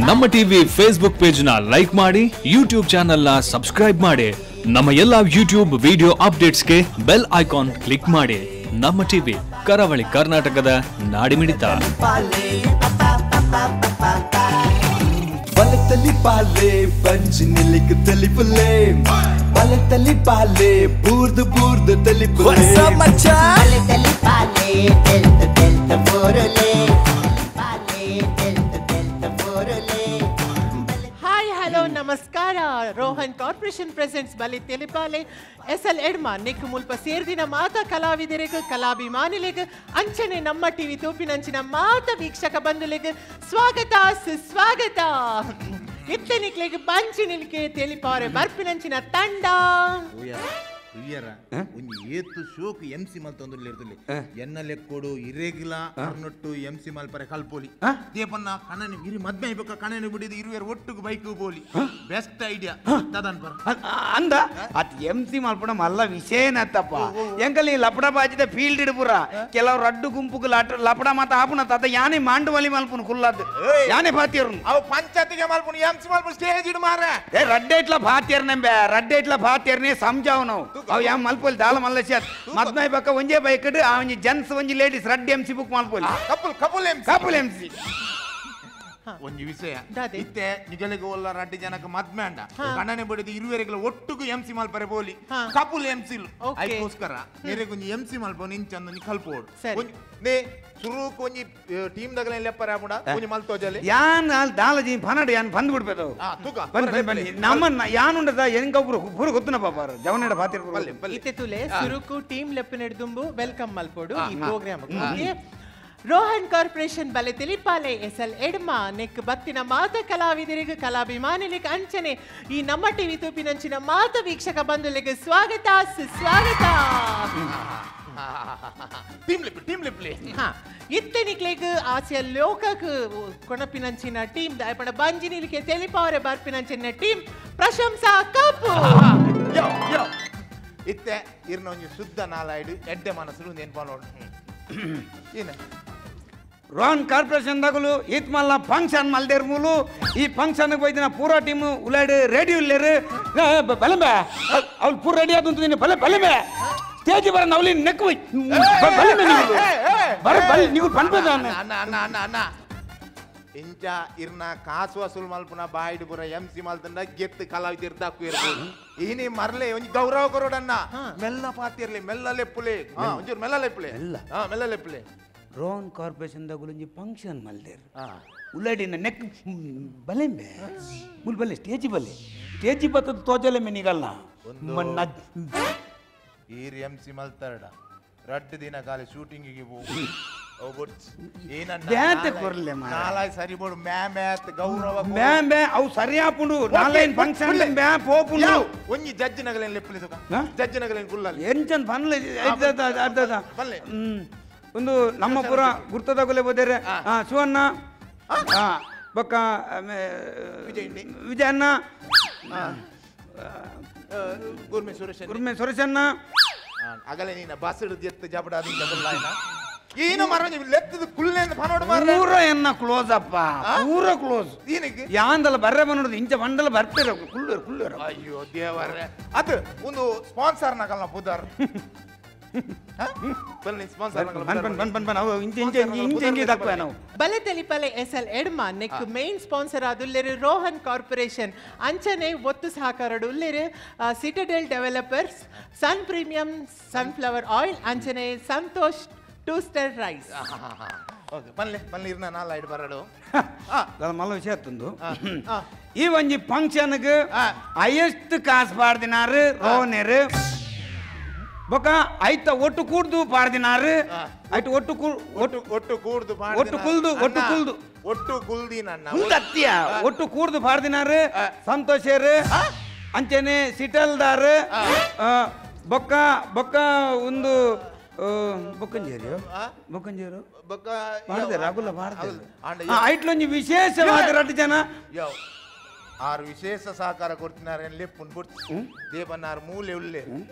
ನಮ್ಮ TV Facebook page ನ like ಮಾಡಿ, ಯೂಟ್ಯೂಬ್ ಚಾನೆಲ್ ನ ಸಬ್ಸ್ಕ್ರೈಬ್ ಮಾಡಿ, ನಮ್ಮ ಎಲ್ಲಾ ಯೂಟ್ಯೂಬ್ ವಿಡಿಯೋ ಅಪ್ಡೇಟ್ಸ್ಗೆ ಬೆಲ್ ಐಕಾನ್ ಕ್ಲಿಕ್ ಮಾಡಿ. ನಮ್ಮ ಟಿವಿ ಕರಾವಳಿ ಕರ್ನಾಟಕದ ನಾಡಿಮಿಡಿತ. ಹಾಯ್, ಹಲೋ, ನಮಸ್ಕಾರ. ರೋಹನ್ ಕಾರ್ಪೊರೇಷನ್ ಪ್ರೆಸೆಂಟ್ಸ್ ಬಲಿ ತೆಲಿಪಾಲೆ ಎಸ್ ಎಲ್ ಎಡ್ಮ ನಿಕ್ ಮುಲ್ಪ ಸೇರ್ದಿನ ಮಾತ ಕಲಾವಿದರಿಗೂ ಕಲಾಭಿಮಾನಿಲಿಗೂ ಅಂಚನೆ ನಮ್ಮ ಟಿವಿ ತೋಪಿನಂಚಿನ ಮಾತ ವೀಕ್ಷಕ ಬಂಧುಲಿಗೆ ಸ್ವಾಗತ ಸುಸ್ವಾಗತ. ಇತ್ತೆ ನಿಕ್ಲೆಗ್ ಬಂಚಿ ನಿಲ್ಕೆ ತೆಲಿಪಾರೆ ಬರ್ಪಿನಂಚಿನ ತಂಡ. ಒಂಜಿ ಏತು ಶೋಕ್ ಎಂ ಸಿ ಮಲ್ತೊಂದುಲ್ಲೆರ್ತುಲ್ಲೆ ಎನ್ನ ಲೆಕ್ಕೊಡು ಇರೆಗ್ಲ ಅರ್ನೊಟ್ಟು ಎಂ ಸಿ ಮಲ್ಪರೆ ಕಲ್ಪೋಲಿ ದೇಪನ್ನ ಕಣನೆ ಇರಿ ಮದ್ಮೆ ಐಬೊಕ್ಕ ಕಣನೆ ಬಿಡಿದು ಇರುವೆರ್ ಒಟ್ಟುಗು ಬೈಕ್ ಪೋಲಿ. ಬೆಸ್ಟ್ ಐಡಿಯಾ ತದನ್ ಪರ ಅಂದ ಅತ್ ಎಂ ಸಿ ಮಲ್ಪಣ ಮಲ್ಲ ವಿಷಯನತ್ತಪ್ಪ. ಎಂಕಲ್ ಈ ಲಪಡ ಬಾಜಿದ ಫೀಲ್ಡ್ ಇಡ್ಪುರ ಕೆಲವು ರಡ್ಡು ಗುಂಪುಗು ಲಪಡ ಮಾತ ಆಪುನ ತಾತ ಯಾನೆ ಮಾಂಡವಲಿ ಮಲ್ಪುನು ಕುಲ್ಲದ್ ಯಾನೆ ಬಾತಿಯರ್ನು ಅವು ಪಂಚಾಯತಿಗೆ ಮಲ್ಪುನು ಎಂ ಸಿ ಮಲ್ಪು ಸ್ಟೇಜ್ ಇಡು ಮಾರೆ. ಏ ರಡ್ಡೇಟ್ಲ ಬಾತಿಯರ್ನೆಂಬೆ ರಡ್ಡೇಟ್ಲ ಬಾತಿಯರ್ನೇ ಸಮಜಾವನು ಅವು ಯಾ ಮಲ್ಪೋಲಿ ದಾಲ ಮಲ್ಲಶ್ಯ ಮದ್ಮೈ ಬಕ್ಕ ಒಂಜೇ ಬೈಕ್ ಆ ಒಂಜಿ ಜೆಂಟ್ಸ್ ಒಂಜಿ ಲೇಡೀಸ್ ರಡ್ಡಿ ಎಂ ಸಿ ಬುಕ್ ಮಲ್ಪೋಲಿ. Couple couple M couple M C. ಒಂಜಿ ವಿಷಯ ಇತ್ತೆ ನಿಗಲಿಗೆ ಒಲ್ಲ ರಡ್ಡಿ ಜನಕ್ಕೆ ಮದ್ಮೆ ಅಂಡ ಕಣ್ಣನೆ ಬಡಿದು ಇರುವೆರೆಗಳ ಒಟ್ಟುಗು ಎಂ ಸಿ ಮಲ್ಪರೆ ಬೋಲಿ ಕಪುಲ್ ಎಂ ಸಿ ಐಕೋಸ್ಕರ ಮೇರೆಗೆ ಒಂಜಿ ಎಂ ಸಿ ಮಲ್ಪೋ ನಿಂಚಂದು ಒಂಜಿ ಕಲ್ಪೋಡು ನೇ ಸುರುಕು ಒಂಜಿ ಟೀಮ್ ದಗಲೆ ಲೆಪ್ಪರೆ ಆಪುಂಡ ಒಂಜಿ ಮಲ್ತೋಜಲೆ ಯಾನ್ ಅಲ್ ದಾಲಜಿ ಫನಡ ಯಾನ್ ಬಂದ್ ಬಿಡ್ಬೇದು ತೂಕ ಬನ್ ಬನ್ ನಮ್ಮ ಯಾನ್ ಉಂಡದ ಎಂಕ ಒಬ್ರು ಪೂರ ಗೊತ್ತುನ ಪಾಪಾರ ಜವನಡ ಬಾತಿರ್ ಇತ್ತೆ ತುಲೆ ಸುರುಕು ಟೀಮ್ ಲೆಪ್ಪನೆಡ್ದುಂಬು welcome ಮಲ್ಪೋಡು ಈ ಪ್ರೋಗ್ರಾಮ್. ರೋಹನ್ ಕಾರ್ಪೊರೇಷನ್ ಬಲೆ ತಿಳಿಪಾಲೆ ಎಸ್ ಎಲ್ ಎಡ್ಮ ನೆಕ್ ಬತ್ತಿನ ಮಾತ ಕಲಾವಿದರಿಗೂ ಕಲಾಭಿಮಾನಿಲಿಗೆ ಅಂಚನೆ ಈ ನಮ್ಮ ಟಿವಿ ತೂಪಿನಂಚಿನ ಮಾತ ವೀಕ್ಷಕ ಬಂಧುಲಿಗೆ ಸ್ವಾಗತ ಸುಸ್ವಾಗತ. ಇತ್ತೆ ನಿಕ್ಲೆಗ್ ಆಸಿಯ ಲೋಕಕ್ ಕೊಣಪಿನಂಚಿನ ಟೀಮ್ ದಾಯಪಣ ಬಂಜಿನಿಲಿಗೆ ತೆಲಿಪಾವರೆ ಬರ್ಪಿನಂಚಿನ ಟೀಮ್ ಪ್ರಶಂಸಾ ಕಪು. ಇತ್ತೆ ಇರ್ನ ಒಂಜಿ ಶುದ್ಧ ನಾಲಾಯ್ಡು ಎಡ್ಡೆ ಮನಸ್ಸು ನೆನ್ಪ ನೋಡು. ರೋಹನ್ ಕಾರ್ಪೊರೇಷನ್ ದಗಲು ಈತ್ ಮಲ್ಲ ಫಂಕ್ಷನ್ ಮಲ್ದೇರ್ ಮೂಲು ಈ ಫಂಕ್ಷನ್ ಹೋಯ್ದಿನ ಪೂರಾ ಟೀಮ್ ಉಲಾಡ್ ರೆಡಿ ಉಲ್ಲೇರು ಬಲಂಬೆ ಅವ್ಳು ಪೂರ ರೆಡಿ ಆದಂತ ಬಲೆ ಬಲಂಬೆ ಸ್ಟೇಜ್ ಬರ ನವಲಿ ನೆಕ್ ಬಲಂಬೆ ನೀವು ಬರ ಬಲ್ ನೀವು ಪನ್ಪದ ಅಣ್ಣ ಅಣ್ಣ ಅಣ್ಣ ಅಣ್ಣ ಇಂಚ ಇರ್ನ ಕಾಸು ವಸೂಲ್ ಮಲ್ಪುನ ಬಾಯಿಡು ಪೂರ ಎಂ ಸಿ ಮಲ್ತಂಡ ಗೆತ್ತು ಕಲಾವಿದರ್ ದಾಕು ಇರ್ಬೋದು ಈನಿ ಮರ್ಲೆ ಒಂಜಿ ಗೌರವ ಕೊರೋಡಣ್ಣ ಮೆಲ್ಲ ಪಾತಿರ್ಲಿ ಮೆಲ್ಲ ಲೆಪ್ಪುಲೆ ಒಂಚೂರು ಮೆಲ್ಲ ಲೆಪ್ಪುಲೆ ಮೆಲ್ಲ ಲೆಪ್ಪುಲೆ. ರೋಹನ್ ಕಾರ್ಪೊರೇಷನ್ ದಗುಲು ಒಂಜಿ ಫಂಕ್ಷನ್ ಮಲ್ದೇರ್ ಉಲಾಡಿನ ನೆಕ್ ಬಲೆಂಬೆ ಮುಲ್ ಬಲ್ಲೆ ಸ್ಟೇಜ್ ಬಲ್ಲೆ ಸ್ಟೇಜ್ ಬತ್ತದ ತೋಜಲೆ ಮೆನಿಗಲ್ಲ ಈರ್ ಎಂ ಸಿ ಮಲ್ತಾರಡ ರಡ್ಡು ದಿನ ಕಾಲಿ ಶೂಟಿಂಗಿಗೆ ಸರಿ ಬೋಡು ಗೌರವ ಮ್ಯಾ ಅವು ಸರಿ ಆಪುಂಡು ನಾಲೈನ್ ಫಂಕ್ಷನ್ ಮ್ಯಾ ಪೋಪುಂಡು ಒಂಜಿ ಜಡ್ಜ್ ನಗಲೇನ್ ಲೆಪ್ಪುಲೆ ತುಕ ಜಡ್ಜ್ ನಗಲೇನ್ ಕುಲ್ಲಲ್ಲಿ ಎಂಚನ್ ಪನ್ಲೆ ಪನ್ಲೆ ಒಂದು ನಮ್ಮ ಪುರ ಗುರ್ತದಗುಲೆ ಬೋದೇರೆ ಶಿವಣ್ಣ ಬೊಕ್ಕ ವಿಜಯಣ್ಣ ಗುರ್ಮೆ ಸುರೇಶ್ ಗುರ್ಮೆ ಸುರೇಶಣ್ಣ ಅಗಲೆ ನೀನ ಬಸ್ ಹಿಡಿದು ಎತ್ತು ಜಬಡ ಏನು ಮರ ಲೆತ್ತದ ಕುಲ್ಲೆ ಪನೋಡು ಮಾರ ಪೂರ ಎನ್ನ ಕ್ಲೋಸ್ ಅಪ್ಪ ಪೂರ ಕ್ಲೋಸ್ ಏನಕ್ಕೆ ಯಾಂದಲ ಬರ್ರೆ ಬನ್ನೋದು ಇಂಚ ಬಂಡಲ ಬರ್ತಾರೆ ಕುಲ್ಲರು ಕುಲ್ಲರು. ಅಯ್ಯೋ ದೇವರೇ ಅದು ಒಂದು ಸ್ಪಾನ್ಸರ್ ನಗಲ್ನ ಪುದರ್ ಬಲೆ ತೆಲಿಪಲೆ ಎಸ್ ಎಲ್ ಎಡ್ಮ ನೆಕ್ ಮೇನ್ ಸ್ಪಾನ್ಸರ್ ಆದುಲ್ಲೆರು ರೋಹನ್ ಕಾರ್ಪೊರೇಷನ್ ಅಂಚನೆ ಒತ್ತು ಸಹಕಾರಡು ಉಲ್ಲೆರು Citadel developers Sun premium sunflower oil ಅಂಚನೆ ಸಂತೋಷ್ ಟೂಸ್ಟರ್ ರೈಸ್. ಓಕೆ ಪನ್ಲೆ ಪನ್ಲೆ ಇರ್ನ ನಾಲ್ ಐಡ್ ಬರಡು ಮಲ್ಲ ವಿಷಯ ತಂದು ಈ ಒಂಜಿ ಫಂಕ್ಷನ್ಗೆ ಹೈಯೆಸ್ಟ್ ಕಾಸು ಪಾಡ್ದಿನಾರು ರೋಹನೇರು ಬೊಕ್ಕ ಐತ ಒಟ್ಟು ಕೂಡ್ದು ಪಾಡ್ದಿನಾರು ಐತ ಒಟ್ಟು ಒಟ್ಟು ಒಟ್ಟು ಕೂಡ್ದು ಒಟ್ಟು ಕುಲ್ದು ಒಟ್ಟು ಕುಲ್ದು ಒಟ್ಟು ಕುಲ್ದಿನ ಕುಲ್ದತ್ತಿಯ ಒಟ್ಟು ಕೂಡ್ದು ಪಾಡ್ದಿನಾರು ಸಂತೋಷೇರು ಅಂಚನೆ ಸಿಟಲ್ದಾರು ಬೊಕ್ಕ ಬೊಕ್ಕ ಒಂದು ಬೊಕ್ಕಂಜೇರು ಬೊಕ್ಕಂಜೇರು ಬೊಕ್ಕ ಮಾಡಿದೆ ರಾಗುಲ ಮಾಡಿದೆ ಐಟ್ಲೊಂಜಿ ವಿಶೇಷವಾದ ರಡ್ಡು ಜನ ಆರು ವಿಶೇಷ ಸಹಕಾರ ಕೊಡ್ತಿನಾರೆ ಲೆಪ್ಪುನ್ ಬುಡ್ತು ದೇವನಾರು ಮೂಲೆ ಉಲ್ಲೆ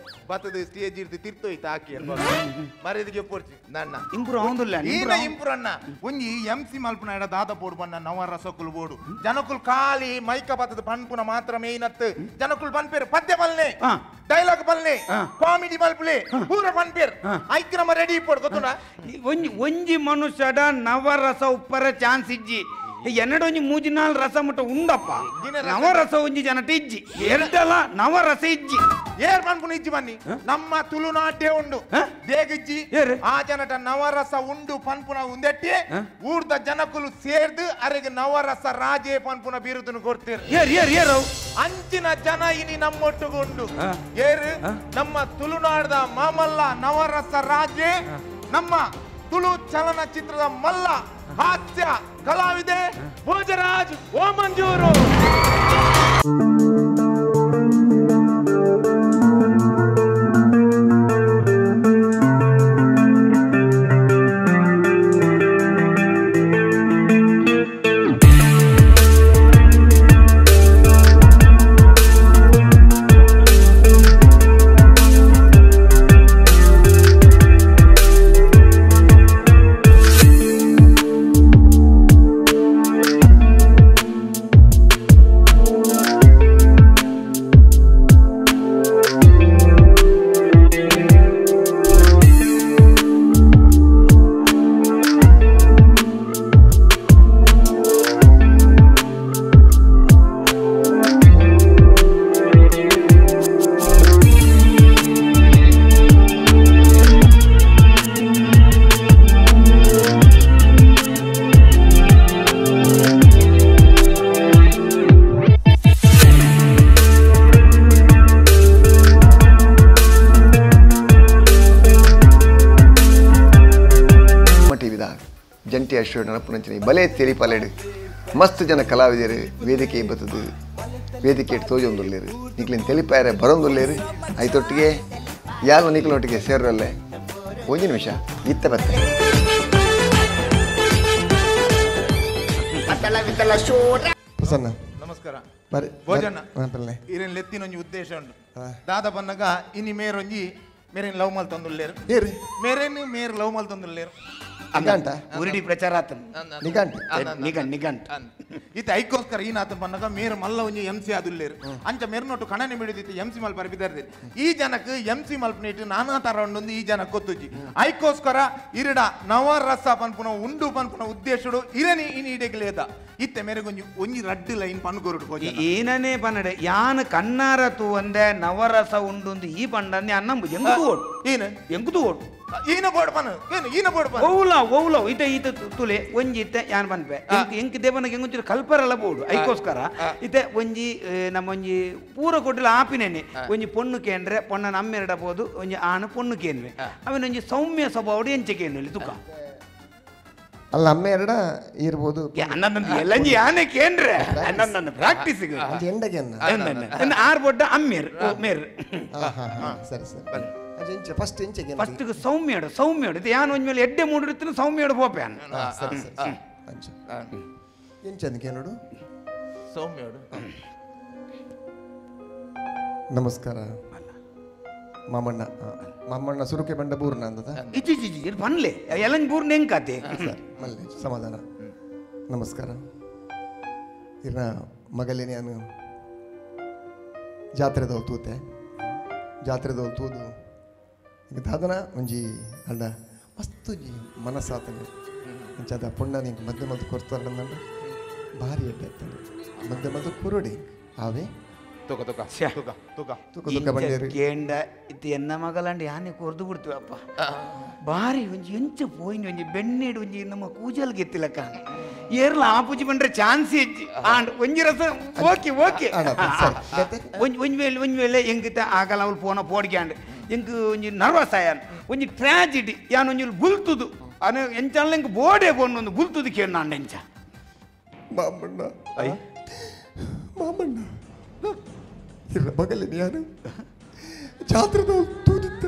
ಬತ್ತದ ಸ್ಟೇಜ್ ಇರ್ತಿ ತಿರ್ತೋಯ್ತು ಹಾಕಿ ಮರ್ಯಾದೆಗೆ ಪೊರ್ಚಿ ನನ್ನ ಇಂಪ್ರೂವ್ ಆವಂದಿಲ್ಲ ಈನ ಇಂಪ್ರೂವ್ ಅಣ್ಣ ಒಂಜಿ ಎಂ ಸಿ ಮಲ್ಪುನ ಎಡ ದಾದ ಬೋಡು ಬಣ್ಣ ನವರಸಕುಲು ಬೋಡು ಜನಕುಲ್ ಖಾಲಿ ಮೈಕ ಬತ್ತದ ಪನ್ಪುನ ಮಾತ್ರ ಮೇಯ್ನತ್ತು ಜನಕುಲ್ ಪನ್ಪೇರು ಪದ್ಯ ಬಲ್ನೆ ಡೈಲಾಗ್ ಬಲ್ನೆ ಕಾಮಿಡಿ ಮಲ್ಪುಲೆ ಪೂರ ಪನ್ಪೇರು ಐಕ್ ನಮ್ಮ ರೆಡಿ ಪೋಡು ಗೊತ್ತುಂಡ ಒಂಜಿ ಒಂಜಿ ಮನುಷ್ಯಡ ನವರಸ ಉಪ್ಪರ ಚಾನ್ಸ್ ಇಜ್ಜಿ ಎನ್ನಡ ಒಂಜಿ ಮೂಜಿ ನಾಲ್ ರಸ ಮುಟ್ಟ ಉಂಡಪ್ಪ ನವರಸ ಒಂಜಿ ಜನಟ ಇಜ್ಜಿ ಎರಡಲ್ಲ ನವರಸ ಇಜ್ಜಿ ಏರ್ ಪನ್ಪುನ ಇಜ್ಜಿ ಬನ್ನಿ ನಮ್ಮ ತುಳುನಾಟೆ ಉಂಡು ದೇಗಿಜ್ಜಿ ಆ ಜನಟ ನವರಸ ಉಂಡು ಪನ್ಪುನ ಉಂದೆಟ್ಟಿ ಊರ್ದ ಜನಕುಲು ಸೇರ್ದು ಅರೆಗೆ ನವರಸ ರಾಜೇ ಪನ್ಪುನ ಬಿರುದನ್ನು ಕೊಡ್ತೀರ್ ಏರ್ ಏರ್ ಏರು ಅಂಚಿನ ಜನ ಇನಿ ನಮ್ಮೊಟ್ಟಿಗೆ ಉಂಡು ಏರು ನಮ್ಮ ತುಳುನಾಡದ ಮಾಮಲ್ಲ ನವರಸ ರಾಜೇ ನಮ್ಮ ತುಳು ಚಲನಚಿತ್ರದ ಮಲ್ಲ ಹಾಸ್ಯ ಕಲಾವಿದೆ ಭೋಜರಾಜ್ ಓಮಂಜೂರು. ಬಲೆ ತೆಲಿಪಾಲೆಡು ಮಸ್ತ್ ಜನ ಕಲಾವಿದರು ವೇದಿಕೆ ಬತ್ತದು ವೇದಿಕೆ ತೋಜೊಂದುಲ್ಲೇರು ನಿಕ್ಲಿನ ತೆಲಿಪಾಯರೆ ಬರೋಂದುಲ್ಲೇರು ಐತೊಟ್ಟಿಗೆ ಯಾರು ನಿಕ್ಲೊಟ್ಟಿಗೆ ಸೇರಲ್ಲೇ ಒಂದು ನಿಮಿಷ ಇತ್ತ ಬತ್ತೆ ಪ್ರಸನ್ನ ನಮಸ್ಕಾರ ಭೋಜನ ಇರೇನ್ ಲೆತ್ತಿನೊಂಜಿ ಉದ್ದೇಶ ಉಂಟು ದಾದ ಬನ್ನಗ ಇನಿ ಮೇರೊಂಜಿ ಮೇರೇನ್ ಲವ್ ಮಲ್ ತಂದುಲ್ಲೇರು ಮೇರೇನು ಮೇರ್ ಲವ್ ಮಲ್ ತಂದುಲ್ಲೇರು ನಿಗಂಟ ಉರಿಡಿ ಪ್ರಚಾರ ಆತನ ನಿಗಂಟ ನಿಗಂಟ ನಿಗಂಟ ಇತ್ತೆ ಐಕೋಸ್ಕರ ಈನಾತನ ಬನ್ನಗ ಮೇರ್ ಮಲ್ಲ ಒಂಜಿ ಎಂ ಸಿ ಆದುಲ್ಲೇರು ಅಂಚ ಮೇರ್ನೊಟ್ಟು ಕಣನೆ ಬಿಡಿದಿತ್ತು ಎಂ ಸಿ ಮಲ್ಪ ಬಿದ್ದಾರ್ದೆ ಈ ಜನಕ್ಕೆ ಎಂ ಸಿ ಮಲ್ಪನೇಟ್ ನಾನಾ ತರ ಉಂಡೊಂದು ಈ ಜನಕ್ಕೆ ಗೊತ್ತುಜ್ಜಿ ಐಕೋಸ್ಕರ ಇರಡ ನವರಸ ಪನ್ಪುನ ಉಂಡು ಪನ್ಪುನ ಉದ್ದೇಶಡು ಇರನಿ ಇನಿ ಇಡೆಗ್ಲೇದ ಇತ್ತೆ ಮೇರೆಗೊಂಜಿ ಒಂಜಿ ರಡ್ಡು ಲೈನ್ ಪನ್ಕೊರುಡು ಏನನೇ ಪನ್ನಡೆ ಯಾನ್ ಕಣ್ಣಾರ ತೂವಂದೆ ನವರಸ ಉಂಡುಂದು ಈ ಪಂಡನ್ನೆ ಅನ್ನ ಎಂಗುದು ಓಟು ಏನು ಎಂಗುದು ಓಟು ಈನ ಬೋರ್ಡ್ ಪನ ಏನು ಈನ ಬೋರ್ಡ್ ಪನ ಓಲ ಓಲ ಇತ ಈತ ತುಲೆ ಒಂಜಿ ಇತ್ತೆ ಯಾನ್ ಪನ್ಪೆ ಎಂಕ್ ದೇವನಗೆ ಎಂಗೊಂಚೂರು ಕಲ್ಪರಲ್ಲ ಬೋಡು ಐಕೋಸ್ಕರ ಇತ್ತೆ ಒಂಜಿ ನಮ್ಮ ಒಂಜಿ ಪೂರ ಕೊಟ್ಟಿಲ್ಲ ಆಪಿನೇನೆ ಒಂಜಿ ಪೊಣ್ಣು ಕೇಂದ್ರೆ ಪೊಣ್ಣ ನಮ್ಮೆರಡ ಬೋದು ಒಂಜಿ ಆಣ ಪೊಣ್ಣು ಕೇನ್ವೆ ಅವನೊಂಜಿ ಸೌಮ್ಯ ಸ್ವಭಾವಡು ಎಂಚೆ ಕೇನ್ವೆ ತುಕ ಅಲ್ಲ ಅಮ್ಮ ಎರಡ ಇರ್ಬೋದು ಎಲ್ಲಂಜಿ ಯಾನೆ ಕೇಂದ್ರೆ ನನ್ನ ಪ್ರಾಕ್ಟೀಸ್ ಆರ್ ಬೊಡ್ಡ ಅಮ್ಮೇರ್ ಮೇರ್ ಸರಿ ಸರಿ ಫಸ್ಟ್ ಇಂಚೆ ಫಸ್ಟ್ ಸೌಮ್ಯಡು ಸೌಮ್ಯಡು ಇದು ಯಾನ್ ಒಂಜಿ ಮೇಲೆ ಎಡ್ಡೆ ಮೂಡಿರ್ತೀನಿ ಸೌಮ್ಯಡು ಪೋಪೆ ಸರಿ ಸರಿ ಎಂಚೆ ನೋಡು ಸೌಮ್ಯಡು ನಮಸ್ಕಾರ ಮಾಮಣ್ಣ ಮಾಮಣ್ಣ ಸುರುಕೆ ಬಂಡ ಬೂರ್ನ ಅಂದದ ಇಜ್ಜಿ ಇಜ್ಜಿ ಬನ್ಲೆ ಎಲ್ಲಂಜಿ ಬೂರ್ನ ಹೆಂಗ್ ಕತೆ ಸರ್ ಮಲ್ಲೆ ಸಮಾಧಾನ ನಮಸ್ಕಾರ ಇರ್ನ ಮಗಲೇನೆ ನಾನು ಜಾತ್ರೆದವ್ ತೂತೆ ಜಾತ್ರೆದವ್ ತೂದು ಈಗ ದಾದನ ಒಂಜಿ ಅಣ್ಣ ಮಸ್ತ್ ಒಂಜಿ ಮನಸ್ಸಾತನೆ ಅಂಚಾದ ಪುಣ್ಣ ನಿಂಗೆ ಮಧ್ಯೆ ಮದ್ದು ಕೊಡ್ತಾರಂದಂಡ ಭಾರಿ ಎಡ್ಡೆ ಆಗ್ತಾನೆ ಮಧ್ಯೆ ಮದ್ದು ಕುರುಡಿ ಆವೆ ತುಕ ತುಕ ತುಕ ತುಕ ತುಕ ತುಕ ಬಂಡೇರಿ ಕೇಂಡ ಇತ್ತು ಎನ್ನ ಮಗಲಾಂಡ ಯಾನೆ ಕೊರ್ದು ಬಿಡ್ತೀವಪ್ಪ ಬಾರಿ ಒಂಜಿ ಎಂಚ ಪೋಯಿನ ಒಂಜಿ ಬೆಣ್ಣೆಡು ಒಂಜಿ ನಮ್ಮ ಕೂಜಲ್ಗೆ ಎತ್ತಿಲಕ್ಕ ಏರ್ಲ ಆಪುಜಿ ಬಂದ್ರೆ ಚಾನ್ಸ್ ಹೆಚ್ಚಿ ಆಂಡ್ ಒಂಜಿ ರಸ ಓಕೆ ಓಕೆ ಒಂಜಿ ಒಂಜಿ ವೇಳೆ ಒಂಜಿ ವೇಳೆ ಎಂಗಿತ ಆಗಲ್ಲ ಅವಳು ಫೋನ ಪೋಡಿಗೆ ಆಂಡ್ ಎಂಕ್ ಒಂಜಿ ನರ್ವಸ್ ಆಯಾನ್ ಒಂಜಿ ಟ್ರಾಜಿಡಿ ಯಾನ್ ಒಂಜಿ ಬುಲ್ತುದು ಅನು ಎಂಚಾಲ ಎಂಕ್ ಬೋಡೆ ಪೋನ್ ಒಂದು ಬುಲ್ತುದು ಕೇಳು ಅಂಡ ಎಂಚ ಮಾಮಣ್ಣ ಮಾಮಣ್ಣ ಇರ ಮಗಲೇನೆ ಯಾರು ಜಾತ್ರೆದವ್ರು ತೂದಿತ್ತ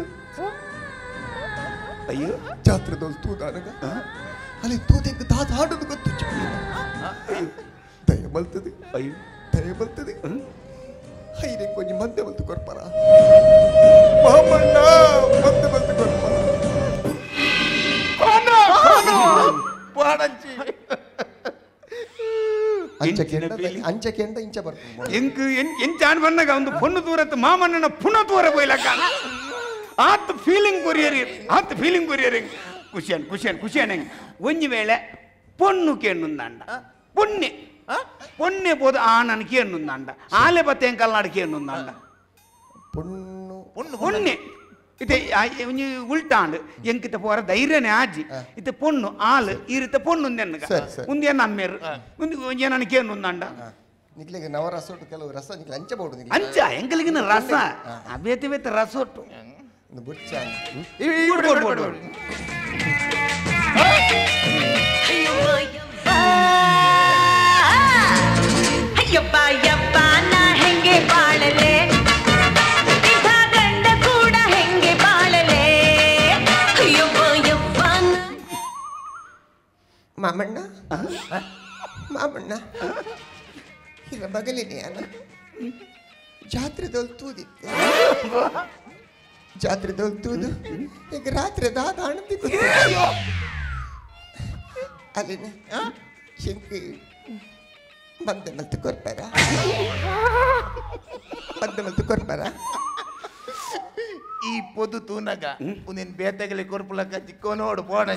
ಅಯ್ಯೋ ಜಾತ್ರೆದವ್ರು ತೂದಾನಗ ಅಲ್ಲಿ ತೂದೆಂಗ್ ದಾದ ಹಾಡೋದು ಗೊತ್ತು ದಯ ಮಲ್ತದೆ ಅಯ್ಯೋ ದಯ ಬರ್ತದೆ ಹೈರೆ ಕೊಂಚ ಮದ್ದೆ ಬಲ್ತು ಕೊರ್ಪರ ಮಾಮಣ್ಣ ಮದ್ದೆ ಬಲ್ತು ಕೊರ್ಪರ ಅಂಚೆ ಇಂಚ ಬರ್ತು ಎಂಕ್ ಎಂಚಾನ್ ಬಂದಾಗ ಒಂದು ಪೊಣ್ಣು ದೂರತ್ತು ಮಾಮಣ್ಣನ ಪುನಃ ದೂರ ಪೋಯ್ಲಕ್ಕ ಆತ್ ಫೀಲಿಂಗ್ ಕೊರಿಯರಿ ಆತ್ ಫೀಲಿಂಗ್ ಕೊರಿಯರಿ ಖುಷಿಯನ್ ಖುಷಿಯನ್ ಖುಷಿಯನ್ ಹೆಂಗೆ ಒಂಜಿ ವೇಳೆ ಪೊಣ್ಣು ಕೇಣ್ಣುಂದಾಂಡ ಪೊಣ್ಣೆ ಪೊಣ್ಣೆ ಪೋದು ಆ ನನ್ ಕೇಣ್ಣುಂದಾಂಡ ಆಲೆ ಬತ್ತೆ ಕಲ್ನಾಡು ಕೇಣ್ಣುಂದಾಂಡ ಪೊಣ್ಣು ಪೊಣ್ಣೆ ಇತ್ತೆ ಒಂಜಿ ಉಲ್ಟಾಂಡ್ ಎಂಕಿತ ಪೋರ ಧೈರ್ಯನೇ ಆಜಿ ಇತ್ತೆ ಪೊಣ್ಣು ಆಲು ಈ ರೀತಿ ಪೊಣ್ಣು ಉಂದೆನ್ನಗ ಉಂದೆ ನಮ್ಮೇರು ಉಂದು ಒಂಜಿ ನನ್ನ ಕೇಣ್ಣುಂದಾಂಡ ನಿಕ್ಲಿಗೆ ನವ ರಸ ಉಂಟು ಕೆಲವು ರಸ ನಿಕ್ಲೆ ಅಂಚ ಬೋಡು ಅಂಚ ಎಂಕಲಿಗಿನ ರಸ ಅಬೇತೆ ಬೇತೆ ರಸ ಉಂಟು ಬುಚ್ಚ ಅಯ್ಯಪ್ಪ ಯಪ್ಪ ನಾ ಹೆಂಗೆ ಬಾಳಲೆ ಇಂಥ ಗಂಡ ಕೂಡ ಹೆಂಗೆ ಬಾಳಲೆ ಅಯ್ಯಪ್ಪ ಯಪ್ಪ ಮಾಮಣ್ಣ ಮಾಮಣ್ಣ ಇಲ್ಲ ಬಗಲಿನಿ ಅಲ್ಲ ಜಾತ್ರೆದೊಲ್ ತೂದಿತ್ತು ಜಾತ್ರೆದೊಲ್ ತೂದು ಈಗ ರಾತ್ರಿ ದಾದ ಹಣದಿ ಅಲ್ಲಿನ ಶಂಕಿ ಬಂದೆ ಮಲ್ತು ಕೊರ್ಪಾರ ಬಂದೆ ಮಲ್ತು ಕೊರ್ಪಾರ ಈ ಪೊದು ತೂನಗ ಉಂದಿನ ಬೇತೆಗಲಿ ಕೊರ್ಪುಲಕ್ಕ ಚಿಕ್ಕೋ ನೋಡು ಪೋಡ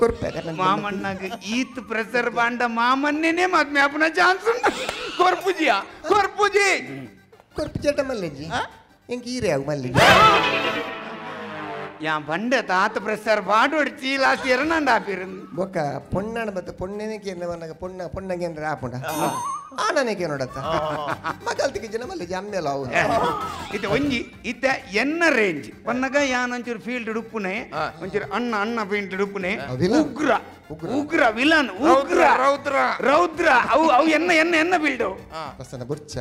ಕೊರ್ಪಾರ ಮಾಮಣ್ಣಗ ಈತ್ ಪ್ರೆಷರ್ ಬಾಂಡ ಮಾಮನ್ನೇ ಮದ್ಮೆ ಆಪುನ ಚಾನ್ಸ್ ಉಂಟು ಕೊರ್ಪುಜಿಯ ಕೊರ್ಪುಜಿ ಕೊರ್ಪುಜಟ ಮಲ್ಲೆಜಿ ಎಂಕ್ ಈರೆ ಅವು ಮಲ್ಲೆಜಿ ಯಾ ಬಂಡೆ ತಾತ ಪ್ರೆಷರ್ ಬಾಡು ಹೊಡಿಚಿ ಲಾಸ್ಟ್ ಎರನಾಂಡ ಆಪಿರಂದು ಬೊಕ್ಕ ಪೊಣ್ಣನ ಬತ್ತ ಪೊಣ್ಣೆನಕ್ಕೆ ಬಂದಾಗ ಪೊಣ್ಣ ಪೊಣ್ಣಗೆ ಅಂದ್ರೆ ಆಪುಂಡ ಆನನಕ್ಕೆ ನೋಡತ್ತ ಮಗಲ್ತಿಗೆ ಜನ ಮಲ್ಲೆಜಿ ಅಮ್ಮೇಲ ಅವು ಇತ್ತೆ ಒಂಜಿ ಇತ್ತೆ ಎನ್ನ ರೇಂಜ್ ಪನ್ನಗ ಯಾನ್ ಒಂಚೂರು ಫೀಲ್ಡ್ ಉಡುಪುನೆ ಒಂಚೂರು ಅಣ್ಣ ಅಣ್ಣ ಫೀಲ್ಡ್ ಉಡುಪುನೆ ಉಗ್ರ ಉಗ್ರ ವಿಲನ್ ಉಗ್ರ ರೌದ್ರ ರೌದ್ರ ಅವು ಅವು ಎನ್ನ ಎನ್ನ ಎನ್ನ ಫೀಲ್ಡ್ ಪ್ರಸನ್ನ ಬುರ್ಚ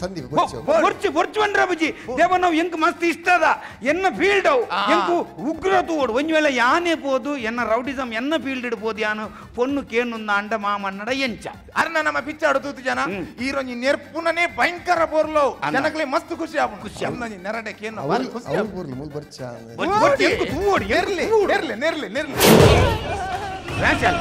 ಸಂದೀಪ್ ಬುರ್ಚ ಬೊರ್ಚು ಬೊರ್ಚು ಅಂದ್ರ ಬುಜಿ ದೇವ ನಾವು ಎಂಕ್ ಮಸ್ತ್ ಇಷ್ಟದ ಎನ್ನ ಫೀಲ್ಡ್ ಅವು ಎಂಕು ಉಗ್ರ ತೂಡು ಒಂಜಿ ವೇಳೆ ಯಾನೇ ಪೋದು ಎನ್ನ ರೌಡಿಸಮ್ ಎನ್ನ ಫೀಲ್ಡ್ ಇಡ್ಬೋದು ಯಾನು ಪೊಣ್ಣು ಕೇನುಂದ ಅಂಡ ಮಾಮನ್ನಡ ಎಂಚ ಅರ್ನ ನಮ್ಮ ಪಿಚ್ಚಾಡು ತೂತು ಜನ ಈರೊಂಜಿ ನೆರ್ಪುನನೇ ಭಯಂಕರ ಬೋರ್ಲೋ ಜನಕ್ಲೆ ಮಸ್ತ್ ಖುಷಿ ಆಪುಂಡು ಖುಷಿ ಆಪುಂಡು ನೆರಡೆ ಕೇನು ಬಾರಿ ಖುಷಿ ಅವು ಬೋರ್ಲು ಮೂಲ್ ಬುರ್ಚ ಎಂಕು ತೂಡು ನೆರ್ಲಿ ನೆರ್ಲಿ ನೆರ್ಲಿ ನೆರ್ಲಿ ರಾಶಲ್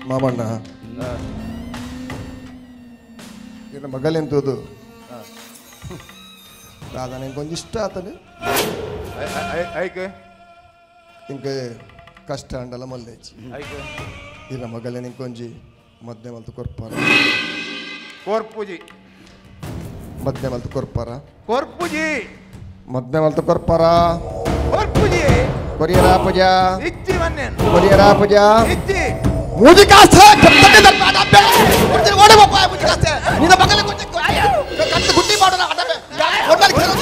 ಮಾಮಣ್ಣ ಇನ್ನ ಮಗಲೆಂತದು ದಾದ ನಿಂಗೆ ಇಷ್ಟ ಆತನೆ ಐಕೆ ಇಂಕೆ ಕಷ್ಟ ಅಂಡಲ ಮಲ್ಲೇಜಿ ಇಲ್ಲ ಮಗಲೆ ನಿಂಕೊಂಜಿ ಮದ್ದೆ ಮಲ್ತು ಕೊರ್ಪಾರ ಕೊರ್ಪುಜಿ ಮದ್ದೆ ಮಲ್ತು ಕೊರ್ಪಾರ ಕೊರ್ಪುಜಿ ಮದ್ದೆ ಮಲ್ತು ಕೊರ್ಪಾರ ಕೊರ್ಪುಜಿ ಕೊರಿಯರ ಪೂಜಾ ಇಜ್ಜಿ ವನ್ನೇನು ಕೊರಿಯರ ಪೂಜಾ ಇಜ್ಜಿ मुझे कास्ट है जब तक इधर पाटा पे मुझे ओड़े वो पाया मुझे कास्ट है नीना बगल कुछ कट गुड्डी मारो ना अडा पे होटल खेलो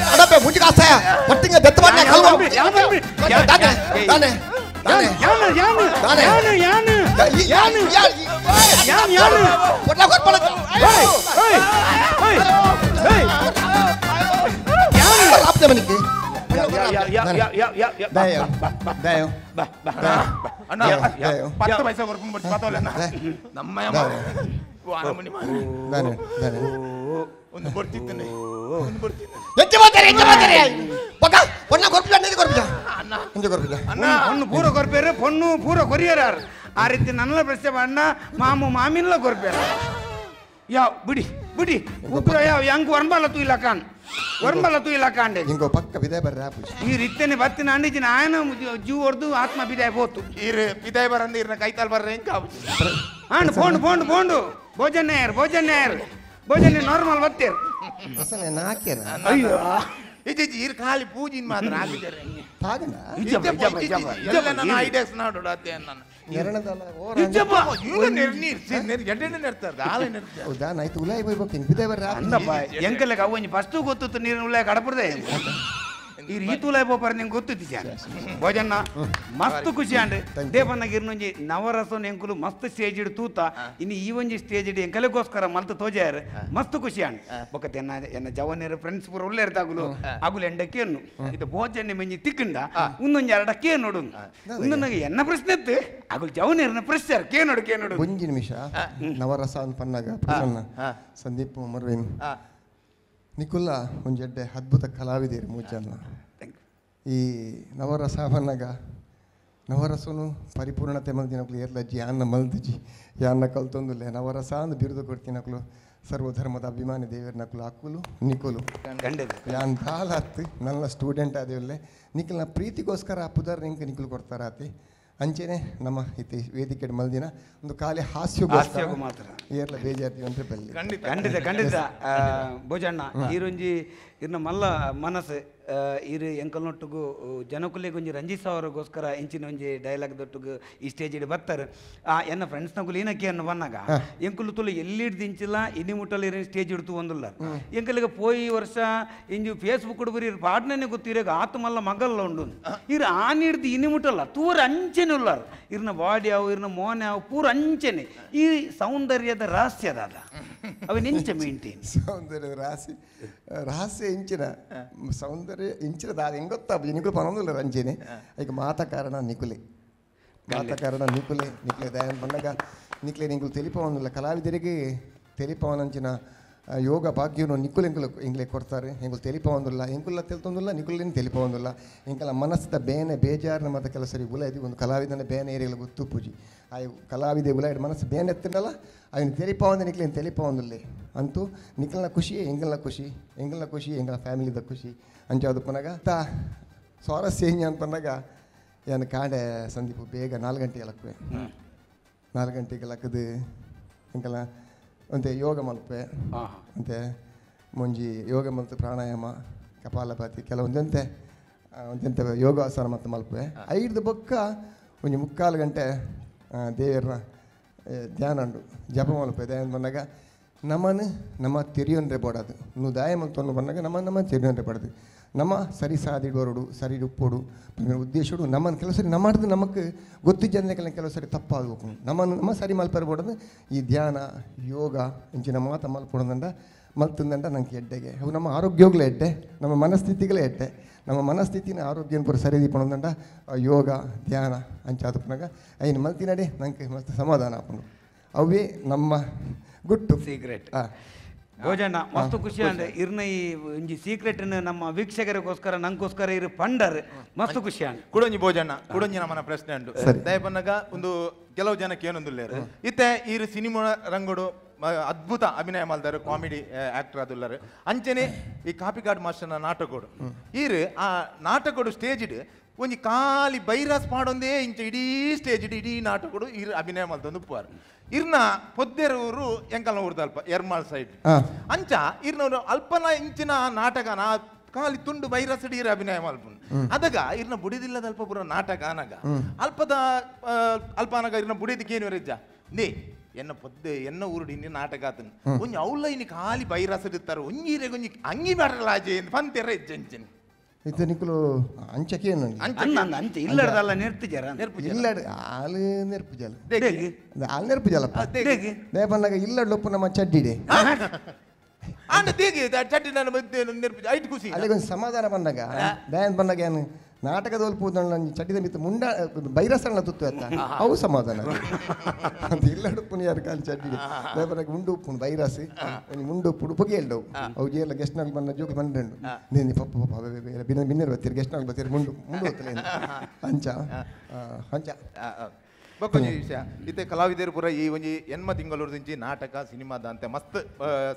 अडा पे मुझे कास्ट है पट्टिंग दत्त मारने खलवा दाने दाने दाने यान यान यान यान यान यान यान यान होटल कर पड़ा ओए ओए ओए यान आपने मनिके ಪತ್ತು ಪೈಸೆ ಕೊರ್ಪುಂಡು ಬಡ್ಚಿ ಪತ್ತೋಲೆ ನಮ್ಮ ಒಂದು ಬರ್ತಿದ್ದೇನೆ ಒಂದು ಬರ್ತಿದ್ದೇನೆ பொண்ணு பூர கொர்பேரு பொண்ணு பூர கொரியரார் ಆ ರೀತಿ ನನ್ನ ಪ್ರಶ್ನೆ ಅಣ್ಣ ಮಾಮು ಮಾಮಿನ್ಲ ಕೊರ್ಪೇರು ಯಾವ ಬಿಡಿ ಬಿಡಿ ಉಗ್ರ ಯಾವ ಹೆಂಗ್ ವರ್ಮಲ ತೂಯಿಲ್ಲ ಕಾನ್ ವರ್ಮಲ ತೂಯಿಲ್ಲ ಕಾಂಡೆ ಇಂಗೋ ಪಕ್ಕ ಬಿದಾಯ ಬರ್ರ ಈ ರೀತಿನೇ ಬತ್ತಿನ ಅಂಡಿಜಿನ ಆಯನ ಜೀವ ಹೊಡೆದು ಆತ್ಮ ಬಿದಾಯ ಹೋತು ಈರ್ ಬಿದಾಯ ಬರಂದ ಈರ್ನ ಕೈತಾಲ್ ಬರ್ರೆ ಹೆಂಗ್ ಹಾಂ ಫೋಂಡು ಫೋಂಡು ಫೋಂಡು ಭೋಜನ ಭೋಜನ ಭೋಜನ ನಾರ್ಮಲ್ ಬತ್ತೀರ್ ಅಯ್ಯೋ ಇಜ್ಜಿ ಈರ್ ಖಾಲಿ ಪೂಜಿನ್ ಮಾತ್ರ ಹಾಕಿದ್ದಾರೆ ತಾಗನ ಎಲ್ಲ ನನ್ನ ಐಡಿಯಾಸ್ ನಾಡು ಅತ್ತೆ ನನ್ನ ಎಂಕಲೆಗ್ ಅವು ಒಂಜಿ ಫಸ್ಟ್ ಗೊತ್ತಿತ್ತು ನೀರಿನ ಉಲಾಯ ಕಡಪುರ್ದೆ ಈ ರೀತುಲಾಯ್ ಪೋಪರ್ ನಿಂಗೆ ಗೊತ್ತಿತ್ತು ಭೋಜಣ್ಣ ಮಸ್ತ್ ಖುಷಿ ಅಂಡ್ ದೇವನ್ನ ಇರ್ನೊಂಜಿ ನವರಸನ ಎಂಕುಲು ಮಸ್ತ್ ಸ್ಟೇಜ್ ಇಡು ತೂತ ಇನ್ನು ಈ ಒಂಜಿ ಸ್ಟೇಜ್ ಇಡು ಎಂಕಲೆಗೋಸ್ಕರ ಮಲ್ತ್ ತೋಜಾರ ಮಸ್ತ್ ಖುಷಿ ಅಂಡ್ ಬೊಕತೆ ಎನ್ನ ಎನ್ನ ಜವನೇರು ಫ್ರೆಂಡ್ಸ್ ಪೂರ ಉಲ್ಲೇರ್ ತಾಗುಲು ಅಗುಲು ಎಂಡಕ್ಕೇನು ಇದು ಭೋಜನ ಮೆಂಜಿ ತಿಕ್ಕಂಡ ಒಂದೊಂಜಿ ಎರಡಕ್ಕೆ ನೋಡು ಒಂದೊಂದು ಎನ್ನ ಪ್ರಶ್ನೆ ಇತ್ತು ಅಗುಲು ಜವನೇರನ ಪ್ರಶ್ನೆ ಕೇ ನೋಡು ಕೇ ನೋಡು ಒಂಜಿ ನಿಮಿಷ ನವರಸ ಅಂತ ಪನ್ನಾಗ ಪ್ರಸನ್ನ ಸಂದೀಪ್ ಮರ್ವಿನ್ ನಿಕುಲ್ಲ ಒಂಜೆಡ್ಡೆ ಅದ್ಭುತ ಕಲಾವಿದರು ಮೂಜನ್ನ ಈ ನವರಸ ಪನ್ನಾಗ ನವರಸನು ಪರಿಪೂರ್ಣತೆ ಮಲ್ದಿನಕ್ಲು ಏರ್ಲಜ್ಜಿ ಯಾನ್ನ ಮಲ್ದಿಜಿ ಯಾನ್ನ ಕಲ್ತೊಂದುಲ್ಲೆ ನವರಸ ಅಂದ್ ಬಿರುದು ಕೊಡ್ತಿನಕ್ಲು ಸರ್ವಧರ್ಮದ ಅಭಿಮಾನಿ ದೇವರ ನಕಲು ಅಕ್ಕುಲು ನಿಕುಲು ಯಾನ್ ದಾಲ ಹತ್ತು ನನ್ನ ಸ್ಟೂಡೆಂಟ್ ಆದೇವಲ್ಲೆ ನಿಖಲ್ನ ಪ್ರೀತಿಗೋಸ್ಕರ ಪುದರ್ ನಿಂಗೆ ನಿಖಲು ಕೊಡ್ತಾರಾತಿ ಅಂಚೆನೆ ನಮ್ಮ ಇತಿ ವೇದಿಕೆ ಮಲ್ದಿನ ಒಂದು ಖಾಲಿ ಹಾಸ್ಯ ಮಾತ್ರ ಏರ್ಲ ಬೇಜಾರ್ತೀವಿ ಅಂತ ಬಲ್ಲಿ ಖಂಡಿತ ಖಂಡಿತ ಖಂಡಿತ ಭೋಜಣ್ಣ ಈರೊಂಜಿ ಇರ್ನ ಮಲ್ಲ ಮನಸ್ಸು ಇರು ಎಂಕಲ್ನೊಟ್ಟುಗು ಜನಕುಲಿಗೆ ಒಂಜಿ ರಂಜಿತ್ ಅವರಿಗೋಸ್ಕರ ಇಂಚಿನ ಒಂಜಿ ಡೈಲಾಗ್ ದೊಟ್ಟುಗು ಈ ಸ್ಟೇಜ್ ಇಡಿ ಬರ್ತಾರೆ ಆ ಎನ್ನ ಫ್ರೆಂಡ್ಸ್ನಗುಲು ಏನಕ್ಕೆ ಅನ್ನ ಬನ್ನಾಗ ಎಂಕುಲು ತುಲು ಎಲ್ಲಿಡ್ದು ಇಂಚಿಲ್ಲ ಇನಿ ಮುಟ್ಟಲ್ಲಿ ಇರೋ ಸ್ಟೇಜ್ ಇಡ್ತು ಒಂದುಲ್ಲ ಎಂಕಲಿಗೆ ಪೋಯಿ ವರ್ಷ ಇಂಜು ಫೇಸ್ಬುಕ್ ಬರೀ ಪಾಡ್ನೇ ಗೊತ್ತಿರೋಗ ಆತ್ಮಲ್ಲ ಮಗಲ್ಲ ಉಂಡು ಇರು ಆನಿಡ್ದು ಇನಿ ಮುಟ್ಟಲ್ಲ ತೂರ ಅಂಚೆನೆ ಉಲ್ಲಾರ ಇರ್ನ ಬಾಡಿ ಅವು ಇರ್ನ ಮೋನೆ ಅವು ಪೂರ ಅಂಚೆನೆ ಈ ಸೌಂದರ್ಯದ ರಹಸ್ಯ ದಾದ ಅವ ನಿಂಚೆ ಮೇಂಟೈನ್ ಸೌಂದರ್ಯದ ರಹಸ್ಯ ರಹಸ್ಯ ಇಂಚಿನ ಸೌಂದರ್ಯ ಇಂಚಿನ ದಾದ ಹೆಂಗೆ ಗೊತ್ತಾ ನಿಕುಲು ಪನೊಂದಿಲ್ಲ ರಂಜಿನಿ ಈಗ ಮಾತ ಕಾರಣ ನಿಕುಲೆ ಮಾತ ಕಾರಣ ನಿಕುಲೆ ನಿಕುಲೆ ದಯನ್ ಬಂದಾಗ ನಿಕ್ಲೆ ನಿಂಕುಲು ತೆಲಿಪವನಿಲ್ಲ ಕಲಾವಿದರಿಗೆ ತೆಲಿಪವನಂಚಿನ ಯೋಗ ಭಾಗ್ಯನು ನಿಕ್ಕುಲು ಎಂಕುಲು ಎಂಗ್ಲೆ ಕೊಡ್ತಾರೆ ಎಂಕುಲು ತೆಲಿಪವೊಂದಿಲ್ಲ ಎಂಕುಲ್ಲ ತೆಲ್ತೊಂದಿಲ್ಲ ನಿಕುಲೇನು ತೆಲಿಪವೊಂದಿಲ್ಲ ಎಂಕಲ ಮನಸ್ಸದ ಬೇನೆ ಬೇಜಾರಿನ ಮತ್ತೆ ಕೆಲವು ಸರಿ ಉಲ ಇದು ಒಂದು ಕಲಾವಿದನ ಬೇನೆ ಏರಿಯಲ್ಲ ಗೊತ್ತು ಪೂಜಿ ಆ ಕಲಾವಿದೆ ಉಲ ಮನಸ್ಸು ಬೇನೆ ಎತ್ತಿಂಡಲ್ಲ ಅವನು ತೆಲಿಪವಂದ ನಿಕ್ಲೇನು ತೆಲಿಪವೊಂದಿಲ್ಲ ಅಂತೂ ನಿಖಲ್ನ ಖುಷಿ ಎಂಗಲ್ನ ಖುಷಿ ಎಂಗಲ್ನ ಖುಷಿ ಎಂಗಳ ಫ್ಯಾಮಿಲಿದ ಖುಷಿ ಅಂಚಾವುದು ಪನಗ ತಾ ಸ್ವಾರಸ್ಯ ಹಿಂಗೆ ಅಂತಂದಾಗ ಏನು ಕಾಡೆ ಸಂದೀಪ ಬೇಗ 4 ಗಂಟೆಗೆ ಲಕ್ಕುವೆ 4 ಗಂಟೆಗೆ ಲಕ್ಕದು ಎಂಕಲ ಅಂತೆ ಯೋಗ ಮಲ್ಪೆ ಅಂತೆ ಮುಂಜಿ ಯೋಗ ಮಲ್ತು ಪ್ರಾಣಾಯಾಮ ಕಪಾಲಭಾತಿ ಕೆಲವೊಂದಂತೆ ಒಂದಂತೆ ಯೋಗಾಸನ ಮತ್ತು ಮಲ್ಪೆ ಐದು ಬೊಕ್ಕ ಒಂಜಿ 3/4 ಗಂಟೆ ದೇವರ ಧ್ಯಾನ ಉಂಡು ಜಪ ಮಲ್ಪೆ ಧ್ಯಾನ ಬಂದಾಗ ನಮ್ಮನ್ನು ನಮ್ಮ ತೆರಿಯೊಂದ್ರೆ ಬೋಡದು ನು ದಾಯ ಮಲ್ತೊಂದು ಬಂದಾಗ ನಮ್ಮ ನಮ್ಮ ತೆರಿಯೊಂದ್ರೆ ಬೋಡದು ನಮ್ಮ ಸರಿ ಸಾದಿಡೋರುಡು ಸರಿ ಉಪ್ಪೋಡು ಉದ್ದೇಶಡು ನಮ್ಮನ್ನು ಕೆಲವು ಸರಿ ನಮ್ಮದು ನಮಗೆ ಗೊತ್ತಿದ್ದ ಕೆಲವು ಸರಿ ತಪ್ಪಾಗಬೇಕು ನಮ್ಮನ್ನು ನಮ್ಮ ಸರಿ ಮಲ್ಪರ್ಬೋಡದು ಈ ಧ್ಯಾನ ಯೋಗ ಇಂಚಿನ ಮಾತ ಮಲ್ಪೊಡದಂಡ ಮಲ್ತಂದಂಡ ನಂಗೆ ಎಡ್ಡೆಗೆ ಅವು ನಮ್ಮ ಆರೋಗ್ಯಗಳೇ ಎಡ್ಡೆ ನಮ್ಮ ಮನಸ್ಥಿತಿಗಳೇ ಎಡ್ಡೆ ನಮ್ಮ ಮನಸ್ಥಿತಿನ ಆರೋಗ್ಯನ ಪೂರ ಸರಿ ದೀಪಣದಂಡ ಯೋಗ ಧ್ಯಾನ ಅಂಚಾದಪ್ಪನಾಗ ಐನು ಮಲ್ತಿನಡೆ ನಂಗೆ ಮಸ್ತ್ ಸಮಾಧಾನ ಆಪುಂಡು ಅವೇ ನಮ್ಮ ಗುಟ್ಟು ಸೀಕ್ರೆಟ್ ಭೋಜಣ್ಣ ಮಸ್ತ್ ಖುಷಿ ಅಂದ್ರೆ ಇರ್ನ ಈ ಒಂಜಿ ಸೀಕ್ರೆಟ್ ನಮ್ಮ ವೀಕ್ಷಕರಿಗೋಸ್ಕರ ನಂಗೋಸ್ಕರ ಇರು ಪಂಡರ್ ಮಸ್ತ್ ಖುಷಿ ಅಂಡ್ ಕುಡೊಂಜಿ ಭೋಜಣ್ಣ ಕುಡೊಂಜಿ ನಮ್ಮನ ಪ್ರಶ್ನೆ ಉಂಟು ದಯಪನ್ನಾಗ ಒಂದು ಕೆಲವು ಜನಕ್ಕೆ ಏನೊಂದುಲ್ಲೇರು ಇತ್ತೆ ಈರು ಸಿನಿಮಾ ರಂಗೋಡು ಅದ್ಭುತ ಅಭಿನಯ ಮಾಡ್ತಾರೆ ಕಾಮಿಡಿ ಆಕ್ಟರ್ ಅದುಲ್ಲರು ಅಂಚನೆ ಈ ಕಾಪಿಕಾಡ್ ಮಾಸ್ಟರ್ನ ನಾಟಕೋಡು ಈರು ಆ ನಾಟಕೋಡು ಸ್ಟೇಜ್ ಇಡು ಒಂಜಿ ಖಾಲಿ ಬೈರಾಸ್ ಪಾಡೊಂದೇ ಇಂಚ ಇಡೀ ಸ್ಟೇಜ್ ಇಡೀ ಇಡೀ ನಾಟಕೋಡು ಇರು ಅಭಿನಯ ಮಲ್ತೊಂದು ಉಪ್ಪುವಾರು ಇರ್ನ ಪೊದ್ದೆರೂರು ಎಂಕಲ್ನ ಊರ್ದ ಅಲ್ಪ ಎರ್ಮಾಳ್ ಸೈಡ್ ಅಂಚ ಇರ್ನವರು ಅಲ್ಪನ ಇಂಚಿನ ನಾಟಕನ ಖಾಲಿ ತುಂಡು ಬೈರಸ್ ಇರ ಅಭಿನಯ ಮಲ್ಪುನ್ ಅದಗ ಇರ್ನ ಬುಡಿದಿಲ್ಲದ ಅಲ್ಪ ಪೂರ ನಾಟಕ ಅನಗ ಅಲ್ಪದ ಅಲ್ಪ ಅನಗ ಇರ್ನ ಬುಡಿದಕ್ಕೇನು ರೆಜ್ಜ ನೇ ಎನ್ನ ಪೊದ್ದೆ ಎನ್ನ ಊರುಡು ಇನ್ನಿ ನಾಟಕ ಆತನು ಒಂಜಿ ಅವ್ಲ ಇನ್ನು ಖಾಲಿ ಬೈರಸ್ ಇರ್ತಾರೆ ಒಂಜಿ ಒಂಜಿ ಅಂಗಿ ಬೇಡಲಾಜೆ ಪಂತೆರ ಹೆಜ್ಜೆ ಇದು ನಿಕ್ಕಲು ಅಂಚಕ್ಕೆ ಅಂಚೆ ಇಲ್ಲಡದಲ್ಲ ನೆರ್ಪುಜಾರ ಇಲ್ಲಡ ಆಲು ನೆರ್ಪುಜಾಲ ಆಲು ನೆರ್ಪುಜಾಲಪ್ಪ ದೇಪನ್ನಾಗ ಇಲ್ಲಡ್ಲೊಪ್ಪು ನಮ್ಮ ಚಡ್ಡಿಡೆ ಆಂಡ ದೇಗಿ ಚಡ್ಡಿ ನಾನು ನೆರ್ಪುಜ ಐಟ್ ಖುಷಿ ಅಲ್ಲಿಗೊಂದು ಸಮಾಧಾನ ಬಂದಾಗ ದಯನ್ ಬಂದಾಗ ಏನು ನಾಟಕದ ಒಲ್ಪ ಚಡ್ಡಿದ ಮಿತ್ತು ಮುಂಡ ಬೈರಸಣ್ಣ ತುತ್ತು ಅತ್ತ ಅವು ಸಮಾಧಾನ ಅಂತ ಇಲ್ಲಡುಪ್ಪುನ ಯಾರು ಕಾಲು ಚಡ್ಡಿಗೆ ದೇಪನಾಗ ಮುಂಡು ಉಪ್ಪುಂಡು ಬೈರಸ್ ಮುಂಡು ಉಪ್ಪುಡು ಪೊಗೆ ಇಲ್ಡವು ಅವು ಜೇಲ ಗೆಸ್ಟ್ನಾಗ ಬಂದ ಜೋಕ್ ಬಂದುಂಡು ನೀನು ಪಪ್ಪ ಪಪ್ಪ ಬಿನ್ನ ಬಿನ್ನೆರು ಬರ್ತೀರಿ ಗೆಸ್ಟ್ನಾಗ ಬರ್ತೀರಿ ಮುಂಡು ಮುಂಡು ಹೊತ್ತಲೇ ಅಂಚ ಅಂಚ ಬೊಕ್ಕೊಂಜಿ ವಿಷಯ ಇತ್ತೆ ಕಲಾವಿದರು ಪೂರ ಈ ಒಂಜಿ ಎನ್ಮ ತಿಂಗಳೂರ್ದಿಂಚಿ ನಾಟಕ ಸಿನಿಮಾದ ಅಂತೆ ಮಸ್ತ್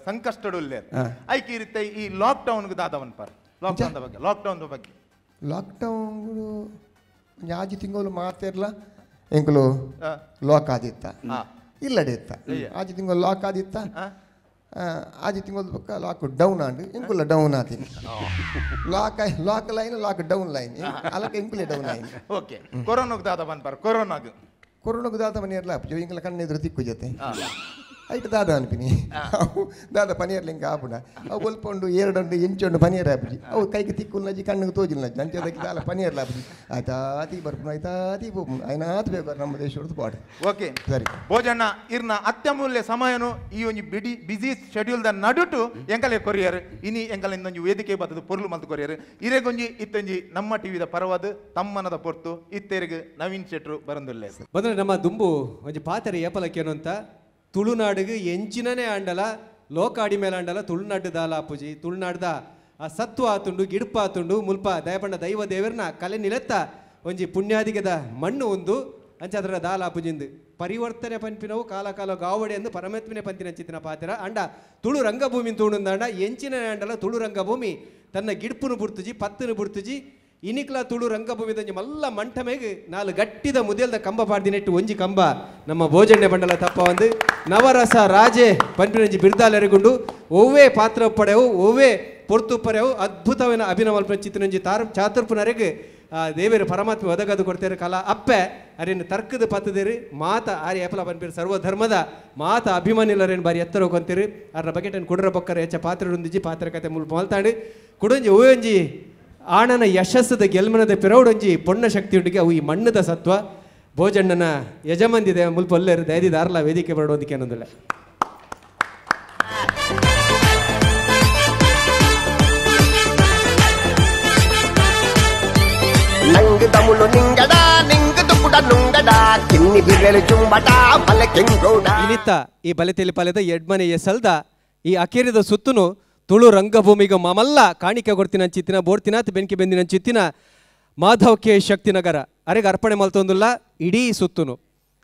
ಸಂಕಷ್ಟಡುಲ್ಲೇರು ಐಕೆ ಇರುತ್ತೆ ಈ ಲಾಕ್ಡೌನ್ಗೆ ದಾದವನ್ ಪರ್ ಲಾಕ್ಡೌನ್ ಬಗ್ಗೆ ಲಾಕ್ಡೌನ್ ಬಗ್ಗೆ ಲಾಕ್ಡೌನ್ ಆಜಿ ತಿಂಗಳು ಮಾತಿರ್ಲ ಎಂಕುಲು ಲಾಕ್ ಆದಿತ್ತ ಇಲ್ಲಡೆ ಇತ್ತ ಆಜಿ ತಿಂಗಳು ಲಾಕ್ ಆದಿತ್ತ ಆಜಿ ತಿಂಗಳು ಪಕ್ಕ ಲಾಕ್ ಡೌನ್ ಆಂಡ್ ಎಂಕುಲ ಡೌನ್ ಆತೀನಿ lock lock line lock down line ಅಲಕ ಎಂಕುಲೆ down line okay ಕೊರೋನಾಗ್ ದಾದ ಬನ್ಪಾರ್ ಕೊರೋನಾಗ್ ಕೊರೋನಾಗ್ ದಾದ ಮನೆ ಇರಲ್ಲ ಎಂಕಲ ಕಣ್ಣೆದುರು ತಿಕ್ಕು ಜೊತೆ ಐಟ್ ದಾದ ಅನ್ಪಿನಿ ಅವು ದಾದ ಪನಿಯರ್ಲಿಂಗ ಆಪುಂಡ ಅವು ಒಲ್ಪೊಂಡು ಏರಡೊಂಡು ಎಂಚೊಂಡು ಪನಿಯರ್ ಆಪುಜಿ ಅವು ಕೈಗೆ ತಿಕ್ಕುಲ್ನಜ್ಜಿ ಕಣ್ಣಿಗೆ ತೋಜಿಲ್ನಜ್ಜಿ ಅಂಚದಕ್ಕೆ ದಾಲ ಪನಿಯರ್ಲ ಆಪುಜಿ ಆಯ್ತಾತಿ ಬರ್ಪುನ ಆಯ್ತಾತಿ ಪೋಪುಂಡು ಆಯ್ನಾತ್ ಬೇಕು ನಮ್ಮ ದೇಶದ ಪಾಡು. ಓಕೆ ಸರಿ ಭೋಜಣ್ಣ ಇರ್ನ ಅತ್ಯಮೂಲ್ಯ ಸಮಯನು ಈ ಒಂಜಿ ಬಿಡಿ ಬಿಸಿ ಶೆಡ್ಯೂಲ್ ದ ನಡುಟು ಎಂಕಲೆ ಕೊರಿಯರ್ ಇನಿ ಎಂಕಲೆ ಇನ್ನೊಂಜಿ ವೇದಿಕೆ ಬತ್ತದ ಪೊರ್ಲು ಮಲ್ತು ಕೊರಿಯರ್ ಇರೆಗೊಂಜಿ ಇತ್ತೊಂಜಿ ನಮ್ಮ ಟಿವಿದ ಪರವಾದ ತಮ್ಮನದ ಪೊರ್ತು ಇತ್ತೆರಿಗೆ ನವೀನ್ ಶೆಟ್ರು ಬರಂದುಲ್ಲೆ ಬಂದ್ರೆ ನಮ್ಮ ದುಂಬು ಒಂಜಿ ಪಾತೆರೆ ಏಪಲಕ್ಕೇನು ಅಂತ ತುಳುನಾಡಿಗೆ ಎಂಚಿನನೇ ಆಂಡಲ ಲೋಕ ಅಡಿ ಮೇಲೆ ಆಂಡಲ ತುಳುನಾಡು ದಾಲ ಅಪ್ಪುಜಿ ತುಳುನಾಡ್ದ ಆ ಸತ್ವ ಆತುಂಡು ಗಿಡ್ಪ ಆತುಂಡು ಮುಲ್ಪ ದಯಪಂಡ ದೈವ ದೇವರನ್ನ ಕಲೆ ನಿಲೆತ್ತ ಒಂಜಿ ಪುಣ್ಯಾದಿಗದ ಮಣ್ಣು ಒಂದು ಅಂಚಾದ್ರ ದಾಲ ಅಪ್ಪುಜಿಂದು ಪರಿವರ್ತನೆ ಪನ್ಪಿನವು ಕಾಲ ಕಾಲ ಗಾವಡೆ ಎಂದು ಪರಮಾತ್ಮನೆ ಪಂತಿನ ಚಿತ್ತಿನ ಪಾತ್ರ ಅಂಡ ತುಳು ರಂಗಭೂಮಿ ತೂಣುಂದಾಂಡ ಎಂಚಿನ ಆಂಡಲ ತುಳು ರಂಗಭೂಮಿ ತನ್ನ ಗಿಡ್ಪುನು ಬುಡ್ತುಜಿ ಪತ್ತುನು ಬುಡ್ತುಜಿ ಇನಿಕ್ಲ ತುಳು ರಂಗಭೂಮಿದಂಜಿ ಮಲ್ಲ ಮಂಟಮೆಗ್ ನಾಲು ಗಟ್ಟಿದ ಮುದೆಲ್ದ ಕಂಬ ಪಾಡ್ದಿನೆಟ್ಟು ಒಂಜಿ ಕಂಬ ನಮ್ಮ ಭೋಜಣ್ಣೆ ಬಂಡಲ ತಪ್ಪ ಒಂದು ನವರಸ ರಾಜೆ ಪಂಪಿನಂಜಿ ಬಿರ್ದಾಲೆರಗುಂಡು ಒವ್ವೇ ಪಾತ್ರ ಪಡೆವು ಒವ್ವೇ ಪೊರ್ತು ಪರೆವು ಅದ್ಭುತವಿನ ಅಭಿನವ ಚಿತ್ರನಂಜಿ ತಾರ್ ಚಾತುರ್ಪುನರೆಗ್ ದೇವೇರು ಪರಮಾತ್ಮ ಒದಗದು ಕೊಡ್ತೇರು ಕಲಾ ಅಪ್ಪೆ ಅರೇನು ತರ್ಕದ ಪತ್ತದೇರು ಮಾತ ಆರ್ಯ ಏಪಲ ಪನ್ಪೇರು ಸರ್ವಧರ್ಮದ ಮಾತ ಅಭಿಮಾನಿಲರೇನು ಬಾರಿ ಎತ್ತರ ಹೋಗ್ಕೊಂತೀರಿ ಅರ್ನ ಬಕೆಟನ್ನು ಕುಡ್ರ ಬೊಕ್ಕರ ಹೆಚ್ಚ ಪಾತ್ರ ಪಾತ್ರ ಕತೆ ಮುಲ್ಪ ಮಲ್ತಾಂಡು ಕುಡೊಂಜಿ ಒಯ್ಯೊಂಜಿ ಆಣನ ಯಶಸ್ಸದ ಗೆಲ್ಮನದ ಪಿರೌಡೊಂಜಿ ಪೊಣ್ಣ ಶಕ್ತಿಯೊಟ್ಟಿಗೆ ಅವು ಈ ಮಣ್ಣದ ಸತ್ವ ಭೋಜಣ್ಣನ ಯಜಮಾನ್ದಿದೆ ಮುಲ್ಪ ಒಲ್ಲೇರು ದಯದಿದಾರಲ್ಲ ವೇದಿಕೆ ಬರಡೋದಕ್ಕೆ ಅನ್ನೋದಿಲ್ಲ. ನಂಗ್ ತಮುಳು ನಿಂಗಡ ನಿಂಗ್ ದುಪ್ಪುಡ ನುಂಗಡ ಕಿನ್ನಿ ಬಿರಲು ಚುಂಬಟ ಬಲೆ ಕೆಂಗೌಡ. ಇನಿತ ಈ ಬಲೆ ಪಾಲೆದ ಎಡ್ಮನೆ ಎಸಲ್ದ ಈ ಅಕೇರಿದ ಸುತ್ತುನು ತುಳು ರಂಗಭೂಮಿಗೆ ಮಮಲ್ಲ ಕಾಣಿಕೆ ಕೊಡ್ತಿನ ಚಿತ್ತಿನ ಬೋರ್ತಿನಾಥ್ ಬೆಂಕಿ ಬೆಂದಿನ ಚಿತ್ತಿನ ಮಾಧವ್ ಕೆ ಶಕ್ತಿನಗರ ಅರೆಗೆ ಅರ್ಪಣೆ ಮಲ್ತೊಂದುಲ್ಲ ಇಡೀ ಸುತ್ತುನು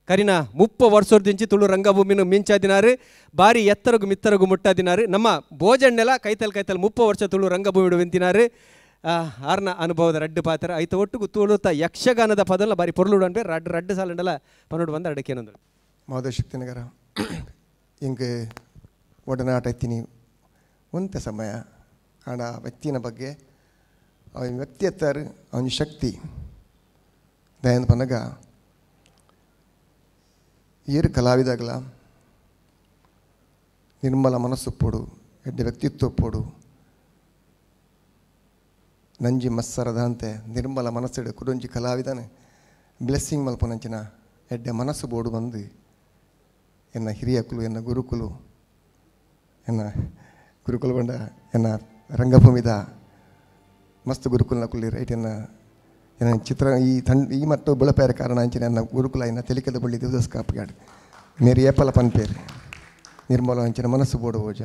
ಕರಿನ 30 ವರ್ಷದಿಂಚಿ ತುಳು ರಂಗಭೂಮಿನ ಮಿಂಚಾದಿನಾರು ಬಾರಿ ಎತ್ತರಗು ಮಿತ್ತರಗು ಮುಟ್ಟಾದಿನಾರು ನಮ್ಮ ಭೋಜಣ್ಣೆಲ್ಲ ಕೈತಲ್ ಕೈತಲ್ 30 ವರ್ಷ ತುಳು ರಂಗಭೂಮಿ ಬೆಂತಿನಾರು ಆರ್ನ ಅನುಭವದ ರಡ್ಡು ಪಾತ್ರ ಐತ ಒಟ್ಟುಗು ತುಳುತ ಯಕ್ಷಗಾನದ ಪದಲ್ಲ ಬಾರಿ ಪೊರ್ಲುಡು ಅನ್ಬೇ ರಡ್ಡು ರಡ್ಡು ಸಾಲಂಡಲ ಪನ್ನೊಡು ಬಂದ ಅಡಕೇನಂದ್ರು. ಮಾಧವ ಶಕ್ತಿನಗರ ಹಿಂಗೆ ಒಡನಾಟ ಇತ್ತೀನಿ ಒಂತೆ ಸಮಯ ಆಡ ವ್ಯಕ್ತಿನ ಬಗ್ಗೆ ಅವನ ವ್ಯಕ್ತಿ ಎತ್ತಾರೆ ಅವನ ಶಕ್ತಿ ದಯಂದ ಪನಗ ಏರು ಕಲಾವಿದಾಗಲ ನಿರ್ಮಲ ಮನಸ್ಸು ಪೋಡು ಎಡ್ಡೆ ವ್ಯಕ್ತಿತ್ವ ಪೋಡು ನಂಜಿ ಮತ್ಸರದಂತೆ ನಿರ್ಮಲ ಮನಸ್ಸಿಡು ಕುಡೊಂಜಿ ಕಲಾವಿದನೆ ಬ್ಲೆಸ್ಸಿಂಗ್ ಮಲ್ಪನಂಚಿನ ಎಡ್ಡೆ ಮನಸ್ಸು ಬೋಡು ಬಂದು ಎನ್ನ ಹಿರಿಯಕುಲು ಎನ್ನ ಗುರುಕುಲು ಎನ್ನ ಗುರುಕುಲ ಬಂಡ ಎನ್ನ ರಂಗಭೂಮಿದ ಮಸ್ತ್ ಗುರುಕುಲ್ನ ಕುಲ್ಲಿ ರೈಟ್ ಎನ್ನ ಎನ್ನ ಚಿತ್ರ ಈ ತಂಡ ಈ ಮತ್ತು ಬುಳಪೇರ ಕಾರಣ ಅಂಚಿನ ಎನ್ನ ಗುರುಕುಲ ಎನ್ನ ತೆಲಿಕದ ಬಳ್ಳಿ ದೇವದಾಸ್ ಕಾಪುಗಾಡ್ ಮೇರಿ ಏಪಲ ಪನ್ಪೇರು ನಿರ್ಮಲ ಅಂಚಿನ ಮನಸ್ಸು ಬೋಡು ಓಜ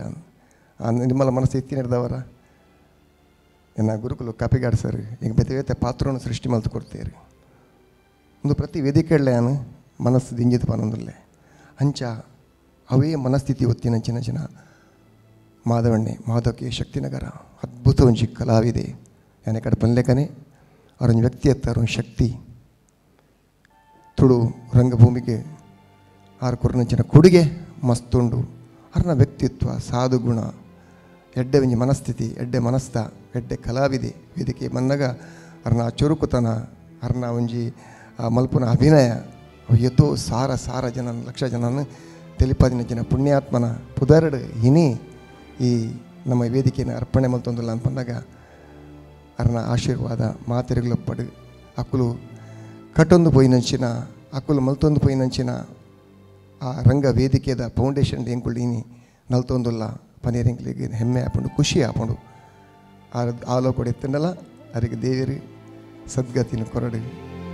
ಆ ನಿರ್ಮಲ ಮನಸ್ಸು ಎತ್ತಿನಿರ್ದವರ ಎನ್ನ ಗುರುಕುಲು ಕಾಪಿಗಾಡ್ ಸರ್ ಈಗ ಬೇತೆ ಬೇತೆ ಪಾತ್ರವನ್ನು ಸೃಷ್ಟಿ ಮಲ್ತು ಕೊಡ್ತೇರಿ ಒಂದು ಪ್ರತಿ ವೇದಿಕೆಳ್ಳೆ ನಾನು ಮನಸ್ಸು ದಿಂಜಿದ ಪನೊಂದುಲ್ಲೆ ಅಂಚ ಅವೇ ಮನಸ್ಥಿತಿ ಒತ್ತಿನ ಚಿನ್ನ ಚಿನ್ನ ಮಾಧವಣ್ಣೆ ಮಾಧವಕ್ಕೆ ಶಕ್ತಿನಗರ ಅದ್ಭುತ ಒಂಜಿ ಕಲಾವಿದೆ ಯಾನೆ ಕಡೆ ಪನ್ಲೇಕನೆ ಅವರೊಂದು ವ್ಯಕ್ತಿ ಎತ್ತಾರ ಒಂದು ಶಕ್ತಿ ತುಳು ರಂಗಭೂಮಿಗೆ ಆರು ಕೊರನಂಚಿನ ಕೊಡುಗೆ ಮಸ್ತುಂಡು ಅರ್ನ ವ್ಯಕ್ತಿತ್ವ ಸಾಧುಗುಣ ಎಡ್ಡೆ ಒಂಜಿ ಮನಸ್ಥಿತಿ ಎಡ್ಡೆ ಮನಸ್ಥ ಎಡ್ಡೆ ಕಲಾವಿದೆ ವೇದಿಕೆ ಮನ್ನಗ ಅರ್ನ ಚುರುಕುತನ ಅರ್ನ ಒಂಜಿ ಮಲ್ಪುನ ಅಭಿನಯ ಎತ್ತೋ ಸಾರ ಸಾರ ಜನ ಲಕ್ಷ ಜನನ ತೆಲಿಪಾದಿನ ಜನ ಪುಣ್ಯಾತ್ಮನ ಪುದರಡು ಇನಿ ಈ ನಮ್ಮ ವೇದಿಕೆಯನ್ನು ಅರ್ಪಣೆ ಮಲ್ತೊಂದುಲ್ಲ ಅನ್ಪಂದಾಗ ಅರ್ನ ಆಶೀರ್ವಾದ ಮಾತೆರುಗಳಪ್ಪಡು ಅಕುಲು ಕಟ್ಟೊಂದು ಪೋಯಿನಂಚಿನ ಅಕುಲು ಮಲ್ತೊಂದು ಪೋಯಿನಂಚಿನ ಆ ರಂಗ ವೇದಿಕೆದ ಫೌಂಡೇಶನ್ ಎಂಕುಲು ಇನಿ ನಲ್ತೊಂದುಲ್ಲ ಪನೀರಿಂಕ್ಲಿಗೆ ಹೆಮ್ಮೆ ಆಪುಂಡು ಖುಷಿ ಆಪುಂಡು ಆಲೋಕೊಡು ಎತ್ತಂಡಲ ಅರಿಗೆ ದೇವರು ಸದ್ಗತಿನ ಕೊರಡು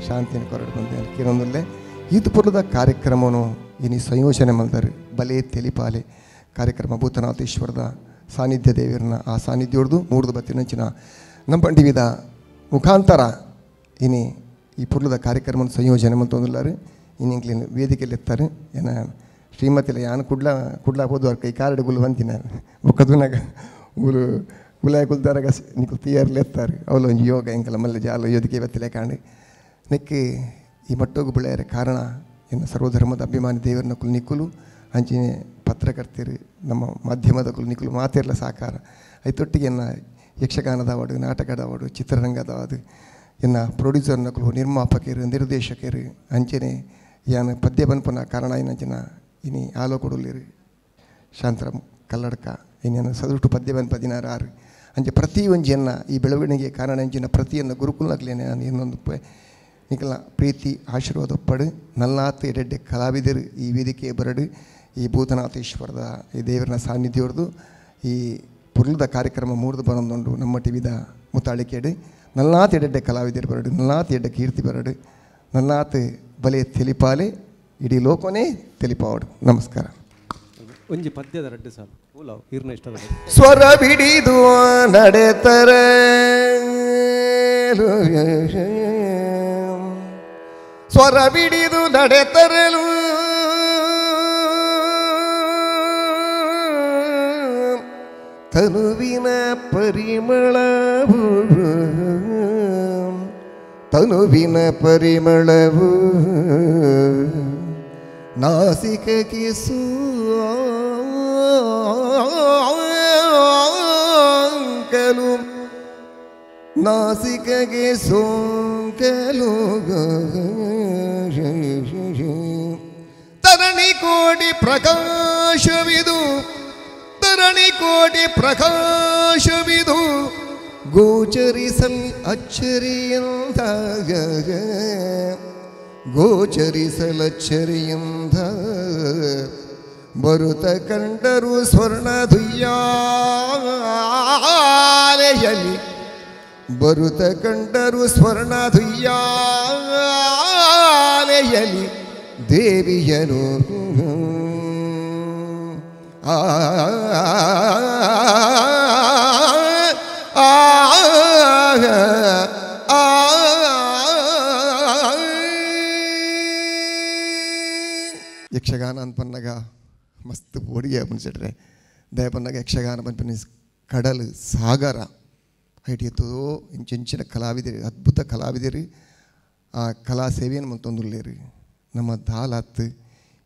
ಶಾಂತಿನ ಕೊರಡು ಬಂದು ಕಿರೊಂದುಲ್ಲೆ ಈತು ಪುರ್ಲದ ಕಾರ್ಯಕ್ರಮನು ಇನಿ ಸಂಯೋಜನೆ ಮಲ್ದರು ಬಲೆ ತೆಲಿಪಾಲೆ ಕಾರ್ಯಕ್ರಮ ಭೂತನಾಥೇಶ್ವರದ ಸಾನ್ನಿಧ್ಯ ದೇವರನ್ನ ಆ ಸಾನ್ನಿಧ್ಯೋರ್ದು ಮೂರ್ದು ಬತ್ತಿನಂಚಿನ ನಮ್ಮ ಟಿವಿದ ಮುಖಾಂತರ ಇನಿ ಈ ಪುರ್ಲದ ಕಾರ್ಯಕ್ರಮ ಸಂಯೋಜನೆ ಮಲ್ತೊಂದುಲ್ಲಾರು ಇನಿ ವೇದಿಕೆಯಲ್ಲಿ ಎತ್ತಾರೆ ಏನ ಶ್ರೀಮತಿಲ ಯಾನ್ ಕುಡ್ಲ ಕುಡ್ಲ ಹೋದು ಕೈ ಕಾರಡು ಗುಲ್ ಬಂತಿನ ಬೊಕ್ಕದುನಾಗ ಊರು ಗುಲಾಯ ಕುಲ್ದಾರಾಗ ನಿಕ್ಕು ತೀಯರ್ಲು ಎತ್ತಾರೆ ಅವಳು ಒಂಜಿ ಯೋಗ ಎಂಕಲ ಮಲ್ಲ ಜಾಲ ಯೋದಿಕೆ ಬತ್ತಿಲೆ ಕಾಂಡು ನೆಕ್ಕೆ ಈ ಮಟ್ಟೋಗು ಬೆಳೆಯರ ಕಾರಣ ಎನ್ನ ಸರ್ವಧರ್ಮದ ಅಭಿಮಾನಿ ದೇವರನ್ನ ಕುಲ್ ನಿಕ್ಕುಲು ಅಂಚಿನೆ ಪತ್ರಕರ್ತರು ನಮ್ಮ ಮಾಧ್ಯಮದ ಕುಲು ನಿಕ್ಕುಲು ಮಾತಿರಲ ಸಾಕಾರ ಐತೊಟ್ಟಿಗೆ ಎನ್ನ ಯಕ್ಷಗಾನದವಡು ನಾಟಕದವಡು ಚಿತ್ರರಂಗದವಡು ಎನ್ನ ಪ್ರೊಡ್ಯೂಸರ್ನಕುಲು ನಿರ್ಮಾಪಕರು ನಿರ್ದೇಶಕರು ಅಂಚನೆ ಯಾನ್ ಪದ್ಯ ಬನ್ಪುನ ಕಾರಣ ಏನಂಚಿನ ಇನಿ ಆಲೋಕೊಡುಲ್ಲೇರು Shantaram Kalladka ಇನ್ನೇನು ಸದುಟು ಪದ್ಯವನ್ನು 16 ಅಂಚೆ ಪ್ರತಿ ಒಂಜಿಯನ್ನು ಈ ಬೆಳವಣಿಗೆ ಕಾರಣ ಅಂಚಿನ ಪ್ರತಿಯನ್ನು ಗುರುಕುಲನಾಗಲೇನೆ ನಾನು ಇನ್ನೊಂದು ನಿಕಲ ಪ್ರೀತಿ ಆಶೀರ್ವಾದ ಒಪ್ಪಡು ನಲ್ಲಾತ್ ಎಡೆಡ್ಡೆ ಕಲಾವಿದರು ಈ ವೇದಿಕೆ ಬರಡು ಈ ಭೂತನಾಥೇಶ್ವರದ ಈ ದೇವರನ ಸಾನ್ನಿಧ್ಯವರದು ಈ ಪುರ್ಲದ ಕಾರ್ಯಕ್ರಮ ಮೂರ್ದು ಬರೊಂದುಂಡು ನಮ್ಮ ಟಿವಿದ ಮುತ್ತಾಳಿಕೇಡು ನಲ್ಲಾತ್ ಎಡೆಡ್ಡೆ ಕಲಾವಿದರು ಬರಡು ನಲ್ಲಾತ್ ಎಡ್ಡೆ ಕೀರ್ತಿ ಬರಡು ನಲ್ಲಾತ್ ಬಲೆ ತೆಲಿಪಾಲೆ ಇಡೀ ಲೋಕನೇ ತೆಲಿಪಾವಡು. ನಮಸ್ಕಾರ. ಒಂಜಿ ಪದ್ಯದ ರಡ್ಡು ಸಾಲು ಉಲಾವ್ ಇರ್ನ ಇಷ್ಟದ ಸ್ವರ ಬಿಡಿದು ನಡೆತರೆ ಸ್ವರ ಬಿಡಿದು ನಡೆತರಲು ತನುವಿನ ಪರಿಮಳವು ತನುವಿನ ಪರಿಮಳವು ನಾಸಿಕಕ್ಕೆ ಸೋಂಕಲು ನಾಸಿಕಗೆ ಸೋಂಕಲು ತರಣಿ ಕೋಟಿ ಪ್ರಕಾಶವಿದು ತರಣಿ ಕೋಟಿ ಪ್ರಕಾಶವಿದು ಗೋಚರಿಸಲ್ ಅಚ್ಚರಿಯಂದ ಗೋಚರಿಸಲಚ್ಚರಿಯಂದ ಬರುತ ಕಂಡರು ಸ್ವರ್ಣ ದುಯ್ಯಾಲೆಯಲಿ ಬರುತ ಕಂಡರು ಸ್ವರ್ಣ ದುಯ್ಯಾಲೆಯಲಿ ದೇವಿಯನು ಆ ಆ ಆ ಯಕ್ಷಗಾನ ಅನ್ಪನ್ನಾಗ ಮಸ್ತ್ ಪೋಡಿಗೆ ಪನ್ಸೆಟ್ರೆ ದಯಪನ್ನಾಗ ಯಕ್ಷಗಾನ ಪನ್ಪನಿ ಕಡಲು ಸಾಗರ ಹೈಟ್ ಎತ್ತದೋ ಇಂಚೆಂಚಿನ ಕಲಾವಿದರು ಅದ್ಭುತ ಕಲಾವಿದರು ಆ ಕಲಾ ಸೇವೆಯನ್ನು ಮಂತೊಂದುಲ್ಲೇರು ನಮ್ಮ ದಾಲಾತ್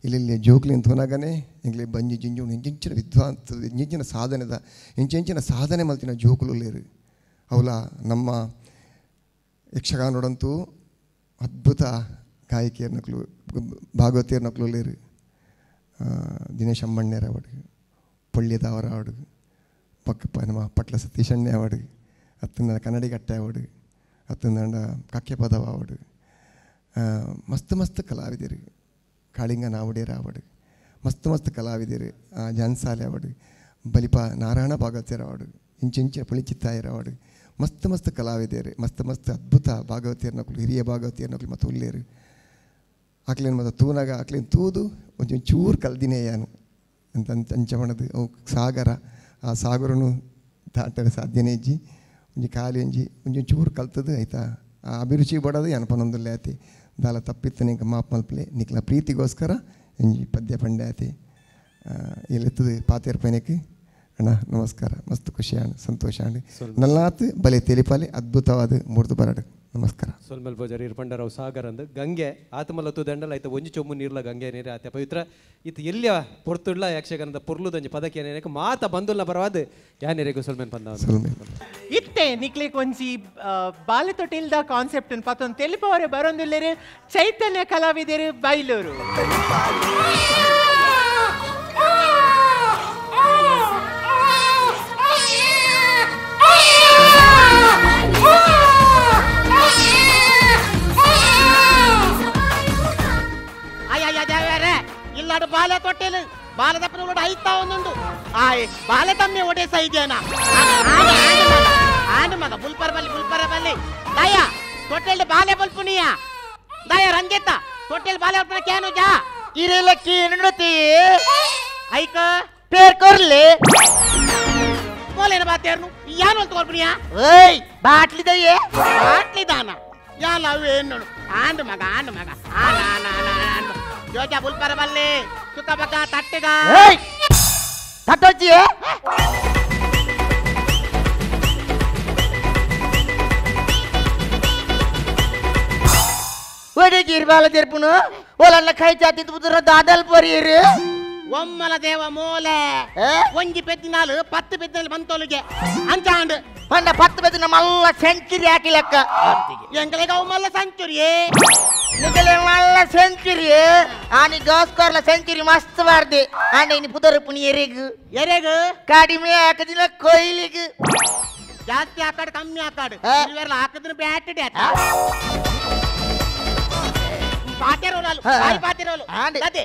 ಇಲ್ಲಿ ಜೋಕ್ಲಿನ ತೋನಾಗನೇ ಇಂಗ್ಲಿ ಬಂಜಿ ಜಿಂಜು ಇಂಚಿಂಚಿನ ವಿದ್ವಾಂತ ಇಂಚಿಂಚಿನ ಸಾಧನೆದ ಇಂಚಿಂಚಿನ ಸಾಧನೆ ಮಲ್ತಿನ ಜೋಕುಲುಲ್ಲೇರು ಅವಲ ನಮ್ಮ ಯಕ್ಷಗಾನೋಡಂತೂ ಅದ್ಭುತ ಗಾಯಕಿಯರ್ ನಕಲು ಭಾಗವತಿಯರ್ ನಕಲುಲ್ಲೇರು ದಿನೇಶ್ ಅಮ್ಮಣ್ಣರ ಅವಡು ಪೊಳ್ಳಿದವರ ಅವಡು ಪಕ್ಕ ನಮ್ಮ ಪಟ್ಲ ಸತೀಶಣ್ಣೆ ಅವಡು ಅತ್ತಂದ ಕನ್ನಡಿಗಟ್ಟೆ ಅವಡು ಅತ್ತಂದ ಕಕ್ಕೆ ಪದವ ಅವಡು ಮಸ್ತ್ ಮಸ್ತ್ ಕಲಾವಿದರು ಕಾಳಿಂಗ ನಾವುಡೇರ ಅವಡು ಮಸ್ತ್ ಮಸ್ತ್ ಕಲಾವಿದರು ಜನ್ಸಾಲೆ ಅವಡು ಬಲಿಪ ನಾರಾಯಣ ಭಾಗವತಿಯರ ಅವಡು ಇಂಚಿಂಚ ಪುಳಿಚಿತ್ತಾಯರ ಅವಡು ಮಸ್ತ್ ಮಸ್ತ್ ಕಲಾವಿದರು ಮಸ್ತ್ ಮಸ್ತ್ ಅದ್ಭುತ ಭಾಗವತಿಯರ ನಕಲು ಹಿರಿಯ ಭಾಗವತಿಯರ ನಕಲು ಮತ್ತು ಉಲ್ಲೇರು ಆಕ್ಲೇನು ಮತ್ತು ತೂನಾಗ ಆಕ್ಲೇನು ತೂದು ಒಂಚೂರು ಚೂರು ಕಲ್ದಿನೇ ಯಾನು ಅಂತ ಅಂಚಮಣದು ಅವು ಸಾಗರ ಆ ಸಾಗರನು ದಾಟರೆ ಸಾಧ್ಯನೇ ಇಜ್ಜಿ ಒಂಜಿ ಖಾಲಿ ಒಂಜಿ ಒಂಜಿ ಚೂರು ಕಲ್ತದ್ದು ಆಯಿತಾ ಆ ಅಭಿರುಚಿ ಬಡೋದು ಏನಪನೊಂದುಲ್ಲೆ ಆತಿ ದಾಲ ತಪ್ಪಿತ್ತು ನಿಂಗೆ ಮಾಪ್ ಮಲ್ಪಲೆ ನಿಕ್ಲ ಪ್ರೀತಿಗೋಸ್ಕರ ಒಂಜಿ ಪದ್ಯ ಪಂಡೆ ಆತಿ ಎಲ್ಲಿತ್ತದು ಪಾತೇರ್ ಪೈನಕ್ಕೆ ಅಣ್ಣ ನಮಸ್ಕಾರ ಮಸ್ತ್ ಖುಷಿ ಆಂಡ್ ಸಂತೋಷ ಆಂಡ್ ನಲ್ಲಾತ್ ಬಲೆ ತೆಲಿಪಾಲೆ ಅದ್ಭುತವಾದ ಮೂರ್ದು ಬರಡು. ನಮಸ್ಕಾರ. ಸೊಲ್ಮಲ್ ಪೂಜಾರಿ ಇರ್ಪಂಡರಾವ್ ಸಾಗರ್ ಅಂದ್ ಗಂಗೆ ಆತಮಲತ್ತು ದಂಡಲ ಆಯ್ತು ಒಂಜಿ ಚೊಮ್ಮು ನೀರ್ಲ ಗಂಗೆ ನೀರು ಆತ ಪವಿತ್ರ ಇತ್ತು ಎಲ್ಲಿಯ ಪೊರ್ತುಡ್ಲ ಯಕ್ಷಗಾನದ ಪೊರ್ಲುದಂಜಿ ಪದಕ್ಕೆ ಏನೇನಕ್ಕೆ ಮಾತ ಬಂದುಲ್ಲ ಬರವಾದ ಯಾನೇರಿಗೂ ಸೊಲ್ಮೇನ್ ಪಂದ ಇತ್ತೆ ನಿಕ್ಲಿಕ್ ಒಂಜಿ ಬಾಲೆ ತೊಟ್ಟಿಲ್ದ ಕಾನ್ಸೆಪ್ಟ್ ಪತ್ತೊಂದು ತೆಲಿಪವರೆ ಬರೊಂದುಲ್ಲೇರು ಚೈತನ್ಯ ಕಲಾವಿದರು ಬೈಲೂರು. ಇಲ್ಲಾಡು ಬಾಲೆ ತೊಟ್ಟಿಲು ಬಾಲದಪ್ಪನ ಒಡ ಐತಾ ಒಂದುಂಡು ಆಯ್ ಬಾಲೆ ತಮ್ಮೆ ಒಡೆ ಸೈದೇನ ಆನು ಮಗ ಬುಲ್ಪರ ಬಲ್ಲಿ ಬುಲ್ಪರ ಬಲ್ಲಿ ದಯ ತೊಟ್ಟೆಲ್ ಬಾಲೆ ಬಲ್ಪುನಿಯ ದಯ ರಂಜಿತ ತೊಟ್ಟೆಲ್ ಬಾಲೆ ಬಲ್ಪುನ ಕೇನು ಜಾ ಇರೆಲ್ಲ ಕೇನುತಿ ಐಕ ಪೇರ್ ಕೊರ್ಲಿ ಕೋಲೇನ ಬಾತೇರ್ನು ಯಾನು ಅಂತ ಕೊರ್ಪುನಿಯ ಓಯ್ ಬಾಟ್ಲಿ ದಯ್ಯೆ ಬಾಟ್ಲಿ ದಾನ ಯಾಲ ಅವೇನು ಆಂಡು ಮಗ ಆಂಡು ಮಗ ಆನ ಆನ ಆನ ಆಂಡು ಜೋಜ ಬುಲ್ಪರ ಬಲ್ಲಿ ಸುತ್ತಬಕ್ಕ ತಟ್ಟಿಗ ತಟ್ಟೊಜ್ಜಿ ಒಡೆ ಗಿರ್ಬಾಲ ತೆರ್ಪುನು ಓಲನ್ನ ಕೈ ಚಾತಿ ಬುದ್ರ ದಾದಲ್ ಪೊರಿಯರು ಒಮ್ಮಲ ದೇವ ಮೋಲೆ ಒಂಜಿ ಪೆದ್ದಿನಾಲು 10 ಪೆದ್ದಿನಾಲು ಬಂತೋಲಿಗೆ ಅಂಚಾಂಡ್ ಪಂಡ 10 ಬೆದಿನ ಮಲ್ಲ ಸೆಂಚುರಿ ಹಾಕಿಲಕ್ಕ ಎಂಕಲೆಗ ಅವು ಮಲ್ಲ ಸೆಂಚುರಿ ನಿಗಲೆ ಮಲ್ಲ ಸೆಂಚುರಿ ಆನಿ ಗಾಸ್ಕರ್ಲ ಸೆಂಚುರಿ ಮಸ್ತ್ ಬಾರ್ದೆ ಆಂಡ ಇನಿ ಪುದರ್ ಪುಣಿ ಎರೆಗು ಎರೆಗು ಕಡಿಮೆ ಹಾಕದಿನ ಕೊಯ್ಲಿಗು ಜಾಸ್ತಿ ಹಾಕಾಡು ಕಮ್ಮಿ ಹಾಕಾಡು ಇವೆಲ್ಲ ಹಾಕಿದ್ರೆ ಬ್ಯಾಟ್ ಪಾತೇರೋಲು ಬಾರಿ ಪಾತೇರೋಲು ಅದೇ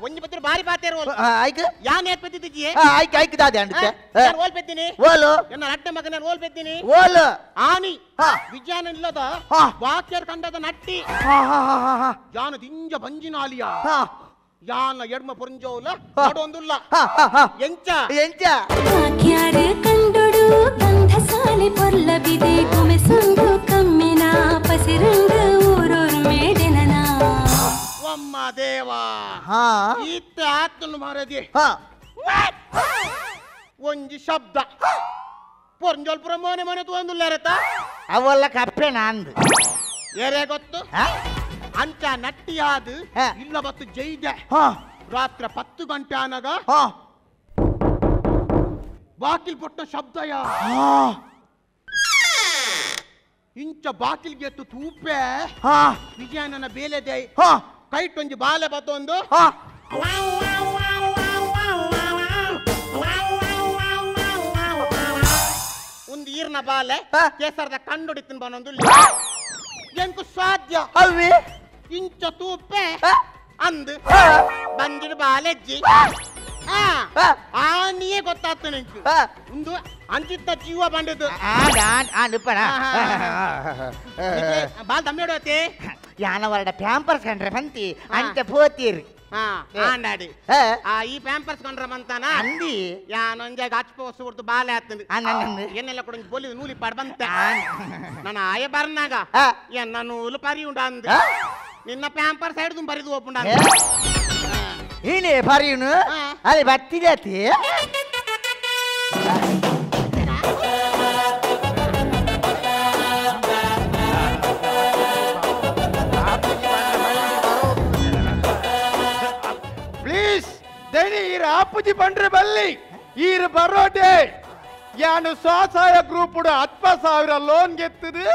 ಒಂಜಿ ಪತ್ರ ಬಾರಿ ಪಾತೇರೋಲು ಆಯ್ಕ ಯಾನ್ ಏತ್ ಪೆತ್ತಿದ್ದೀ ಆಯ್ಕ ಆಯ್ಕ ದಾದೆ ಅಂಡತೆ ನಾನು ಓಲ್ ಪೆತ್ತೀನಿ ಓಲು ನನ್ನ ಅಡ್ಡ ಮಗ ನಾನು ಓಲ್ ಪೆತ್ತೀನಿ ಓಲು ಆನಿ ವಿಜ್ಞಾನ ಇಲ್ಲದ ವಾಕ್ಯರ್ ಕಂಡದ ನಟ್ಟಿ ಯಾನ ದಿಂಜ ಬಂಜಿನಾಲಿಯ ಯಾನ ಎಡ್ಮ ಪುರಂಜೋಲ ನಡೊಂದುಲ್ಲ ಎಂಚ ಎಂಚ ವಾಕ್ಯಾರ ಕಂಡೊಡು ಗಂಧಸಾಲಿ ಪೊರ್ಲಬಿದೆ ಕುಮೆಸುಂಡು ಕಮ್ಮಿನ ಪಸಿರಂಗ ಊರೂರು ಮೇಡೆನ ಅಮ್ಮ ದೇವಾ ಈತ ಆತನು ಮಾರದಿ ಒಂಜಿ ಶಬ್ದ ಪೊರ್ಂಜೋಲ್ಪುರ ಮೋನೆ ಮೋನೆ ತೋಂದುಲ್ಲಾರತ ಅವಲ್ಲ ಕಪ್ಪೆ ನಾಂದು ಏರೇ ಗೊತ್ತು ಅಂಚ ನಟ್ಟಿಯಾದು ಇಲ್ಲ ಬತ್ತು ಜೈದೆ ರಾತ್ರಿ 10 ಗಂಟೆ ಆನಾಗ ಬಾಕಿಲ್ ಪೊಟ್ಟ ಶಬ್ದಯ ಇಂಚ ಬಾಕಿಲ್ಗೆ ಎತ್ತು ತೂಪೆ ವಿಜಯನನ ಬೇಲೆದೆ ಕೈಟೊಂಜಿ ಬಾಲೆ ಬತ್ತೊಂದು ಒಂದು ಈರ್ನ ಬಾಲೆ ಕೇಸರದ ಕಂಡುಡಿತಿನ ಬನ್ನೊಂದು ಎಂಕು ಸಾಧ್ಯ ಅಲ್ವೇ ಇಂಚ ತೂಪೆ ಅಂದು ಬಂದಿಡು ಬಾಲೆಜ್ಜಿ ಆನಿಯೇ ಗೊತ್ತಾಗ್ತ ನಿಂಕು ಒಂದು ಅಂಚಿತ್ತ ಜೀವ ಬಂದದ್ದು ಬಾಲ್ ತಮ್ಮಿಡೋತಿ ಯಾನವರಡ ಪ್ಯಾಂಪರ್ಸ್ ಕಂಡ್ರೆ ಬಂತಿ ಅಂಚ ಪೋತೀರಿ ಆಂಡಾಡಿ ಈ ಪ್ಯಾಂಪರ್ಸ್ ಕಂಡ್ರೆ ಬಂತಾನ ಅಂದಿ ಯಾನೊಂಜ ಅಚ್ಪ ಹೊಸ ಬಾಲೆ ಆತಂದು ಎನ್ನೆಲ್ಲ ಕೂಡ ಬೋಲಿ ನೂಲಿ ಪಾಡ್ ಬಂತ ನನ್ನ ಆಯ ಬರ್ನಾಗ ಎನ್ನ ನೂಲು ಪರಿ ಉಂಡ ಅಂದ ನಿನ್ನ ಪ್ಯಾಂಪರ್ಸ್ ಹಿಡಿದು ಬರಿದು ಒಪ್ಪುಂಡ ಏನೇ ಪರಿಯುನು ಅರೆ ಬತ್ತಿದಾತಿ ಪ್ಲೀಸ್ ದಣಿ ಈರ ಆಪುಜಿ ಬಂಡ್ರೆ ಬಲ್ಲಿ ಈರು ಬರೋಟೆ ಯಾನು ಸ್ವಸಹಾಯ ಗ್ರೂಪ್ 10,000 ಲೋನ್ ಗೆತ್ತದು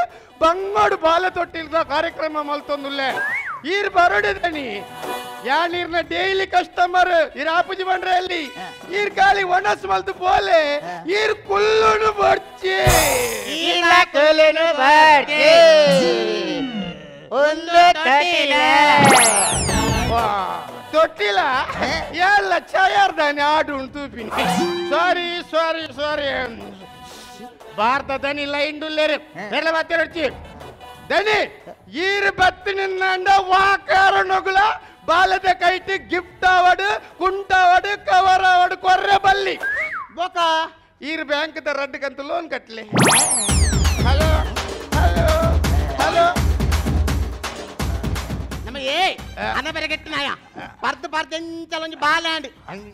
ಬಂಗೋಡು ಬಾಲೆ ತೊಟ್ಟಿಲ್ದ ಕಾರ್ಯಕ್ರಮ ಮಲ್ತೊಂದುಲ್ಲೆ ಈರ್ ಬರೋಡೆ ದಣಿ ಯಾನೀರ್ನ ಡೈಲಿ ಕಸ್ಟಮರ್ ಈರ್ ಆಪುಜಿ ಬಂಡ್ರೆ ಅಲ್ಲಿ ಈರ್ ಖಾಲಿ ಒಣಸ್ ಮಲ್ತು ಪೋಲೆ ಈರ್ ಕುಲ್ಲುನು ಬರ್ಚಿ ಕುಲ್ಲುನು ಬರ್ಚಿ ಒಂದು ತೊಟ್ಟಿಲ ತೊಟ್ಟಿಲ ಎಲ್ಲ ಚಯಾರ್ದಾನೆ ಆಡು ಉಂಟು ಸಾರಿ ಸಾರಿ ಸಾರಿ ಭಾರತ ದನಿ ಲೈಂಡುಲ್ಲೇರು ಎಲ್ಲ ಬತ್ತಿರೊಡ್ಚಿ ದನಿ ಈರು ಬತ್ತಿ ನಿನ್ನಂಡ ವಾಕಾರ ನೊಗುಲ ಬಾಲದ ಕೈಟಿ ಗಿಫ್ಟ್ ಆವಡು ಕುಂಟಾವಡು ಕವರ್ ಆವಡು ಕೊರ್ರೆ ಬಲ್ಲಿ ಬೋಕ ಈರು ಬ್ಯಾಂಕ್ the ರಡ್ಡುಕಂತ ಲೋನ್ ಕಟ್ಲಿ ಹಲೋ ಹಲೋ ಹಲೋ ನಮಗೆ ಅನ ಬೆರಗೆಟ್ಟಿನಾಯ ಪರ್ದು ಪರ್ದು ಎಂಚಲೊಂಜಿ ಬಾಲೆ ಅಂಡ್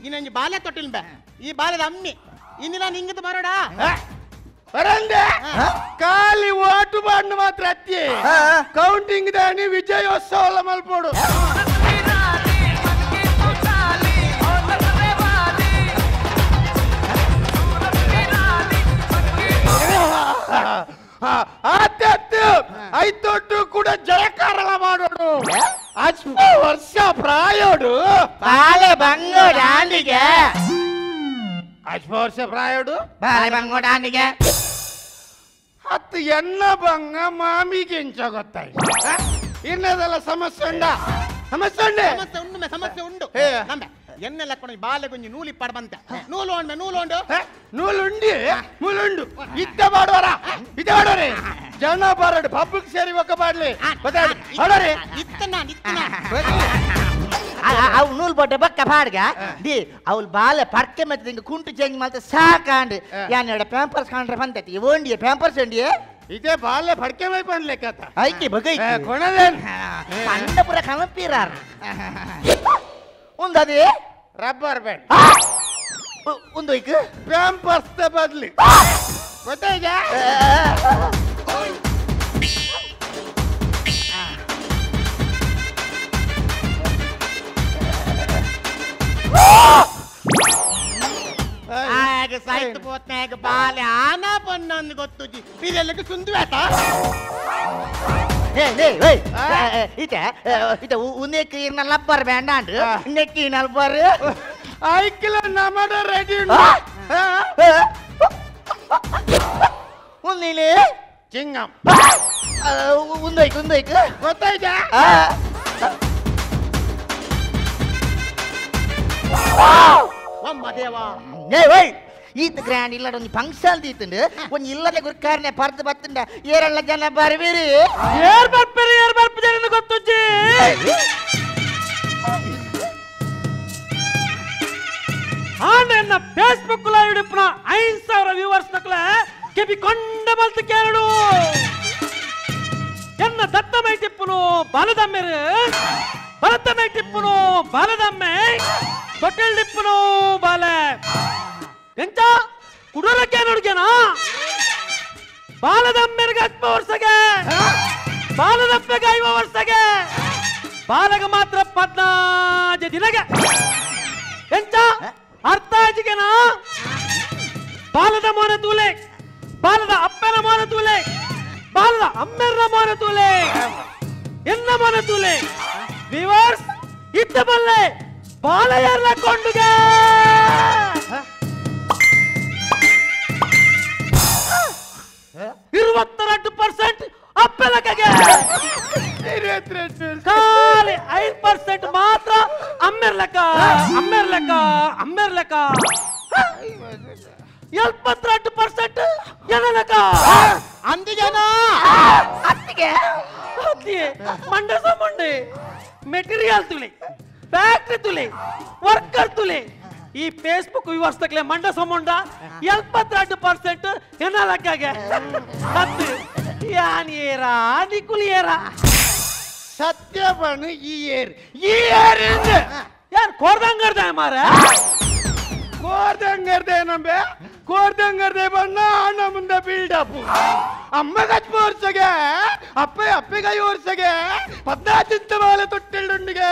ಇನ್ನೊಂಜಿ ಬಾಲೆ ತೊಟ್ಟಿಲ್ ಬೇ ಈ ಬಾಲೆದ ಅಮ್ಮಿ ಇನ್ನು ನಾನು ಹಿಂಗದ ಬರೋಡ ಬರಂದೆ ಖಾಲಿ ಓಟು ಬಾಂಡ್ ಮಾತ್ರ ಅತ್ತಿ ಕೌಂಟಿಂಗ್ ದಾನಿ ವಿಜಯೋತ್ಸವ ಮಲ್ಪೋಡು ಐತೊಟ್ಟು ಕೂಡ ಜಯಕಾರಲ ಮಾಡೋಡು ಅಷ್ಟು ವರ್ಷ ಪ್ರಾಯೋಡು ಬಾಲೆ ಬಂಗೋಡಾಂಡಿಗೆ ಅಷ್ಟು ವರ್ಷ ಪ್ರಾಯೋಡು ಬಾಲೆ ಬಂಗೋಡಾಂಡಿಗೆ ಹತ್ತು ಎನ್ನ ಬಂಗ ಮಾಮಿಗೆ ಎಂಚ ಗೊತ್ತಾಯ್ತು ಇನ್ನದೆಲ್ಲ ಸಮಸ್ಯೆ ಉಂಡ ಸಮಸ್ಯೆ ಉಂಡೆ ಸಮಸ್ಯೆ ಉಂಡು ಸಮಸ್ಯೆ ಉಂಡು ನಂಬೆ ಎನ್ನೆಲ್ಲ ಕೊಡ ಬಾಲೆ ಗುಂಜಿ ನೂಲಿ ಪಾಡ್ ಬಂತ ನೂಲು ಉಂಡೆ ನೂಲು ಉಂಡು ನೂಲುಂಡಿ ನೂಲುಂಡು ಇದ್ದ ಮಾಡುವರ ಇದ್ದ ಮಾಡೋರೆ ಜನ ಬರಡು ಪಬ್ಲಿಕ್ ಸೇರಿ ಒಕ್ಕ ಬಾಡ್ಲಿ ಹೊಡರಿ ಇತ್ತನ ಇತ್ತನ ಅವು ನೂಲು ಬೊಟ್ಟೆ ಬಕ್ಕ ಪಾಡ್ಗ the ಅವಳು ಬಾಲೆ ಪರ್ಕೆ ಮತ್ತೆ ಹಿಂಗೆ ಕುಂಟು ಚೇಂಜ್ ಮಾಡ್ತಾ ಸಾಕಾಂಡ್ ಯಾನ್ ಪ್ಯಾಂಪರ್ಸ್ ಕಾಂಡ್ರೆ ಬಂತೈತಿ ಓಂಡಿಯ ಪ್ಯಾಂಪರ್ಸ್ ಉಂಡಿಯೇ ಇದೇ ಬಾಲೆ ಫಡ್ಕೆ ಮೈ ಪಂಡ್ಲೆ ಕಥ ಐಕೆ ಬಗೈ ಕೊಣದೇನ್ ಪಂಡಪುರ ಕಮಪೀರಾರ್ ಒಂದದೇ ರಬ್ಬರ್ ಬ್ಯಾಂಡ್ ಒಂದು ಐಕ್ ಪ್ಯಾಂಪರ್ಸ್ the ಬದ್ಲಿ ಗೊತ್ತಾಯ್ತಾ ಇಲ್ಲಗೆ ಸಾಯ್ತು ಪೋತ್ನಾಗ ಬಾಲೆ ಆನ ಪೊನ್ನಂದು ಗೊತ್ತುಜಿ ಪಿರೆಲ್ಲಕ್ಕೆ ಸುಂದುವೇತ ಇತ್ತೆ ಇತ್ತೆ ಉನ್ನೆಕ್ ಇರ್ನ ಲಬ್ಬರ್ ಬೇಂಡಾಂಡ್ ನೆಕ್ಕಿ ನಲ್ಬರ್ ಐಕ್ಲ ನಮಡ ರೆಡಿ ಉನ್ನಿಲೆ ಚಿಂಗಂ ಉಂದೈಕ್ ಉಂದೈಕ್ ಗೊತ್ತಾಯ್ತಾ ಈತ ಗ್ರ್ಯಾಂಡ್ ಇಲ್ಲಡ ಒಂಜಿ ಫಂಕ್ಷನ್ ದೀತುಂಡು ಒಂಜಿ ಇಲ್ಲದ ಗುರ್ಕಾರನೆ ಪರ್ದು ಬತ್ತುಂಡ ಏರಲ್ಲ ಜನ ಬರ್ಬಿರಿ ಏರ್ ಬರ್ಪಿರಿ ಏರ್ ಬರ್ಪಿರಿ ಗೊತ್ತುಜ್ಜಿ ಆಂಡ ಫೇಸ್ಬುಕ್ ಲೈವ್ ಇಡುಪುನ 5000 ವ್ಯೂವರ್ಸ್ ನಕಲ ಕೆಬಿ ಕೊಂಡ ಮಲ್ತು ಕೇರಳು ಎನ್ನ ದತ್ತ ಮೈಟಿಪ್ಪುನು ಬಾಲದಮ್ಮೆರು ಭರತ ಮೈಟಿಪ್ಪುನು ಬಾಲದಮ್ಮೆ ತೊಟ್ಟೆಲ್ ಡಿಪ್ಪುನು ಬಾಲೆ ಎಂಚ ಕುಡೋರಕ್ಕೆ ನೋಡ್ಗೆನಾ ಬಾಲದಮ್ಮೆರ್ಗೆ 10 ವರ್ಷಗೆ ಬಾಲದಪ್ಪಗೆ 50 ವರ್ಷಗೆ ಬಾಲಗ ಮಾತ್ರ 14 ದಿನಗೆ ಎಂಚ ಅರ್ಥ ಆಜಿಗೆನಾ ಬಾಲದ ಮೋನ ತೂಲೆ ಬಾಲದ ಅಪ್ಪನ ಮೋನ ತೂಲೆ ಬಾಲದ ಅಮ್ಮೆರ್ನ ಮೋನ ತೂಲೆ ಎನ್ನ ಮೋನ ತೂಲೆ ವಿವರ್ಸ್ ಇದ್ದ ಬಲ್ಲೆ ಬಾಲ ಯಾರ್ಲ ಕೊಂಡುಗೆ 22% ಅಪ್ಪಲಕಗೆ ಖಾಲಿ 5% ಮಾತ್ರ ಅಮ್ಮೆರ್ಲಕ ಅಮ್ಮೆರ್ಲಕ ಅಮ್ಮೆರ್ಲಕ 72% ಎನಲಕ ಅಂದಿಗೆನಾ ಅತ್ತಿಗೆ ಅತ್ತಿಗೆ ಮಂಡಸ ಮಂಡೆ ಮೆಟೀರಿಯಲ್ ತುಲೆ ಫ್ಯಾಕ್ಟ್ರಿ ತುಲೆ ವರ್ಕರ್ ತುಲೆ ಈ ಫೇಸ್ಬುಕ್ ವ್ಯೂವರ್ಸ್ ತಕ್ಲೆ ಮಂಡ ಸೊಮೊಂಡ 72% ಎನಲಕ್ಕಾಗೆ ಹತ್ತು ಯಾನ್ ಏರಾ ನಿಕುಲಿಯೇರಾ ಸತ್ಯವನ್ನು ಈ ಏರ್ ಈ ಏರ್ ಯಾರು ಕೋರ್ದಂಗರ್ದೆ ಮಾರ ಕೋರ್ದಂಗರ್ದೆ ನಂಬೆ ಕೋರ್ದಂಗರ್ದೆ ಬಣ್ಣ ಅಣ್ಣ ಮುಂದೆ ಬಿಲ್ಡಪ್ ಅಮ್ಮಗ ವರ್ಷಗೆ ಅಪ್ಪೆ ಅಪ್ಪೆಗೈ ವರ್ಷಗೆ 14 ಬಾಲೆ ತೊಟ್ಟಿಲ್ಡುಂಡಿಗೆ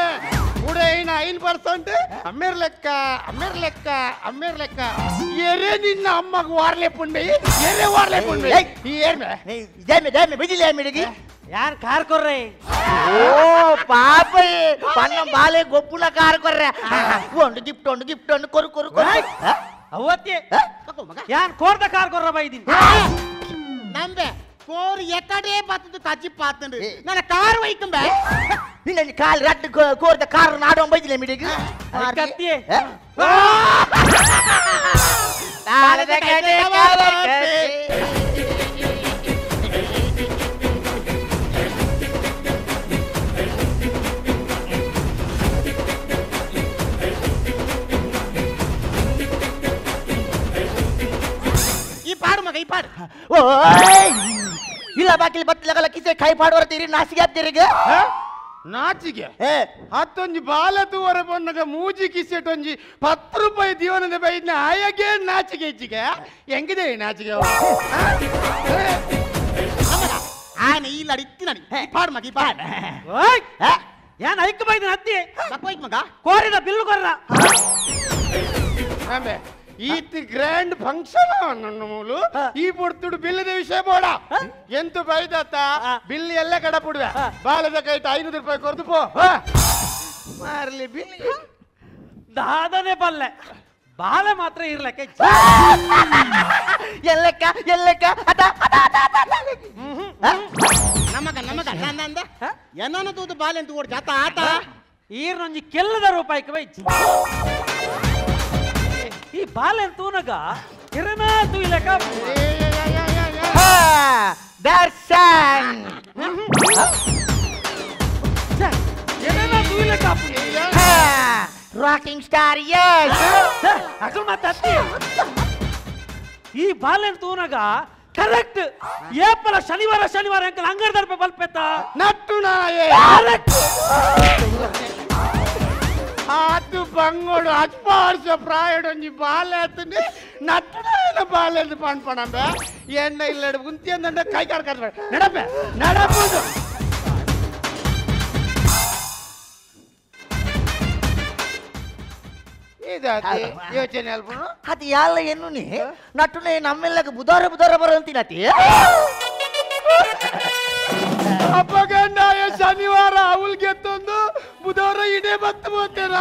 ಕೂಡ 9% ಅಮ್ಮೇರ್ ಲೆಕ್ಕ ಅಮ್ಮೇರ್ ಲೆಕ್ಕ ಅಮ್ಮೇರ್ ಲೆಕ್ಕ ಎರೆ ನಿನ್ನ ಅಮ್ಮಗ ವಾರ್ಲೆ ಪುಂಡಿ ಎರೆ ವಾರ್ಲೆ ಪುಂಡಿ ಈ ಏರ್ಮೆ ಜೈಮೆ ಜೈಮೆ ಬಿಜಿಲೆ ಮಿಡಿಗಿ ಯಾರು ಕಾರ್ ಕೊರ್ರೆ ಓ ಪಾಪ ಪನ್ನ ಬಾಲೆ ಗೊಪ್ಪುನ ಕಾರ್ ಕೊರ್ರೆ ಒಂದು ಗಿಫ್ಟ್ ಒಂದು ಗಿಫ್ಟ್ ಒಂದು ಕೊರು ಕೊರು ಕೊರು ಅವತ್ತೆ ಯಾನ್ ಕೋರ್ದ ಕಾರ್ ಕೊರ್ರ ಬೈದಿನಿ ನಂಬೆ ಕೋರ್ ಎಕಡೆ ಬತ್ತದು ತಜ್ಜಿ ಪಾತಂಡು ನನ್ನ ಕಾರ್ ವೈಕಂಬೆ ನಿನ್ನ ಕಾಲ್ ರಟ್ಟು ಕೋರ್ದ ಕಾರ್ ನಾಡೋ ಬೈದಿಲ್ಲ ಮಿಡಿಗಿ ಕತ್ತಿಯೇ ತಾಳದ ಕಡೆ ಈ ಪಾಡು ಮಗ ಈ ಪಾಡು ಓಯ್ ಇಲ್ಲ ಬಾಕಿಲ್ ಬತ್ತಲಗಲ್ಲ ಕಿಸೆ ಕೈ ಪಾಡುವರ ತೀರಿ ನಾಸಿಗೆ ಆಗ್ತೀರಿಗೆ ನಾಚಿಗೆ ಹತ್ತೊಂಜಿ ಬಾಲ ತೂವರ ಪೊನ್ನಗ ಮೂಜಿ ಕಿಸೆಟೊಂಜಿ 10 ರೂಪಾಯಿ ದಿವನದ ಬೈದ್ನ ಆಯಗೆ ನಾಚಿಗೆ ಇಚ್ಚಿಗೆ ಹೆಂಗಿದೆ ನಾಚಿಗೆ ಆನೆ ಇಲ್ಲ ಇತ್ತಿ ನಡಿ ಪಾಡು ಮಗ ಈ ಪಾಡು ಏನ್ ಐಕ್ ಬೈದಿನ ಅತ್ತಿ ಮಗ ಕೋರಿದ ಬಿಲ್ಲು ಕೊರ್ರ ಆಮೆ ಈತ್ ಗ್ರ್ಯಾಂಡ್ ಫಂಕ್ಷನ್ ಮೂಲು ಈ ಪುಡ್ತುಡು ಬಿಲ್ಲದ ವಿಷಯ ಬೋಡ ಎಂತು ಬೈದತ್ತ ಬಿಲ್ ಎಲ್ಲ ಕಡ ಪುಡುವೆ ಬಾಲದ ಕೈಟ 500 ರೂಪಾಯಿ ಕೊರ್ದು ಪೋ ಮಾರ್ಲಿ ಬಿಲ್ ದಾದನೆ ಬಲ್ಲೆ ಬಾಲೆ ಮಾತ್ರ ಇರ್ಲಕ್ಕೆ ಎಲ್ಲಕ್ಕ ಎಲ್ಲಕ್ಕ ಅತ ಅತ ಅತ ನಮಗ ನಮಗ ನಂದ ಏನನ ತೂದು ಬಾಲೆ ಅಂತ ಓಡ್ ಜಾತ ಆತ ಈರ್ನೊಂಜಿ ಕೆಲ್ಲದ ರೂಪಾಯಿಗೆ ಬೈಚಿ ಈ ಬಾಲೆ ತೂನಗ ಇರನ ತೂಯಿಲಕ Darshan ಇರನ ತೂಯಿಲಕ rocking star Yes Akal ಮತ್ತೆ ಅತ್ತಿ ಈ ಬಾಲೆ ತೂನಗ ಕರೆಕ್ಟ್ ಏಪಲ ಶನಿವಾರ ಶನಿವಾರ ಅಂಕಲ್ ಅಂಗಡಿ ದರ್ಪೆ ಬಲ್ಪೆತ್ತ ನಟ್ಟು ನಾಯೇ ಕರೆಕ್ಟ್ ಆತು ಬಂಗೋಡು ಅಜ್ಪ ವರ್ಷ ಪ್ರಾಯಡೊಂಜಿ ಬಾಲೆ ಆತಂಡಿ ನಟ್ಟುನಾಯನ ಬಾಲೆ ಅಂತ ಪಣ್ಪಣಂಬೆ ಎಣ್ಣ ಇಲ್ಲ ಉಂತಿ ಅಂದಂಡ ಕೈ ಕಾರ್ ನಡಪೆ ನಡಪುದು ಯೋಚನೆ ಅಲ್ಪನು ಅದು ಯಾಲ ಎನ್ನುನಿ ನಟ್ಟುನೆ ನಮ್ಮೆಲ್ಲಕ್ಕೆ ಬುಧಾರ ಬುಧಾರ ಬರೋಂತಿನತಿ ಅಪ್ಪಗಂಡಾಯ ಶನಿವಾರ ಅವಲ್ ಗೆತ್ತೊಂದು ಬುಧವಾರ ಇಡೇ ಬತ್ತು ಹೋಗ್ತೇನ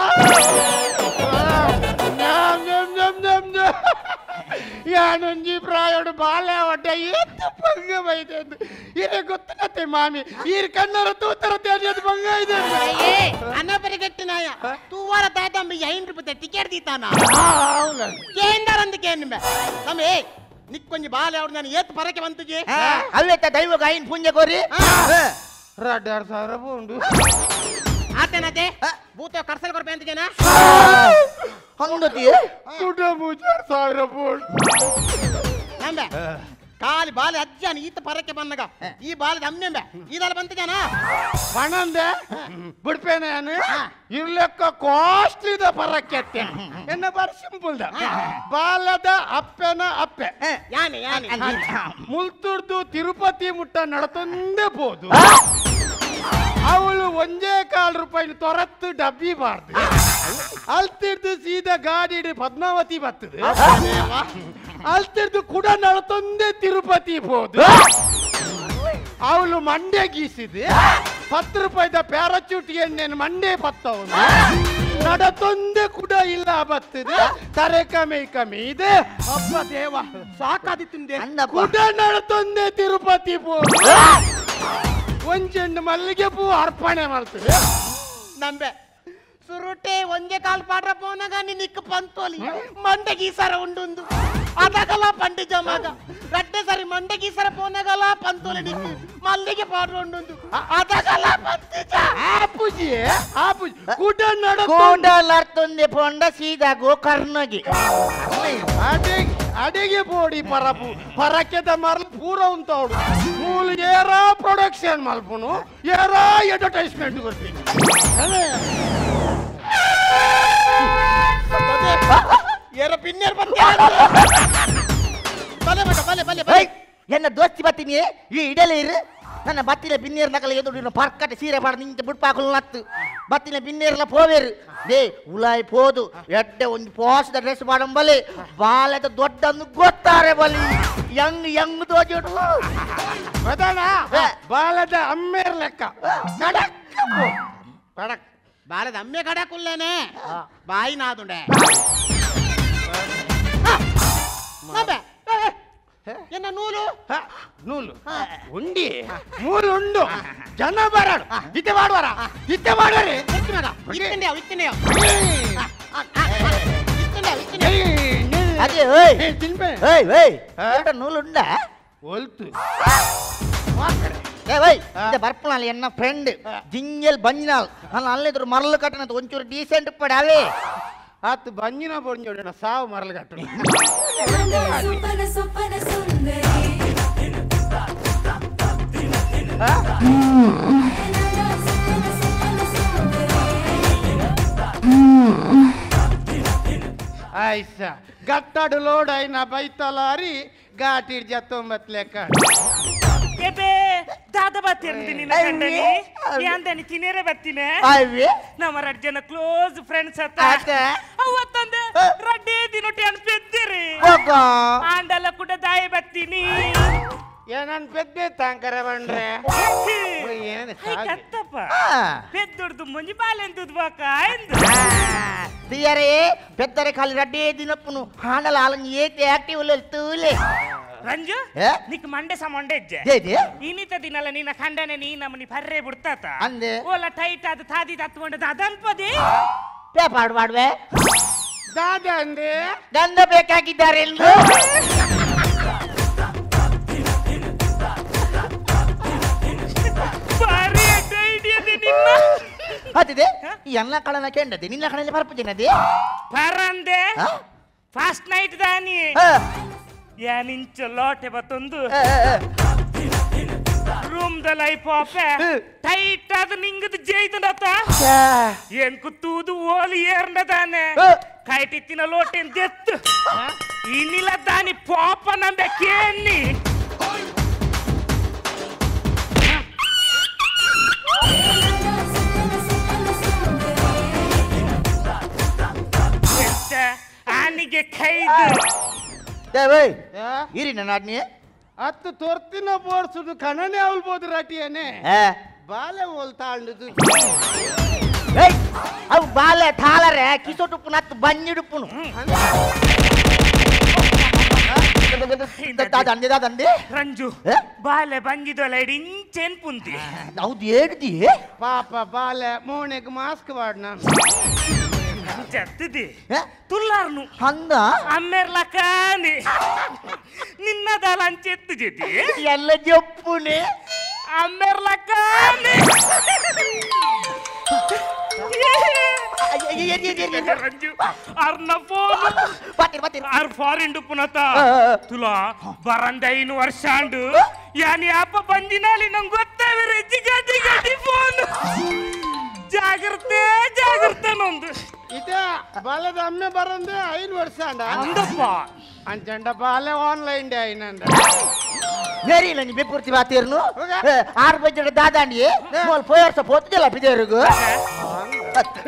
ಯಾನೊಂಜಿ ಪ್ರಾಯೋಡು ಬಾಲೆ ಹೊಟ್ಟೆ ಏತ್ತು ಪಂಗ ಬೈದೆ ಇರೇ ಗೊತ್ತನತ್ತೆ ಮಾಮಿ ಈರ್ ಕಣ್ಣರ ತೂತರ ತೇಜದ ಪಂಗ ಇದೆ ಅನಪರಿಗಟ್ಟಿನಾಯ ತೂವಾರ ತಾತಂಬಿ 5 ರೂಪಾಯಿ ಟಿಕೆಟ್ ದೀತಾನ ಕೇಂದ್ರ ಕೇಂದ್ರ ತಮ್ಮ ಏ ನಿಕ್ಕೊಂಜಿ ಬಾಲೆ ಅವ್ರು ನಾನು ಏತ್ ಪರಕೆ ಬಂತುಜಿ ಅಲ್ಲೇತ ದೈವ ಗಾಯಿನ ಪುಣ್ಯ ಕೋರಿ 2500 ಉಂಡು ಆತೇನತೆ ಭೂತ ಕರ್ಸಲ್ ಕೊರ್ಪೆ ಅಂತ ಜನ ಹಂಗತಿ ಕುಡ 3000 ಪೌಂಡ್ ನಂಬೆ ಕಾಲಿ ಬಾಲೆ ಅಜ್ಜನ ಈತ ಪರಕೆ ಬಂದಾಗ ಈ ಬಾಲದ ಅಮ್ಮೆಂಬೆ ಇದಲ್ಲ ಬಂತ ಜನ ಪಣಂದೆ ಬಿಡ್ಪೇನೆ ಇರ್ಲೆಕ್ಕ ಕಾಸ್ಟ್ಲಿದ ಪರಕ್ಕೆ ಎನ್ನ ಬಾರಿ ಸಿಂಪಲ್ ಬಾಲದ ಅಪ್ಪೆನ ಅಪ್ಪೆ ಯಾನೆ ಯಾನೆ ಮುಲ್ತುರ್ದು ತಿರುಪತಿ ಮುಟ್ಟ ನಡತೊಂದೇ ಬೋದು ಅವಳು ಒಂದೇ ಕಾಲು ರೂಪಾಯಿ ತೊರತ್ತು ಡಬ್ಬಿ ಬಾರ್ದು ಅಲ್ತಿರ್ದು ಸೀದಾ ಗಾಡಿ ಪದ್ಮಾವತಿ ಬರ್ತದೆ ಅಲ್ತಿರ್ದು ಕೂಡ ನಡತೊಂದೇ ತಿರುಪತಿ ಬೋದು ಅವಳು ಮಂಡೆ ಗೀಸಿದೆ 10 ರೂಪಾಯಿದ ಪ್ಯಾರಾಚೂಟ್ ಎಣ್ಣೆನು ಮಂಡೆ ಪತ್ತವನು ನಡತೊಂದೇ ಕೂಡ ಇಲ್ಲ ಬರ್ತದೆ ತರೆ ಕಮ್ಮಿ ಕಮ್ಮಿ ಇದೆ ಅಪ್ಪ ದೇವ ಸಾಕಾದಿತ್ತಿಂದೆ ಕೂಡ ನಡತೊಂದೇ ತಿರುಪತಿ ಬೋದು ಒಂಚೆಂಡು ಮಲ್ಲಿಗೆ ಪೂ ಅರ್ಪಣೆ ಮಾಡ್ತದೆ ನಂಬೆ ಸುರುಟೆ ಒಂದೇ ಕಾಲು ಪಾಡ್ರ ಪೋನಾಗ ನಿಕ್ಕ ಪಂತೋಲಿ ಮಂಡೆ ಗೀಸರ ಉಂಡುಂದು ಅದಗಲ ಪಂಡಿ ಜಮಾಗ ರಡ್ಡೆ ಸರಿ ಮಂಡೆ ಗೀಸರ ಪೋನಾಗಲ ಪಂತೋಲಿ ನಿಕ್ಕು ಮಲ್ಲಿಗೆ ಪಾಡ್ರ ಉಂಡುಂದು ಅದಗಲ ಪಂತಿಜ ಆಪುಜಿ ಆಪುಜಿ ಕೂಟ ನಡ ಕೂಡಲಾರ್ತೊಂದೆ ಪೊಂಡ ಸೀದಾ ಗೋಕರ್ಣಗೆ ಅಡಿಗೆ ಬೋಡಿ ಪರಪು ಪರಕೆದ ಮರಲು ಪೂರ ಉಂತಾವಡು ಮೂಲು ಏರಾ ಪ್ರೊಡಕ್ಷನ್ ಮಲ್ಪುನು ಏರಾ ಅಡ್ವರ್ಟೈಸ್ಮೆಂಟ್ ಕೊಡ್ತೀನಿ ಏರ ಪಿನ್ನೇರ್ ಬಲೆ ಬಲೆ ಬಲೆ ಬಲೆ ಬಲೆ ಎನ್ನ ದೋಸ್ತಿ ಬತ್ತೀನಿ ಈ ಇಡಲೇ ಇರು ನನ್ನ ಬತ್ತಿನ ಬಿನ್ನೇರ್ ನಕಲ ಎದುರು ಪರ್ಕಟ ಸೀರೆ ಪಾಡ ನಿಂತ ಬುಡ್ಪಾಕುಲು ನತ್ತು ಬತ್ತಿನ ಬಿನ್ನೇರ್ಲ ಪೋವೇರು they ಉಲಾಯ್ ಪೋದು ಎಡ್ಡೆ ಒಂದು ಪೋಸದ ಡ್ರೆಸ್ ಮಾಡಂಬಲಿ ಬಾಲದ ದೊಡ್ಡನ್ನು ಗೊತ್ತಾರೆ ಬಲಿ ಯಂಗ್ ಯಂಗ್ ದೋಜೋಡು ಬದನ ಬಾಲದ ಅಮ್ಮೇರ್ ಲೆಕ್ಕ ಕಡಕ್ ಕಡಕ್ ಬಾಲದ ಅಮ್ಮೆ ಕಡಕುಲ್ಲೇನೆ ಬಾಯಿ ನಾದುಂಡೆ ಎನ್ನ ನೂಲು ನೂಲು ಉಂಡಿ ಮೂಲು ಉಂಡು ಜನ ಬರಾಡು ಇತ್ತೆ ಮಾಡುವಾರ ಇತ್ತೆ ಮಾಡುವರೆ ಅದೇ ಓಯ್ ಓಯ್ ಓಯ್ ನೂಲು ಉಂಡ ಒಲ್ತು ಏ ಓಯ್ ಇಂದ ಬರ್ಪನಾಲ್ ಎನ್ನ ಫ್ರೆಂಡ್ ಜಿಂಜಲ್ ಬಂಜಿನಾಲ್ ನಾನು ಅಲ್ಲಿದ್ರು ಮರಳು ಕಟ್ಟನ ಒಂಚೂರು ಡೀಸೆಂಟ್ ಪಡಾವೆ ಆತು ಬಂಜಿನ ಬೊಂಜೋಡ ಸಾವು ಮರಳು ಕಟ್ಟಣ ಆಯ್ಸ ಗತ್ತಾಡು ಲೋಡ್ అయిన ಬೈತಲಾರಿ ಘಾಟಿ ಜತ್ತೊಂಬತ್ತು ಲೆಕ್ಕ ದಾದ ಬತ್ತೀನಿ ನಿನ್ನ ಗಂಡನಿ ಅಂದನಿ ತಿನೇರೆ ಬತ್ತೀನಿ ನಮ್ಮ ರಡ್ ಜನ ಕ್ಲೋಸ್ ಫ್ರೆಂಡ್ಸ್ ಅತ್ತ ಅವತ್ತೊಂದು ರಡ್ಡೇ ದಿನೊಟ್ಟಿ ಅನ್ಪೆದ್ದಿರಿ ಆಂಡಲ ಕೂಡ ದಾಯಿ ಬತ್ತೀನಿ ಏನನ್ ಪೆದ್ದೆ ತಾಂಕರೆ ಬಂಡ್ರೆ ಕತ್ತಪ್ಪ ಪೆದ್ದೊಡ್ದು ಮುಂಜಿ ಬಾಲೆಂದುದ್ ಬಾಕ ಎಂದು తీయరే పెద్దరే ఖాళీ రడ్డే దినప్పును ಹಾಂಡಲ ಆಲಂಗಿ ಏತೆ ಆಕ್ಟಿವ್ ತೂಲೆ ರಂಜು ನಿಕ್ ಮಂಡೆ ಸ ಮಂಡೆ ಇಜ್ಜೆ ಇನ್ನಿತ ದಿನಲ ನಿನ್ನ ಖಂಡನೆ ನೀ ನಮ್ಮನಿ ಪರ್ರೆ ಬಿಡ್ತಾತ ಅಂದೆ ಓಲ ಟೈಟ್ ಆದ ತಾದಿ ತತ್ಕೊಂಡದ ಅದನ್ಪದಿ ಪೇಪಾಡು ಮಾಡುವೆ ದಾದ ಅಂದೆ ಗಂಧ ಬೇಕಾಗಿದ್ದಾರೆ ಎಲ್ರು ಅದಿದೆ ಈ ಎಲ್ಲ ಕಳನ ಕೆಂಡದೆ ನಿನ್ನ ಕಣಲ್ಲಿ ಪರಪುಜಿನದೆ ಪರಂದೆ ಫಾಸ್ಟ್ ನೈಟ್ ದಾನಿ ಯಾನಿಂಚ ಲೋಟೆ ಬತ್ತೊಂದು ರೂಮ್ the life ಆಪೆ ಟೈಟ್ ಆದ ನಿಂಗದ ಜೈತಂಡತ ಏನ್ಕು ತೂದು ಓಲಿ ಏರ್ಂಡ ತಾನೆ ಕೈಟಿತ್ತಿನ ಲೋಟೆ ದೆತ್ತು ಇನ್ನಿಲ್ಲ ದಾನಿ ಪಾಪ ನಂಬೆ ಕೇನಿ ಖೈದು ದೇವೇ ಇರಿ ನನ್ನ ಆಜ್ಞೆ ಅತ್ತು ತೊರ್ತಿನ ಬೋರ್ಸುದು ಕಣನೆ ಅವಲ್ಬೋದು ರಾಟಿಯನೆ ಬಾಲೆ ಓಲ್ತಾಂಡುದು ಅವು ಬಾಲೆ ಥಾಲರೆ ಕಿಸೋಟುಪ್ಪುನ ಅತ್ತು ಬಂಜಿಡುಪ್ಪುನು ರಂಜು ಬಾಲೆ ಬಂಜಿದೊಲ ಇಂಚೆನ್ ಪುಂತಿ ಹೌದು ಏಡ್ದಿ ಪಾಪ ಬಾಲೆ ಮೋಣೆಗ್ ಮಾಸ್ಕ್ ವಾಡ್ ನಾನು ಚತ್ತಿದಿ ತುಲ್ಲಾರ್ನು ಹಂದ ಅಮ್ಮೆರ್ಲಕಾನಿ ನಿನ್ನದಲ ಅಂಚೆತ್ತು ಜೇತಿ ಎಲ್ಲ ಜಪ್ಪುನೆ ಅಮ್ಮೆರ್ಲಕಾನಿ ರಂಜು ಅರ್ನ ಫೋನ್ ಅರ್ ಫಾರಿನ್ ಡುಪ್ಪುನತ ತುಲಾ ಬರಂದ 5 ವರ್ಷ ಅಂಡು ಯಾನಿ ಅಪ್ಪ ಬಂದಿನಾಲಿ ನಂಗೆ ಗೊತ್ತಾವಿರ ಜಿಗದಿ ಗಡಿ ಫೋನ್ ಜಾಗ್ರತೆ ಜಾಗ್ರತೆ ನೊಂದು ಇದ ಬಾಲದ ಅಮ್ಮೆ ಬರಂದೆ 5 ವರ್ಷ ಅಂಡ ಅಂದಪ್ಪ ಅಂಚಂಡ ಬಾಲೆ ಆನ್ಲೈನ್ ಡೇ ಐನಂದ ಮೇರಿ ನಂಗೆ ಬೆಪ್ಪುರ್ತಿ ಬಾತೀರ್ನು 6 ಬಜೆ ದಾದಾಂಡಿ ಮೋಲ್ ಪೋಯ ವರ್ಷ ಪೋತಿದೆಲ್ಲ ಬಿದೇರುಗು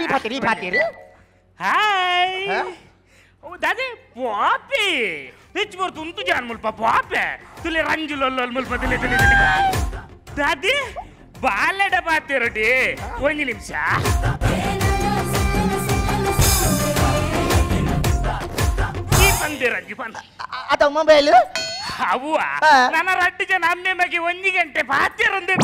ಈ ಬಾತೀರಿ ಈ ಬಾತೀರು ಹಾಯ್ ಓ ದಾದೆ ಪಾಪಿ ಹೆಚ್ಚು ಬರ್ತು ಉಂಟು ಜಾನ್ ಮುಲ್ಪ ಪಾಪೆ ತುಲೆ ರಂಜು ಲೊಲ್ಲೊಲ್ ಮುಲ್ಪ ತುಲೆ ತುಲೆ ತುಲೆ ದಾದಿ ಬಾಲೆಡ ಬಾತಿರಟಿ ಒಂದು ನಿಮಿಷ ಈ ಬಂದೆ ರಂಜು ಬಂದ ಅದ ಮೊಬೈಲ್ ಅವ್ವ ನನ್ನ ರಡ್ಡು ಜನ ಅಮ್ಮೆ ಬಗ್ಗೆ 1 ಗಂಟೆ ಬಾತಿರಂದೆ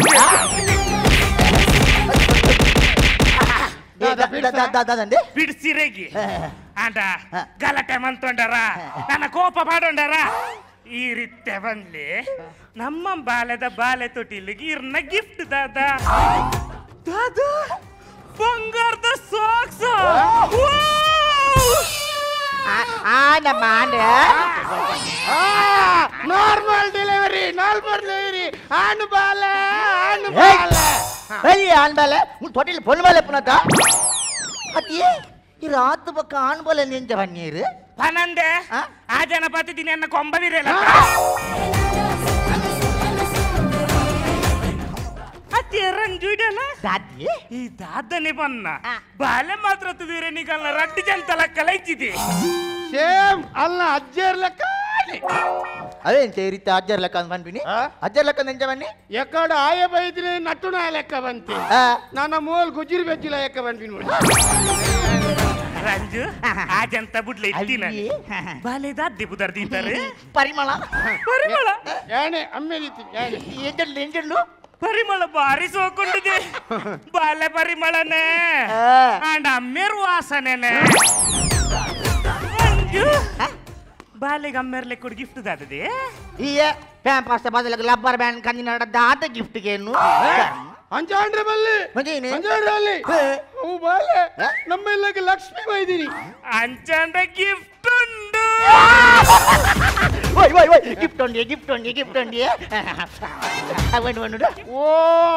ಬಿಡ್ಸಿರೇಗಿ ಅಂಡ ಗಲಾಟೆ ಮಂತೊಂಡಾರ ನನ್ನ ಕೋಪ ಪಾಡೊಂಡಾರ ಈ ರೀತಿ ಬಂದ್ಲಿ ನಮ್ಮ ಬಾಲೆದ ಬಾಲೆ ತೊಟ್ಟಿಲಿಗೆ ಇರ್ನ ಗಿಫ್ಟ್ ದಾದಾ ದಾದಾ ಬಂಗಾರದ ಸಾಕ್ಸ್ ನಮ್ಮ ನಾರ್ಮಲ್ ಡೆಲಿವರಿ ನಾರ್ಮಲ್ ಡೆಲಿವರಿ ಆನು ಬಾಲೆ ಆನು ಬಾಲೆ ಅಯ್ಯ ಆನ್ ಬಾಲೆ ತೊಟ್ಟಿಲ್ ಪೊಣ್ಣು ಬಾಲೆ ಪುನತ ಅತಿಯೇ ಈ ರಾತ್ ಪಕ್ಕ ಆನ್ ಬಾಲೆ ನಿಂಜ ಬನ್ನೀರು ಪನಂದೆ ಆ ಜನ ಬತ್ತಿದ್ದೀನಿ ಅನ್ನ ಕೊಂಬದಿರಲ್ಲ ಅತಿ ರಂಜು ಇದೆಲ್ಲ ದಾದಿ ಈ ದಾದನೆ ಬನ್ನ ಬಾಲೆ ಮಾತ್ರ ತುದಿರೆ ನಿಗಲ್ಲ ರಡ್ಡು ಜನ ಲೆಕ್ಕ ಲೈಚಿದೆ ಸೇಮ್ ಅಲ್ಲ ಅಜ್ಜರ್ ಲೆಕ್ಕ ಅದೇನ್ ಈ ರೀತಿ ಅಜ್ಜರ್ ಲೆಕ್ಕ ಅಂತ ಬಂದ್ಬಿನಿ ಅಜ್ಜರ್ ಲೆಕ್ಕ ನೆಂಜ ಬನ್ನಿ ಎಕ್ಕಡ ಆಯ ಬೈದ್ರೆ ನಟ್ಟು ನಾಯ ಲೆಕ್ಕ ಬಂತಿ ನನ್ನ ಮೋಲ್ ಗುಜ್ಜಿರ್ ಬೆಜ್ಜಿಲ ಲೆಕ್ಕ ಬಂದ್ವಿ ನೋಡಿ ರಂಜು ಆ ಜಂತ ಬುಡ್ಲೆ ಇತ್ತಿ ನಾನು ಬಾಲೆ ದಾದಿ ಬುದರ್ ದೀತಾರೆ ಪರಿಮಳ ಪರಿಮಳ ಯಾಣೆ ಅಮ್ಮೆ ರೀತಿ ಯಾಣೆ ಎಂಜಲ್ಲು ಎಂಜಲ್ಲು ಪರಿಮಳ ಭಾರಿ ಸೋಕೊಂಡಿದೆ ಬಾಲೆ ಪರಿಮಳನೇ ಅಂಡ್ ಅಮ್ಮೇರ್ ವಾಸನೆನೆ ರಂಜು ಬಾಲೆಗೆ ಅಮ್ಮೇರ್ಲೆ ಕೊಡು ಗಿಫ್ಟ್ ದಾದದೆ ಈ ಪ್ಯಾಂಪಾಸ್ ಬದಲಾಗ ಲಬ್ಬರ್ ಬ್ಯಾಂಡ್ ಕಂದಿನ ದಾದ ಗಿಫ್ಟ್ ಗೇನು ಅಂಜಾಂಡ್ರೆ ಬಲ್ಲಿ ಅಂಜಾಂಡ್ರೆ ಅಲ್ಲಿ ಅವು ಬಾಲೆ ನಮ್ಮ ಇಲ್ಲಗೆ ಲಕ್ಷ್ಮಿ ಬೈದಿನಿ ಅಂಚಾಂಡ್ರೆ ಗಿಫ್ಟ್ ಉಂಡು ಓಯ್ ಓಯ್ ಓಯ್ ಗಿಫ್ಟ್ ಉಂಡಿ ಗಿಫ್ಟ್ ಉಂಡಿ ಗಿಫ್ಟ್ ಉಂಡಿ ಅವನು ಅವನು ಓ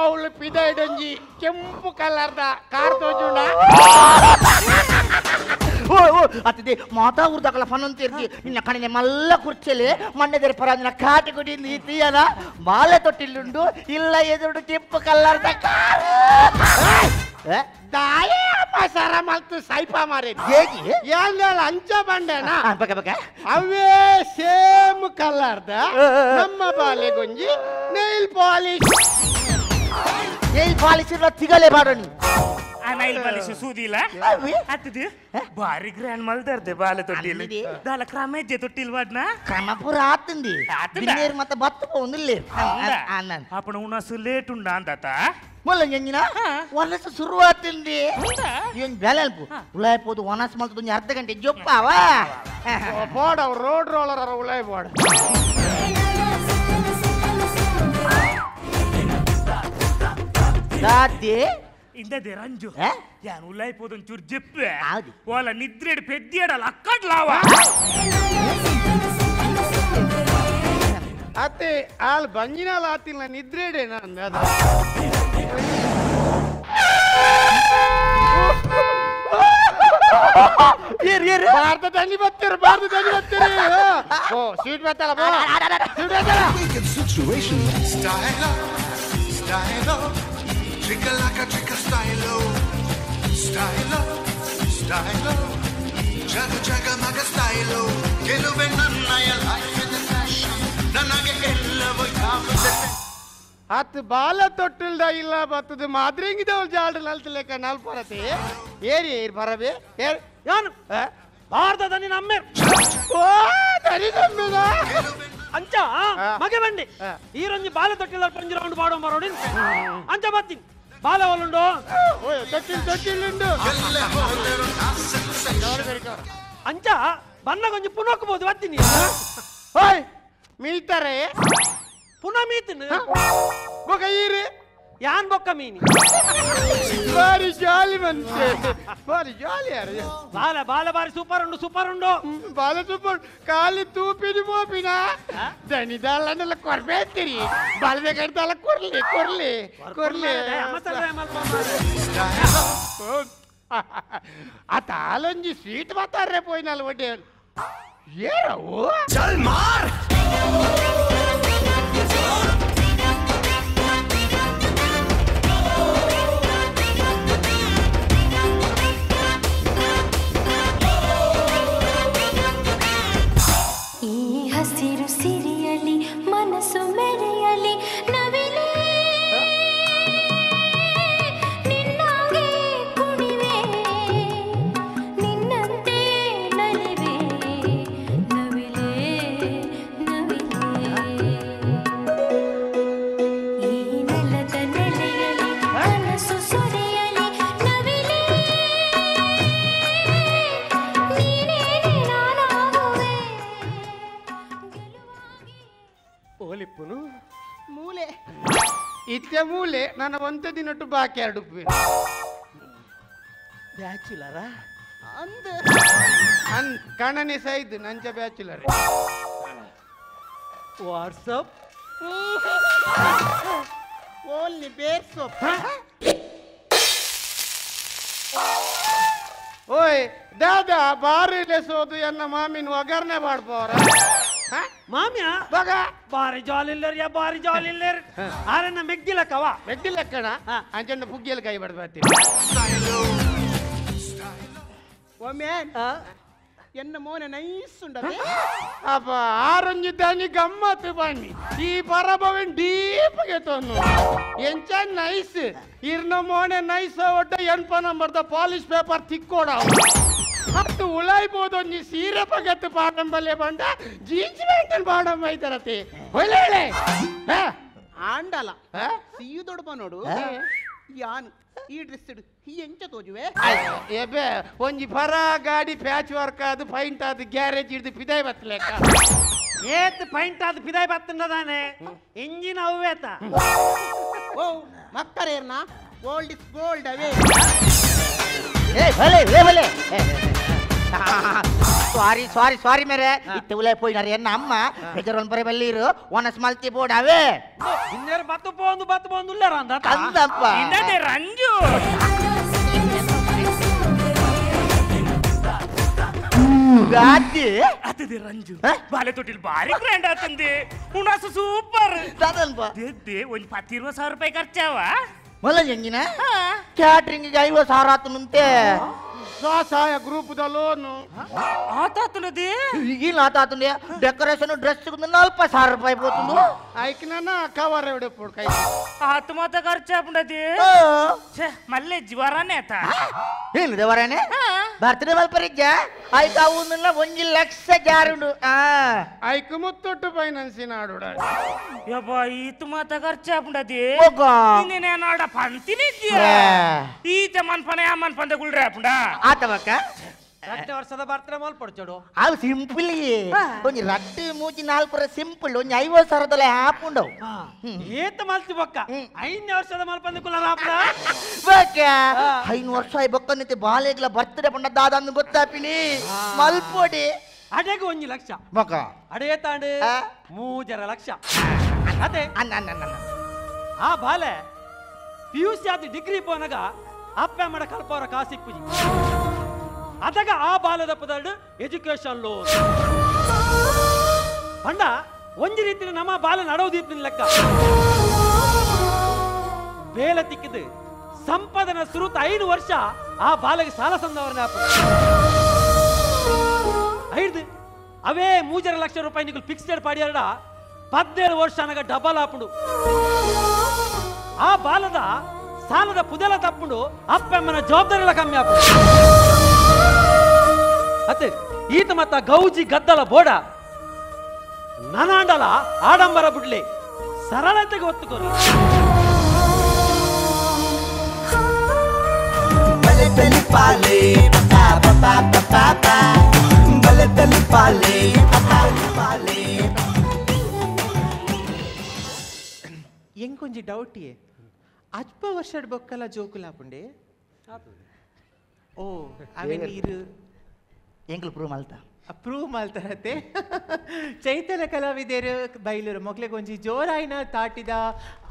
ಅವಳು ಪಿದಾಯ್ಡಂಜಿ ಕೆಂಪು ಕಲರ್ದ ಕಾರ್ ತೋಜುಂಡ ಓ ಓ ಅತ್ತಿದೆ ಮಾತಾ ಊರ್ದಾಕಲ ಫನಂತಿರ್ತಿ ನಿನ್ನ ಕಣಿನೆ ಮಲ್ಲ ಕುರ್ಚೆಲೆ ಮಣ್ಣೆದರ ಪರಾಂಜನ ಕಾಟಿ ಗುಡಿ ನೀತಿಯನ ಮಾಲೆ ತೊಟ್ಟಿಲ್ಲುಂಡು ಇಲ್ಲ ಎದುರು ಕೆಂಪು ಕಲ್ಲರ್ದ ಕಾರ್ ದಾಯೇ ಮಸಾರ ಮಲ್ತು ಸೈಪ ಮಾರೆ ಹೇಗೆ ಯಾಂದಲ ಅಂಚ ಬಂಡನ ಬಕ ಬಕ ಅವೇ ಸೇಮ್ ಕಲರ್ದ ನಮ್ಮ ಬಾಲೆಗೊಂಜಿ ನೈಲ್ ಪಾಲಿಶ್ ನೈಲ್ ಪಾಲಿಶ್ ತಿಗಲೆ ಬಾಡೋನಿ ಆ ನೈಲ್ ಪಾಲಿಶ್ ಸೂದಿಲ್ಲ ಅತ್ತದು ಭಾರಿ ಗ್ರ್ಯಾಂಡ್ ಮಲ್ದರ್ದೆ ಬಾಲೆ ತೊಟ್ಟಿಲ್ ದಾಲ ಕ್ರಮ ಹೆಜ್ಜೆ ತೊಟ್ಟಿಲ್ ವಾಡ್ನ ಕ್ರಮ ಪೂರ ಆತಂದಿ ಬಿನ್ನೇರು ಮತ್ತೆ ಬತ್ತು ಪೋಂದಿಲ್ಲ ಅಪ್ಪಣ ಉಣಸು ಲೇಟ್ ಉಂಡ ಅಂತಾತ ಮೊಲ್ಲ ಎಂಜಿನ ವನಸು ಶುರುವಾತಿಂದಿ ಏನ್ ಬೇಲೆ ಅಲ್ಪ ಉಳಾಯ್ ಪೋದು ವನಸ್ ಮಲ್ತದ ಒಂಜಿ ಅರ್ಧ ಗಂಟೆ ಜೊಪ್ಪಾವ ಬೋಡ ರೋಡ್ ರೋಲರ್ ಉಳಾಯ್ ಬೋಡ ದಾದಿ ಇಂದದೆ ರಂಜು ಯಾನ್ ಉಲಾಯ್ ಪೋದು ಒಂಚೂರು ಜೆಪ್ಪೆ ಓಲ ನಿದ್ರೆಡ್ ಪೆದ್ದಿಯಡಲ ಅಕ್ಕಡ್ಲಾವ ಅತ್ತೆ ಆಲ್ ಬಂಜಿನಾಲ ಆತಿಲ್ಲ ನಿದ್ರೆಡೆ ನಾನು ಅದ ಭಾರತದಲ್ಲಿ ಬರ್ತೀರಿ ಭಾರತದಲ್ಲಿ ಬರ್ತೀರಿ ಓ ಸ್ವೀಟ್ ಬರ್ತಲ್ಲ ಬೋ ಸ್ವೀಟ್ ಬರ್ತಲ್ಲ Stylo, stylo, chicka laka chicka stylo, stylo, stylo, ಜಗ ಜಗ ಮಗ ಸ್ಟೈಲು ಗೆಲುವೆ ನನ್ನಯ ಲೈಫ್ ಫ್ಯಾಷನ್ ನನಗೆ ಎಲ್ಲವೂ ಯಾವುದೇ. ಅತ್ ಬಾಲ ತೊಟ್ಟಿಲ್ದ ಇಲ್ಲ ಬತ್ತದ ಮಾದ್ರಿಂಗಿದವಳು ಜಾಲ್ಡ್ ನಲ್ತಲೇಕ ನಲ್ಪರತೆ ಏರಿ ಏರ್ ಬರಬೆ ಏರ್ ಯಾನು ಭಾರತದ ನಿನ್ನ ಅಮ್ಮೆ ಓ ದರಿ ನಮ್ಮೆದ ಅಂಚ ಮಗೆ ಬಂಡಿ ಈ ರೊಂಜಿ ಬಾಲ ತೊಟ್ಟಿಲ್ಲ ಪಂಜಿ ರೌಂಡ್ ಮಾಡೋ ಮರೋಡಿ ಅಂಚ ಬತ್ತೀನಿ ಬಾಲ ಒಲ್ಲುಂಡು ತೊಟ್ಟಿಲ್ ತೊಟ್ಟಿಲ್ಲುಂಡು ಅಂಚ ಬನ್ನ ಕೊಂಚ ಪುನಕ್ಬೋದು ಬತ್ತೀನಿ. ಓಯ್ ಮೀತಾರೆ ಪುನಃ ಮೀತಿನ ಬೊಕ ಈರು ಯಾನ್ ಬೊಕ್ಕ ಮೀನಿ ಬಾರಿ ಜಾಲಿ ಮನುಷ್ಯ ಬಾರಿ ಜಾಲಿ ಯಾರು. ಬಾಲ ಬಾಲ ಬಾರಿ ಸೂಪರ್ ಉಂಡು ಸೂಪರ್ ಉಂಡು ಬಾಲ ಸೂಪರ್ ಖಾಲಿ ತೂಪಿನಿ ಮೋಪಿನ ದನಿದಾಲ ಕೊರ್ಬೇತಿರಿ ಬಾಲ ಬೇಕಾಯ್ತಲ್ಲ ಕೊರ್ಲಿ ಕೊರ್ಲಿ ಕೊರ್ಲಿ. ಆ ತಾಲೊಂಜಿ ಸ್ವೀಟ್ ಮಾತಾಡ್ರೆ ಪೋಯಿನಲ್ಲ ಒಡ್ಡೆ ಏರವು ಚಲ್ ಮಾರ್. ಈ ಹಸಿರು ಸಿರಿಯಲಿ ಮನಸ್ಸು ಮೆರೆಯಲಿ ನವಿಲೇ ನಿನ್ನಾಗೆ ಕುಣಿವೆ ನಿನ್ನಂತೆ ನಲಿವೆ ನವಿಲೇ ನವಿಲೇ. ಈ ನೆಲದ ನೆಲೆಯಲಿ ಕನಸು ಸುರಿಯಲಿ ನವಿಲೇ ನೀನೇನೆ ನಾನಾಗುವೆ. ಓಲಿಪ್ಪುನು ಮೂಲೆ ಇತ್ತೆ ಮೂಲೆ ನನ್ನ ಒಂತೆ ದಿನಟ್ಟು ಬಾಕಿ ಎರಡು ಬ್ಯಾಚುಲರ ಅಂದ ಅನ್ ಕಣನೆ ಸೈದ್ ನಂಚ bachelor. WhatsApp only ಬೇರ್ ಸೋಪ್. ಓಯ್ ದಾದಾ ಬಾರಿಲೆ ಸೋದು ಎನ್ನ ಮಾಮಿನ ಒಗರ್ನೆ ಮಾಡ್ಬೋರ ಮಾಮ್ಯ ಬಗ ಬಾರಿ ಜಾಲಿ ಇಲ್ಲರ್ ಯಾ ಬಾರಿ ಜಾಲಿ ಇಲ್ಲರ್ ಆರನ್ನ ಮೆಗ್ಗಿಲಕ್ಕವ ಮೆಗ್ಗಿಲಕ್ಕಣ ಅಂಚಂಡ ಪುಗ್ಗಿಯಲ್ಲಿ ಕೈ ಬಡ್ದು ಬರ್ತೀನಿ. ಒಮ್ಮೆ ಎನ್ನ ಮೋನೆ ನೈಸ್ ಉಂಡದೆ ಅಪ್ಪ ಆರೊಂಜಿ ದಾನಿ ಗಮ್ಮತ್ತು ಬನ್ನಿ ಈ ಪರಭವನ್ ಡೀಪ್ಗೆ ತೊನ್ನು ಎಂಚ ನೈಸ್ ಇರ್ನ ಮೋನೆ ನೈಸ್ ಒಟ್ಟ ಎನ್ಪ ನಂಬರ್ದ ಪಾಲಿಶ್ ಪೇಪರ್ ತಿಕ್ಕೋಡ ಹತ್ತು ಉಳಾಯ್ಬೋದು ಒಂಜಿ ಸೀರೆ ಪಗತ್ತು ಪಾಡಂಬಲ್ಲೆ ಬಂಡ ಜೀನ್ಸ್ ಪ್ಯಾಂಟ್ ಪಾಡಂಬ ಐತರತೆ ಒಳ್ಳೆ ಆಂಡಲ ಸಿಯು ದೊಡ್ಡ ನೋಡು ಯಾನ್ ಈ ಡ್ರೆಸ್ ಈ ಎಂಚ ತೋಜುವೆ ಎಬೆ ಒಂಜಿ ಪರ ಗಾಡಿ ಪ್ಯಾಚ್ ವರ್ಕ್ ಅದು ಪೈಂಟ್ ಅದು ಗ್ಯಾರೇಜ್ ಹಿಡಿದು ಪಿದಾಯ್ ಬತ್ತಲೇಕ ಏತ್ ಪೈಂಟ್ ಅದು ಪಿದಾಯ್ ಬತ್ತಂಡದಾನೆ ಇಂಜಿನ್ ಅವ್ವೇತ ಓ ಮಕ್ಕರೇರ್ನ gold is gold ಅವೇ. ಏ ಭಲೆ ಏ ಭಲೆ ಸಾರಿ ಸಾರಿ ಸಾರಿ ಮೇರೆ ಇತ್ತೆ ಉಲೈ ಪೋಯಿನಾರ ಎನ್ನ ಅಮ್ಮ ಬೇಜಾರ್ ಬರೆ ಬಲ್ಲಿರು ಒನಸ್ ಮಲ್ತಿ ಬೋರ್ಡ್ ಅವೇ ಇನ್ನೇರು ಬತ್ತು ಪೋಂದು ಬತ್ತು ಪೋಂದು ಉಲ್ಲಾರ ಅಂದ ಅಂದಪ್ಪ ಇಂದದೆ ರಂಜು ಗಾತಿ ಅತದೆ ರಂಜು ಬಾಲೆ ತೊಟ್ಟಿಲ್ ಬಾರಿ ಗ್ರ್ಯಾಂಡ್ ಆತಂದೆ ಉಣಾಸು ಸೂಪರ್ ದಾದಲ್ಪ they ಒಂದ್ 20,000 ರೂಪಾಯಿ ಖರ್ಚಾವ ಮೊದಲ ಹೆಂಗಿನ ಕ್ಯಾಟ್ರಿಂಗ್ 50,000 ಆತು ಮುಂತೆ ಸ್ವಸಹಾಯ ಗ್ರೂಪ್ the loan ಆತಾತುನದಿ ಈಗಿನ ಆತಾತುಂದೆ ಡೆಕೋರೇಷನ್ ಡ್ರೆಸ್ 40,000 ರೂಪಾಯಿ పోతుంది ಐಕ್ನ ಕವರ್ ಎವಡೆ ಪೋಡ್ ಕೈ ಆತು ಮಾತ ಖರ್ಚಾಪುಂಡದಿ ಛೆ ಮಲ್ಲೆ ಜ್ವರನೇ ಆತ ಏನು ದೇವರನೇ ಬರ್ತಡೇ ಮಲ್ಪರಿಜ್ಜ ಆಯ್ತು ಅವನ್ನ 1 ಲಕ್ಷ ಜಾರುಂಡು ಐಕ್ ಮುತ್ತೊಟ್ಟು ಫೈನಾನ್ಸಿನ ಆಡುಡ ಯಬ್ಬ ಈತು ಮಾತ ಖರ್ಚಾಪುಂಡದಿ ಇನ್ನೇನಾಡ ಪಂತಿನಿದ್ಯ ಈತ ಮನ್ಪನೆ ಆ ಮನ್ಪಂದ ಗುಳ್ರೆ ಆಪುಂಡ ಆತವಕ್ಕ ರಟ್ಟೆ ವರ್ಷದ ಬರ್ತಡೇ ಮಲ್ಪಡ್ಚೋಡು ಅವು ಸಿಂಪಲ್ ಒಂಜಿ ರಟ್ಟು ಮೂಜಿ ನಾಲ್ಕುರ ಸಿಂಪಲ್ ಒಂಜಿ 50,000 ಹಾಪುಂಡವು ಏತ ಮಲ್ತಿ ಬೊಕ್ಕ 5 ವರ್ಷದ ಮಲ್ಪಂದ ಕುಲ ರಾಪುಡ ಬೊಕ್ಕ 5 ವರ್ಷ ಆಯ್ ಬೊಕ್ಕ ನಿತ್ತೆ ಬಾಲೆಗ್ಲ ಬರ್ತಡೇ ಪಂಡ ದಾದ ಅಂದು ಗೊತ್ತಾಪಿನಿ ಮಲ್ಪೊಡಿ ಅಡೆಗೆ 1 ಲಕ್ಷ ಬೊಕ್ಕ ಅಡೆ ತಾಂಡು 3.5 ಲಕ್ಷ ಅದೇ ಅನ್ನ ಅನ್ನ ಆ ಬಾಲೆ P U C ಆದ ಡಿಗ್ರಿ ಪೋನಾಗ ಅಪ್ಪ ಮಾಡ ಕಲ್ಪವರ ಕಾಸಿಪ್ಪುಜಿ ಅದಾಗ ಆ ಬಾಲದ ಪದಡು ಎಜುಕೇಶನ್ ಲೋನ್ ಪಂಡ ಒಂಜಿ ರೀತಿಯ ನಮ್ಮ ಬಾಲ ನಡೋದೀಪಿನ ಲೆಕ್ಕ ಬೇಲೆ ತಿಕ್ಕಿದ್ದು ಸಂಪಾದನೆ ಸುರುತ 5 ವರ್ಷ ಆ ಬಾಲಗೆ ಸಾಲ ಸಂದವರನ್ನ. 5.5 ಲಕ್ಷ ರೂಪಾಯಿ ನಿಕುಲು ಫಿಕ್ಸ್ಡ್ ಪಾಡಿಯರ್ಡ 17 ವರ್ಷ ಅನಗ ಡಬಲ್ ಆಪುಂಡು. ಆ ಬಾಲದ ಸಾಲದ ಪುದೆಲ ತಪ್ಪುಂಡು, ಅಪ್ಪಮ್ಮನ ಜವಾಬ್ದಾರಿಲ ಕಮ್ಮಿ ಆಪುಂಡು. ಅತ್ತೆ ಈತ ಮತ್ತ ಗೌಜಿ ಗದ್ದಲ ಬೋಡ ನನಾಂಡಲ ಆಡಂಬರ ಬುಡ್ಲೆ ಸರಳತೆಗೆ ಒತ್ತುಕೊರು. ಎಂಕೊಂಜಿ ಡೌಟ್ ಏ ಅಲ್ಪ ವರ್ಷಡ್ ಬೊಕ್ಕಲ ಜೋಕುಲಾಪುಂಡೆ ಓ ಅವೆ ನೀರು ಎಂಕ್ಲು ಪ್ರೂವ್ ಮಲ್ತ ಪ್ರೂವ್ ಮಲ್ತಾರತೆ. ಚೈತನ್ಯ ಕಲಾವಿದರು ಬೈಲೂರು ಮೊಕ್ಲೆಗೊಂಜಿ ಜೋರಾಯಿನ ತಾಟಿದ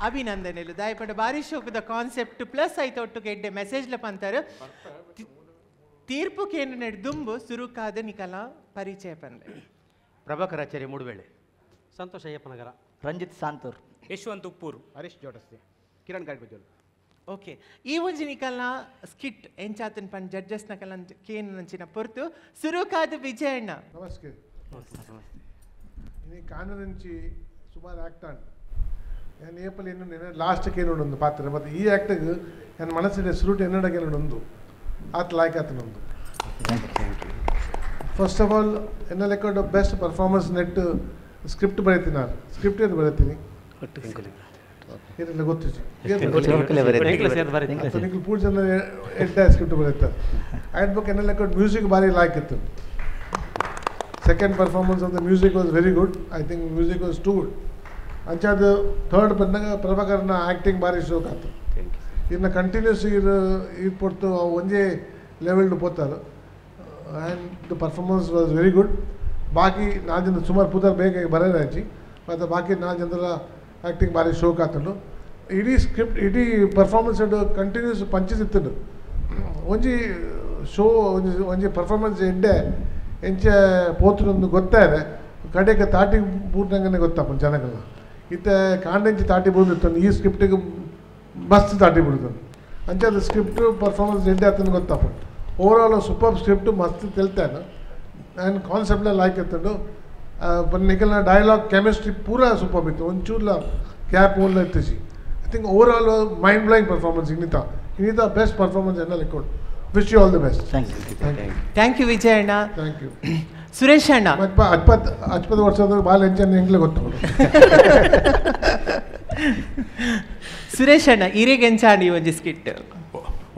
ಅಭಿನಂದನೆಲು ದಾಯಪಂಡ ಬಾರಿ ಶೋಕದ ಕಾನ್ಸೆಪ್ಟ್ ಪ್ಲಸ್ ಐತ ಒಟ್ಟುಗೆ ಎಡ್ಡೆ ಮೆಸೇಜ್ಲ ಪಂತಾರು. ತೀರ್ಪು ಕೇಂದ್ರ ದುಂಬು ಸುರುಕಾದ ನಿಕಲ ಪರಿಚಯ ಪಂದೆ. ಪ್ರಭಾಕರಾಚಾರ್ಯ ಮೂಡುವೇಳೆ, ಸಂತೋಷ ಅಯ್ಯಪ್ಪನಗರ, ರಂಜಿತ್ ಸಾಂತೂರ್, ಯಶವಂತ್ ಉಪ್ಪೂರು, ಹರೀಶ್ ಜೋಡಸ್ತಿ, ಕಿರಣ್ ಗಾಡ್ಬಜೋಲ್. ಓಕೆ, ಈ ಒಂಜಿ ನಿಕಲ್ನ ಸ್ಕಿಟ್ ಎಂಚಾತನ್ ಪನ್ ಜಡ್ಜಸ್ ನಕಲ ಕೇನ್ ನಂಚಿನ ಪೊರ್ತು ಸುರುಕಾದ ವಿಜಯಣ್ಣ. ನಮಸ್ಕಾರ. ಇನಿ ಕಾನೂನಿಂಚಿ ಸುಮಾರು ಆಕ್ಟ್ ನಾನು ಏಪಲ್ ಎನ್ನು ಲಾಸ್ಟ್ ಕೇನೊಂದು ಪಾತ್ರ ಮತ್ತು ಈ ಆ್ಯಕ್ಟಿಗೆ ನನ್ನ ಮನಸ್ಸಿನ ಸುರುಟು ಎನ್ನಡಗೇನೊಂದು ಆತ ಲಾಯ್ಕ್ ಆತನೊಂದು. ಫಸ್ಟ್ ಆಫ್ ಆಲ್ ಎನ್ನ ಲೆಕ್ಕ ಬೆಸ್ಟ್ ಪರ್ಫಾರ್ಮೆನ್ಸ್ ನೆಟ್ ಸ್ಕ್ರಿಪ್ಟ್ ಬರೀತೀನಿ ನಾನು. ಸ್ಕ್ರಿಪ್ಟ್ ಏನು ಬರೀತೀನಿ ಏನೆಲ್ಲ ಗೊತ್ತಿತ್ತು ಪೂರ್ತಿ ಜನ ಎಡ್ಡ ಸ್ಕ್ರಿಪ್ಟ್ ಬರೀತಾರೆ. ಆ್ಯಂಡ್ ಬುಕ್ ಎನ್ನ ಲೆಕ್ಕ ಮ್ಯೂಸಿಕ್ ಭಾರಿ ಲಾಯ್ಕ್ ಇತ್ತು. Second performance of the music was very good. I think music was too good. ಅಂಚಾದ third ಬಂದಾಗ ಪ್ರಭಾಕರ್ನ ಆ್ಯಕ್ಟಿಂಗ್ ಭಾರಿ ಶೋಕ್ ಆಯ್ತು. ಇನ್ನು ಕಂಟಿನ್ಯೂಸ್ ಇರು ಇದು ಪೊರ್ತು ಒಂದೇ levelled ಪೋತಾರೆ. And the performance was very good. ಬಾಕಿ ನಾಲ್ಕು ಜನ ಸುಮಾರು ಪೂತಾರ ಬೇಗ ಬರೋದಾಚಿ ಮತ್ತು ಬಾಕಿ ನಾಲ್ಕು ಜನರ ಆ್ಯಕ್ಟಿಂಗ್ ಭಾರಿ ಶೋಕ್ ಆತಂಡು. ಇಡೀ ಸ್ಕ್ರಿಪ್ಟ್ ಇಡೀ ಪರ್ಫಾರ್ಮೆನ್ಸ್ ಕಂಟಿನ್ಯೂಸ್ ಪಂಚಸ್ ಇತ್ತು. ಒಂಜಿ ಶೋ ಒಂಜಿ ಒಂಜಿ ಪರ್ಫಾರ್ಮೆನ್ಸ್ ಎಡ್ಡೆ ಎಂಚೆ ಪೋತುನೊಂದು ಗೊತ್ತಾರೆ ಕಡೆಗೆ ತಾಟಿ ಬೂರ್ನಂಗನೆ ಗೊತ್ತಪ್ಪ ಜನಗಳ. ಇತ್ತ ಕಾಂಡೆಂಚಿ ತಾಟಿ ಬೂರ್ದಿತ್ತು ಈ ಸ್ಕ್ರಿಪ್ಟಿಗೆ ಮಸ್ತ್ ತಾಟಿ ಬಿಡ್ತಾನೆ. ಅಂಚೆ ಅದು ಸ್ಕ್ರಿಪ್ಟು ಪರ್ಫಾರ್ಮೆನ್ಸ್ ಎಡ್ಡೆ ಆತನ ಗೊತ್ತಪ್ಪ. ಓವರ್ ಆಲ್ ಸೂಪರ್ ಸ್ಕ್ರಿಪ್ಟು ಮಸ್ತ್ ತೆಲ್ತಾನೆ ಆ್ಯಂಡ್ ಕಾನ್ಸೆಪ್ಟ್ಲ ಲೈಕ್ ಎತ್ತಂಡು. ನಿಖಲ್ನ ಡೈಲಾಗ್ ಕೆಮಿಸ್ಟ್ರಿ ಪೂರಾ ಸೂಪರ್ ಇತ್ತು. ಒಂಚೂರ್ಲ ಕ್ಯಾಪ್ ಓನ್ಲ ಇತ್ತಿಸಿ. I think overall mind blowing performance. ಇನ್ನಿತ ಇನ್ನಿತ best performance ಎಲ್ಲ ಲೆಕ್ಕೊಂಡು. Wish you all the best. Thank you. Thank you Vijayanna. Thank you Suresh ಅಣ್ಣ. ಹಚ್ಪತ್ತು ವರ್ಷದ ಬಾಲ್ ಎಂಚನ್ ಎಂಗ್ಲೇ ಗೊತ್ತಾಗ. ಸುರೇಶ್ ಅಣ್ಣ ಇರೆಗೆ ಎಂಚಾಂಡಿ ಒಂಜಿ skit.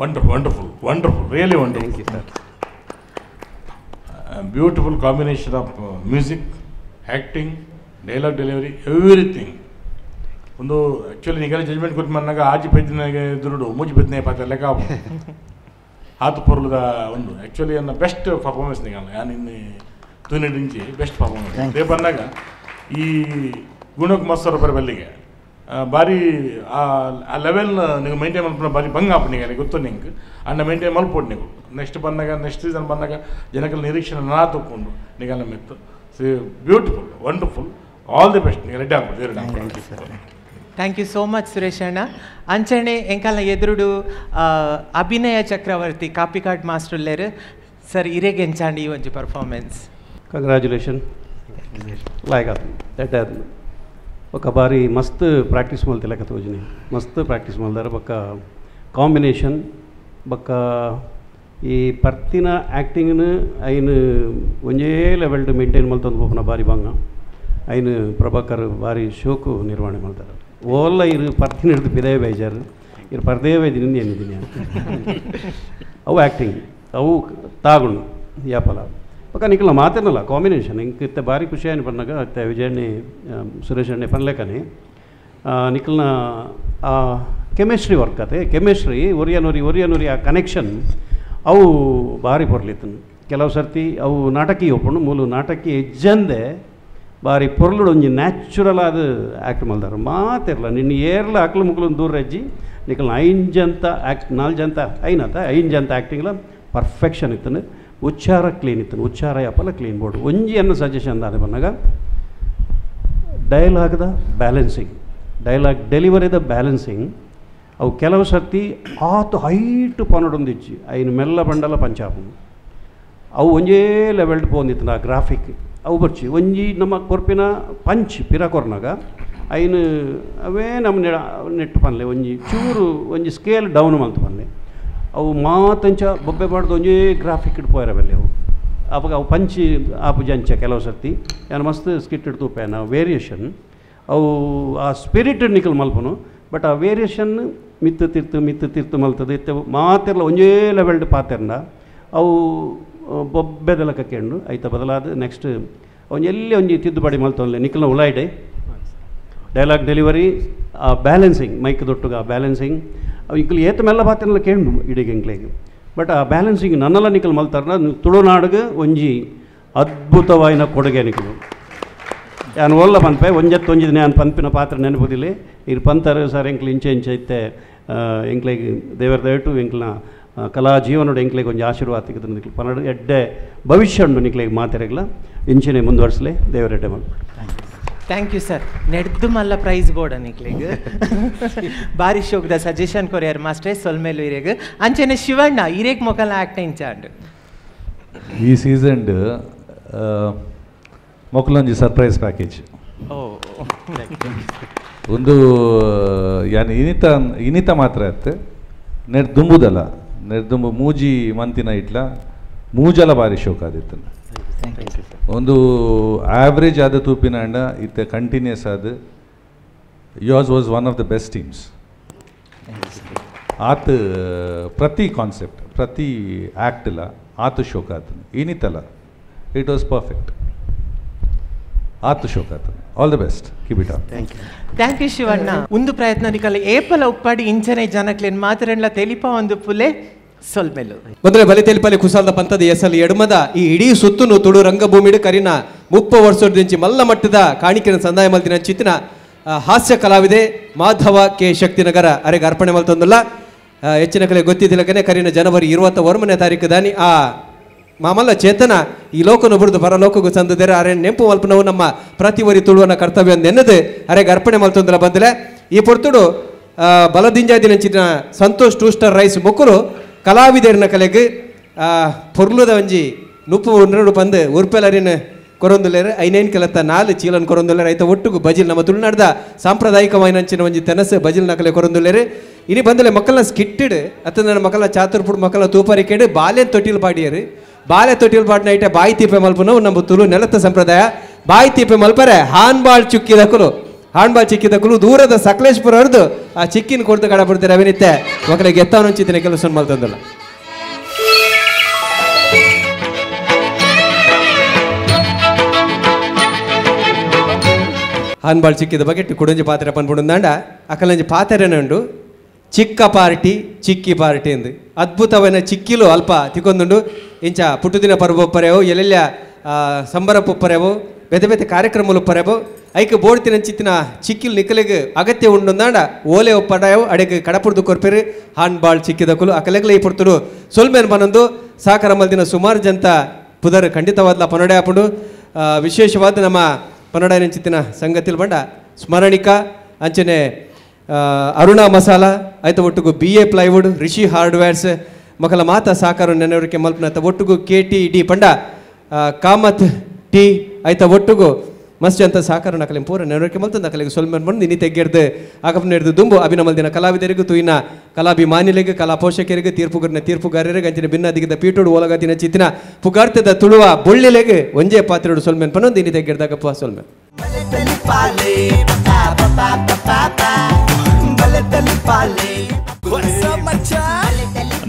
Wonderful, wonderful, wonderful, really wonderful. Beautiful combination of music, acting, dialogue delivery, everything. ಒಂದು actually ನಿಗಲ judgement ಕೊಟ್ಟು ಮನ್ನಾಗ ಆಜಿ ಪೆದ್ದಿನಾಗೆ ದುರುಡು ಮೂಜಿ ಪೆದ್ದಿನ ಪಾತ್ರ ಲೆಕ್ಕ ಆತು ಪೊರ್ಲದ ಒಂದು ಆ್ಯಕ್ಚುಲಿ ನನ್ನ ಬೆಸ್ಟ್ ಪರ್ಫಾರ್ಮೆನ್ಸ್ ನಿಗಲ್ಲ ಯಾನ್ ಇನ್ನು ತೂನಿಡಿಂಚಿ ಬೆಸ್ಟ್ ಪರ್ಫಾರ್ಮೆನ್ಸ್ they ಬಂದಾಗ ಈ ಗುಣಕ್ಕೆ ಮಸ್ತರ ಬರ ಬಲ್ಲಿಗೆ ಭಾರಿ ಆ ಲೆವೆಲ್ ನೀವು ಮೇಂಟೈನ್ ಮಲ್ಪುನ ಭಾರಿ ಭಂಗ ಆಪು ನಿಗಲೆ ಗೊತ್ತು ನಿಂಗೆ ಅಣ್ಣ ಮೇಂಟೈನ್ ಮಲ್ಪೋಡು ನೀವು ನೆಕ್ಸ್ಟ್ ಬಂದಾಗ ನೆಕ್ಸ್ಟ್ ಸೀಸನ್ ಬಂದಾಗ ಜನಗಳ ನಿರೀಕ್ಷಣೆ ನಾ ತಕ್ಕೊಂಡು ನಿಗಲ್ಲ ಮೆತ್ತು see beautiful wonderful all the best ನೀವು ರೆಡಿ ಆಗ್ಬೋದು. Thank you sir. Thank you so much Suresh ಅಣ್ಣ. ಅಂಚನೆ ಎಂಕಲ್ನ ಎದುರುಡು ಅಭಿನಯ ಚಕ್ರವರ್ತಿ ಕಾಪಿಕಾಡ್ ಮಾಸ್ಟರ್ ಉಲ್ಲೇರು ಸರ್ ಇರೆಗೆ ಎಂಚಾಂಡಿ ಈ ಒಂಜಿ ಪರ್ಫಾರ್ಮೆನ್ಸ್. ಕಂಗ್ರ್ಯಾಚುಲೇಷನ್. ಲಾಯ್ಕ್ ಆತು ಎಡ್ಡೆ ಆತು. ఒక ಬಾರಿ ಮಸ್ತ್ ಪ್ರಾಕ್ಟೀಸ್ ಮಲ್ತಿಲಕ ತೋಜಿನಿ ಮಸ್ತ್ ಪ್ರಾಕ್ಟೀಸ್ ಮಲ್ದಾರ. ಬೊಕ್ಕ ಕಾಂಬಿನೇಷನ್ ಬೊಕ್ಕ ಈ ಪರ್ತಿನ ಆ್ಯಕ್ಟಿಂಗ್ನು ಐನ್ ಒಂಜೇ ಲೆವೆಲ್ಡ್ ಮೇಂಟೈನ್ ಮಲ್ತೊಂದು ಪೋಪುನ ಬಾರಿ ಬಂಗ ಐನ್ ಪ್ರಭಾಕರ್ ಬಾರಿ ಶೋಕು ನಿರ್ವಹಣೆ ಮಲ್ತಾರೆ. ಓಲ್ಲ ಇರು ಪರ್ತಿನ ಹಿಡಿದು ಪಿದೇ ಬೇಜಾರು ಇರು ಪರ್ದೇ ಬೈದಿನಿ ಏನಿದ್ದೀನಿ ಅವು ಆ್ಯಕ್ಟಿಂಗ್ ಅವು ತಾಗುಂಡು ಯಾಪಲ ಪಕ್ಕ ನಿಖಲ ಮಾತೇನಲ್ಲ ಕಾಂಬಿನೇಷನ್ ಇಂಕ ಇತ್ತ ಭಾರಿ ಖುಷಿಯಾಗಿ ಪನ್ನಾಗ ಇತ್ತ ವಿಜಯಣ್ಣೆ ಸುರೇಶ್ ಅಣ್ಣೆ ಪನ್ಲೇಕನೆ ನಿಖಲ್ನ ಆ ಕೆಮಿಸ್ಟ್ರಿ ವರ್ಕ್ ಅತೆ ಕೆಮಿಸ್ಟ್ರಿ ಒರಿಯನೊರಿ ಒರಿಯನೊರಿ ಆ ಕನೆಕ್ಷನ್ ಅವು ಭಾರಿ ಪೊರ್ಲಿತ್ತು. ಕೆಲವು ಸರ್ತಿ ಅವು ನಾಟಕೀಯ ಒಪ್ಪುಂಡು ಮೂಲು ನಾಟಕೀಯ ಹೆಜ್ಜಂದೆ ಭಾರಿ ಪೊರ್ಲುಡು ಒಂಜಿ ನ್ಯಾಚುರಲ್ ಆದ ಆ್ಯಕ್ಟ್ ಮಲ್ದಾರ ಮಾತಿರಲ್ಲ ನಿನ್ನ ಏರ್ಲ ಅಕ್ಲು ಮುಕ್ಲು ದೂರ ಹೆಜ್ಜಿ ನಿಖಲ್ನ ಐನ್ ಜಂತ ಆ್ಯಕ್ಟ್ ನಾಲ್ಕು ಜಂತ ಐನತ ಐನ್ ಜಂತ ಆ್ಯಕ್ಟಿಂಗ್ಲ ಪರ್ಫೆಕ್ಷನ್ ಇತ್ತು. ಉಚ್ಚಾರ ಕ್ಲೀನ್ ಇತ್ತು. ಉಚ್ಚಾರ ಯಾಪಲ್ಲ ಕ್ಲೀನ್ ಬೋರ್ಡ್ ಒಂಜಿ ಅನ್ನ ಸಜೆಷನ್ ಅದೇ ಬಂದಾಗ ಡೈಲಾಗ್ದ ಬ್ಯಾಲೆನ್ಸಿಂಗ್ ಡೈಲಾಗ್ ಡೆಲಿವರಿದ ಬ್ಯಾಲೆನ್ಸಿಂಗ್ ಅವು ಕೆಲವು ಸರ್ತಿ ಆತು ಹೈಟ್ ಪನಡೊಂದಿಚ್ಚಿ ಐನು ಮೆಲ್ಲ ಬಂಡಲ ಪಂಚಾಪು ಅವು ಒಂಜೇ ಲೆವೆಲ್ಡ್ ಪೋಂದಿತ್ತು ಆ ಗ್ರಾಫಿಕ್ ಅವು ಬರ್ಚಿ ಒಂಜಿ ನಮ್ಮ ಕೊರ್ಪಿನ ಪಂಚ್ ಪಿರ ಕೊರ್ನಾಗ ಐನು ಅವೇ ನಮ್ಮ ನೆಟ್ಟು ಪನ್ಲೆ ಒಂಜಿ ಚೂರು ಒಂಜಿ ಸ್ಕೇಲ್ ಡೌನ್ ಮಲ್ತು ಪನ್ಲೆ ಅವು ಮಾತಂಚ ಬೊಬ್ಬೆ ಬಾಡ್ದು ಒಂಜೇ ಗ್ರಾಫಿಕ್ ಇಡ್ಪೋಯರ ಬಲ್ಲೆ ಅವು ಅವಾಗ ಅವು ಪಂಚಿ ಆಪು ಜಂಚ ಕೆಲವು ಸರ್ತಿ ಯಾನು ಮಸ್ತ್ ಸ್ಕಿಟ್ ಇಡ್ತೂಪೇನ ವೇರಿಯೇಷನ್ ಅವು ಆ ಸ್ಪಿರಿಟ್ ನಿಕಲ್ ಮಲ್ಪನು ಬಟ್ ಆ ವೇರಿಯೇಷನ್ ಮಿತ್ತು ತಿರ್ತು ಮಿತ್ತು ತಿರ್ತು ಮಲ್ತದೆ ಇತ್ತೆ ಮಾತೆಲ್ಲ ಒಂಜೇ ಲೆವೆಲ್ಡ್ ಪಾತೆರ್ನ ಅವು ಬೊಬ್ಬೆದಲಕ ಕೇಂಡು ಐತ ಬದಲಾದ ನೆಕ್ಸ್ಟ್ ಒಂಜಿ ಎಲ್ಲಿ ಒಂಜಿ ತಿದ್ದುಪಡಿ ಮಲ್ತೊನ್ಲೆ ನಿಕಲ್ನ ಉಲಾಯ್ಡೆ ಡೈಲಾಗ್ ಡೆಲಿವರಿ ಆ ಬ್ಯಾಲೆನ್ಸಿಂಗ್ ಮೈಕ್ ದೊಟ್ಟುಗ ಆ ಬ್ಯಾಲೆನ್ಸಿಂಗ್ ಅವು ಇಂಕಲ್ ಏತ ಮೆಲ್ಲ ಪಾತೆರ್ಲ ಕೇಂಡು ಇಡೀ ಎಂಕ್ಲೆಗ್ ಬಟ್ ಆ ಬ್ಯಾಲೆನ್ಸಿಂಗ್ ನನ್ನಲ್ಲ ನಿಕಲ್ ಮಲ್ತಾರನ ತುಳುನಾಡಿಗೆ ಒಂಜಿ ಅದ್ಭುತವಾಯಿನ ಕೊಡುಗೆ ನಿಕಲು ಯಾನು ಒಲ್ಲ ಪನ್ಪೆ ಒಂಜತ್ತು ನಾನು ಪನ್ಪಿನ ಪಾತ್ರ ನೆನಪುದಿಲ್ಲ ಇರು ಪಂತರ ಸರ್ ಎಂಕ್ಲು ಇಂಚೆ ಇಂಚೆ ಇತ್ತೆ ಎಂಕ್ಲೆಗ್ ದೇವರ ದಯಟು ಎಂಕ್ಲನ ಕಲಾ ಜೀವನೋಡು ಎಂಕ್ಲೆಗ್ ಒಂಜಿ ಆಶೀರ್ವಾದ ತಿಕ್ಕದ ನಿಕ್ಲು ಪನ್ನಡು ಎಡ್ಡೆ ಭವಿಷ್ಯ ಉಂಡು ನಿಕ್ಲೆಗ್ ಮಾತೆರೆಗ್ಲ ಇಂಚೆನೆ ಮುಂದುವರ್ಸಲೆ ದೇವರ ಎಡ್ಡೆ ಮಲ್ಪಡು. Thank you sir. ನೆಡ್ದು ಮಲ್ಲ ಪ್ರೈಸ್ ಬೋರ್ಡ್ ನಿಕ್ಲೆಗ್ ಬಾರಿ ಶೋಕ್ದ ಸಜೆಷನ್ ಕೊರಿಯರ್ ಮಾಸ್ಟ್ರೇ ಸೊಲ್ಮೇಲು ಇರೇಗ್ ಅಂಚೆನೆ ಶಿವಣ್ಣ ಇರೇಗ್ ಮೊಕಲ ಆಕ್ಟ್ ಇಂಚಾಂಡ್ ಈ ಸೀಸನ್ ಮೊಕಲೊಂಜಿ ಸರ್ಪ್ರೈಸ್ ಪ್ಯಾಕೇಜ್ ಒಂದು ಯಾನ್ ಇನಿತ ಇನಿತ ಮಾತ್ರ ಇತ್ತು ನೆಡ್ ದುಂಬುದಲ್ಲ ನೆಡ್ ದುಂಬು ಮೂಜಿ ಮಂತಿನ ಇಟ್ಲ ಮೂಜಲ ಬಾರಿ ಶೋಕ ಆದಿತ್ತು ಒಂದು ಆವ್ರೇಜ್ ಆದ ತೂಪಿನ ಅಂಡ ಇತ್ತೆ ಕಂಟಿನ್ಯೂಸ್ ಆದ yours was one of the best teams. ಆತ ಪ್ರತಿ ಕಾನ್ಸೆಪ್ಟ್ ಪ್ರತಿ ಆ್ಯಕ್ಟ್ ಇಲ್ಲ ಆತ ಶೋಕ ಆತನ ಏನಿತ್ತಲ್ಲ it was perfect ಆತ ಶೋಕ ಆತನ. All the best, keep it up. Thank you Shivanna. ಒಂದು ಪ್ರಯತ್ನ ನಿಕಲ್ಲ ಏಪಲ ಉಪ್ಪಾಡಿ ಇಂಚನೆ ಜನಕ್ಲೇನ್ ಮಾತ್ರನ್ಲ ತೆಲಿಪ ಒಂದು ಪುಲೆ ಸೊಲ್ಮೆಲು ಬಂದ್ರೆ ಬಲಿ ತೆಲಿಪಲ್ಲಿ ಕುಸಾಲ್ದ ಪಂತದ ಎಸಲ್ ಎಡಮದ ಈ ಇಡೀ ಸುತ್ತುನು ತುಳು ರಂಗಭೂಮಿಡು ಕರಿನ 30 ವರ್ಷದಿಂಚಿ ಮಲ್ಲ ಮಟ್ಟದ ಕಾಣಿಕೆನ ಸಂದಾಯ ಮಲ್ತಿನ ಚಿತ್ತಿನ ಹಾಸ್ಯ ಕಲಾವಿದೆ ಮಾಧವ ಕೆ ಶಕ್ತಿನಗರ ಅರೆಗೆ ಅರ್ಪಣೆ ಮಲ್ತೊಂದಲ್ಲ. ಹೆಚ್ಚಿನ ಕಲೆ ಗೊತ್ತಿದ್ದಿಲ್ಲಕನೆ ಕರಿನ ಜನವರಿ 21ನೇ ತಾರೀಕು ದಾನಿ ಆ ಮಾಮಲ್ಲ ಚೇತನ ಈ ಲೋಕನು ಬುರಿದು ಪರಲೋಕಗೂ ಸಂದದೇರ ಅರೆ ನೆಂಪು ಮಲ್ಪನವು ನಮ್ಮ ಪ್ರತಿವರಿ ತುಳುವನ ಕರ್ತವ್ಯ ನೆನ್ನದು ಅರೆಗೆ ಅರ್ಪಣೆ ಮಲ್ತೊಂದಲ್ಲ ಬಂದಲೆ. ಈ ಪೊರ್ತುಡು ಬಲದಿಂಜಾದಿನಂಚಿನ ಸಂತೋಷ್ ಟೂಸ್ಟರ್ ರೈಸ್ ಮೊಕ್ಕಲು ಕಲಾವಿದರಿನ ಕಲೆಗೆ ಪೊರ್ಲುದ ಒಂಜಿ ನುಪ್ಪು ಉಂಡು ಪಂದು ಉರ್ಪೆಲರಿನ ಕೊರೊಂದುಲ್ಲೇರು ಐನೈನ್ ಕೆಲತ್ತ 4 ಚೀಲನ್ ಕೊರೊಂದುಲ್ಲೇರು ಐತ ಒಟ್ಟುಗು ಬಜಿಲ್ ನಮ್ಮ ತುಳುನಾಡ್ದ ಸಾಂಪ್ರದಾಯಿಕವಾಯಿನಂಚಿನ ಒಂಜಿ ತೆನಸು ಬಜಿಲ್ ನಕಲೆ ಕೊರೊಂದುಲ್ಲೇರು. ಇನಿ ಬಂದಲೆ ಮಕ್ಕಳನ್ನ ಸ್ಕಿಟ್ಟಿಡು ಅತ್ತ ಮಕ್ಕಳ ಚಾತುರ್ಪುಡು ಮಕ್ಕಳ ತೂಪರಿಕೆಡು ಬಾಲೆ ತೊಟ್ಟಿಲ್ ಪಾಡಿಯರು ಬಾಲೆ ತೊಟ್ಟಿಲ್ ಪಾಡಿನ ಐಟ ಬಾಯಿ ತೀಪೆ ಮಲ್ಪನವು ನಮ್ಮ ತುಳು ನೆಲತ್ತ ಸಂಪ್ರದಾಯ. ಬಾಯಿ ತೀಪೆ ಮಲ್ಪರೆ ಹಾನ್ಬಾಳ್ ಚುಕ್ಕಿದಕುಲು ಹಾನ್ಬಾಳ್ ಚಿಕ್ಕಿದಕುಲು ದೂರದ ಸಕಲೇಶ್ಪುರ ಅವ್ರದ್ದು ಆ ಚಿಕ್ಕಿನ ಕೊಡ್ದು ಕಡ ಬಿಡ್ತಾರೆ ಅವಿನಿತ್ತೆ ಮಕ್ಕಳಿಗೆ ಎತ್ತವನಂಚಿತ್ತಿನ ಕೆಲಸ ಮಲ್ತಂದಲ್ಲ. ಹಾನ್ಬಾಳ್ ಚಿಕ್ಕಿದ ಬಗ್ಗೆ ಕುಡಂಜಿ ಪಾತ್ರೆ ಪನ್ಪುಂಡಾಂಡ ಅಕಲಂಜಿ ಪಾತ್ರೆನುಂಡು ಚಿಕ್ಕ ಪಾರ್ಟಿ ಚಿಕ್ಕಿ ಪಾರ್ಟಿ ಎಂದು ಅದ್ಭುತವನ್ನ ಚಿಕ್ಕಿಲು ಅಲ್ಪ ತಿಕ್ಕೊಂದುಂಡು. ಇಂಚ ಪುಟ್ಟುದಿನ ಪರ್ವ ಎಲ್ಲೆಲ್ಲ ಸಂಬರ ಪೊಪ್ಪರೆವು ಬೇತೆ ಬೇತೆ ಕಾರ್ಯಕ್ರಮలు ಪರೆವು ಐಕ್ ಬೋಡ್ತಿನ ಚಿತ್ತಿನ ಚಿಕ್ಕಿಲ್ ನಿಕಲೆಗ್ ಅಗತ್ಯ ಉಂಡುಂದಾಂಡ ಓಲೆ ಒಪ್ಪಡಾಯವು ಅಡೆಗೆ ಕಡಪುರ್ದು ಕೊರ್ಪೆರು ಹಾನ್ಬಾಳ್ ಚಿಕ್ಕಿದಕುಲು ಅಕಲೆಗ್ಲ ಈ ಪುರ್ತುಡು ಸೊಲ್ಮೇನ್ ಬನೊಂದು ಸಾಕರ ಮಲ್ದಿನ ಸುಮಾರು ಜಂತ ಪುದರ್ ಖಂಡಿತವಾದ್ಲ ಪನೊಡೆ ಆಪುಂಡು. ವಿಶೇಷವಾದ ನಮ್ಮ ಪನೊಡಾಯನ ಚಿತ್ತಿನ ಸಂಗತಿಲ್ ಬಂಡ ಸ್ಮರಣಿಕಾ ಅಂಚನೆ ಅರುಣಾ ಮಸಾಲ ಆಯ್ತ ಒಟ್ಟುಗು BA plywood Rishi hardwares ಮಕ್ಕಳ ಮಾತಾ ಸಾಕಾರ ನೆನವರಿಕೆ ಮಲ್ಪನ ಒಟ್ಟುಗು KTD ಪಂಡ ಕಾಮತ್ ಟಿ ಆಯ್ತ ಒಟ್ಟುಗು ಮಸ್ತ್ ಅಂತ ಸಾಕಾರ ನಕಲೆ ಪೂರ ನೆನವರಿಕೆ ಮಲ್ತ ನಕಲಿಗೆ ಸೊಲ್ಮೆನ್ ಬಂದು ನಿನ್ನಿ ತೆಗ್ಗೆಡ್ದು ಆಗಪ್ನ ಹಿಡಿದು ದುಂಬು ಅಭಿನಮಲ್ದಿನ ಕಲಾವಿದರಿಗೂ ತುಯಿನ ಕಲಾಭಿಮಾನಿಲಿಗೆ ಕಲಾ ಪೋಷಕರಿಗೆ ತೀರ್ಪುಗರನ ತೀರ್ಪುಗಾರರಿಗೆ ಅಂಚಿನ ಭಿನ್ನಾದಿಗಿದ್ದ ಪೀಟೋಡು ಓಲಗತಿನ ಚಿತ್ತಿನ ಪುಗಾರ್ತದ ತುಳುವ ಬೊಳ್ಳಿಲೆಗೆ ಒಂಜೇ ಪಾತ್ರೆಡು ಸೊಲ್ಮೆನ್ ಪನ್ನೊಂದು ನಿನ್ನಿ ತೆಗ್ಗೆಡ್ದಾಗಪ್ಪ ಸೊಲ್ಮೆನ್.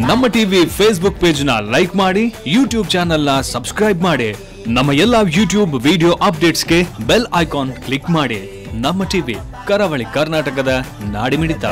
ನಮ್ಮ TV Facebook page ನ ಲೈಕ್ ಮಾಡಿ, ಯೂಟ್ಯೂಬ್ ಚಾನೆಲ್ ನ ಸಬ್ಸ್ಕ್ರೈಬ್ ಮಾಡಿ, ನಮ್ಮ ಎಲ್ಲಾ ಯೂಟ್ಯೂಬ್ ವಿಡಿಯೋ ಅಪ್ಡೇಟ್ಸ್ಗೆ bell icon click ಮಾಡಿ. ನಮ್ಮ ಟಿವಿ ಕರಾವಳಿ ಕರ್ನಾಟಕದ ನಾಡಿಮಿಡಿತ.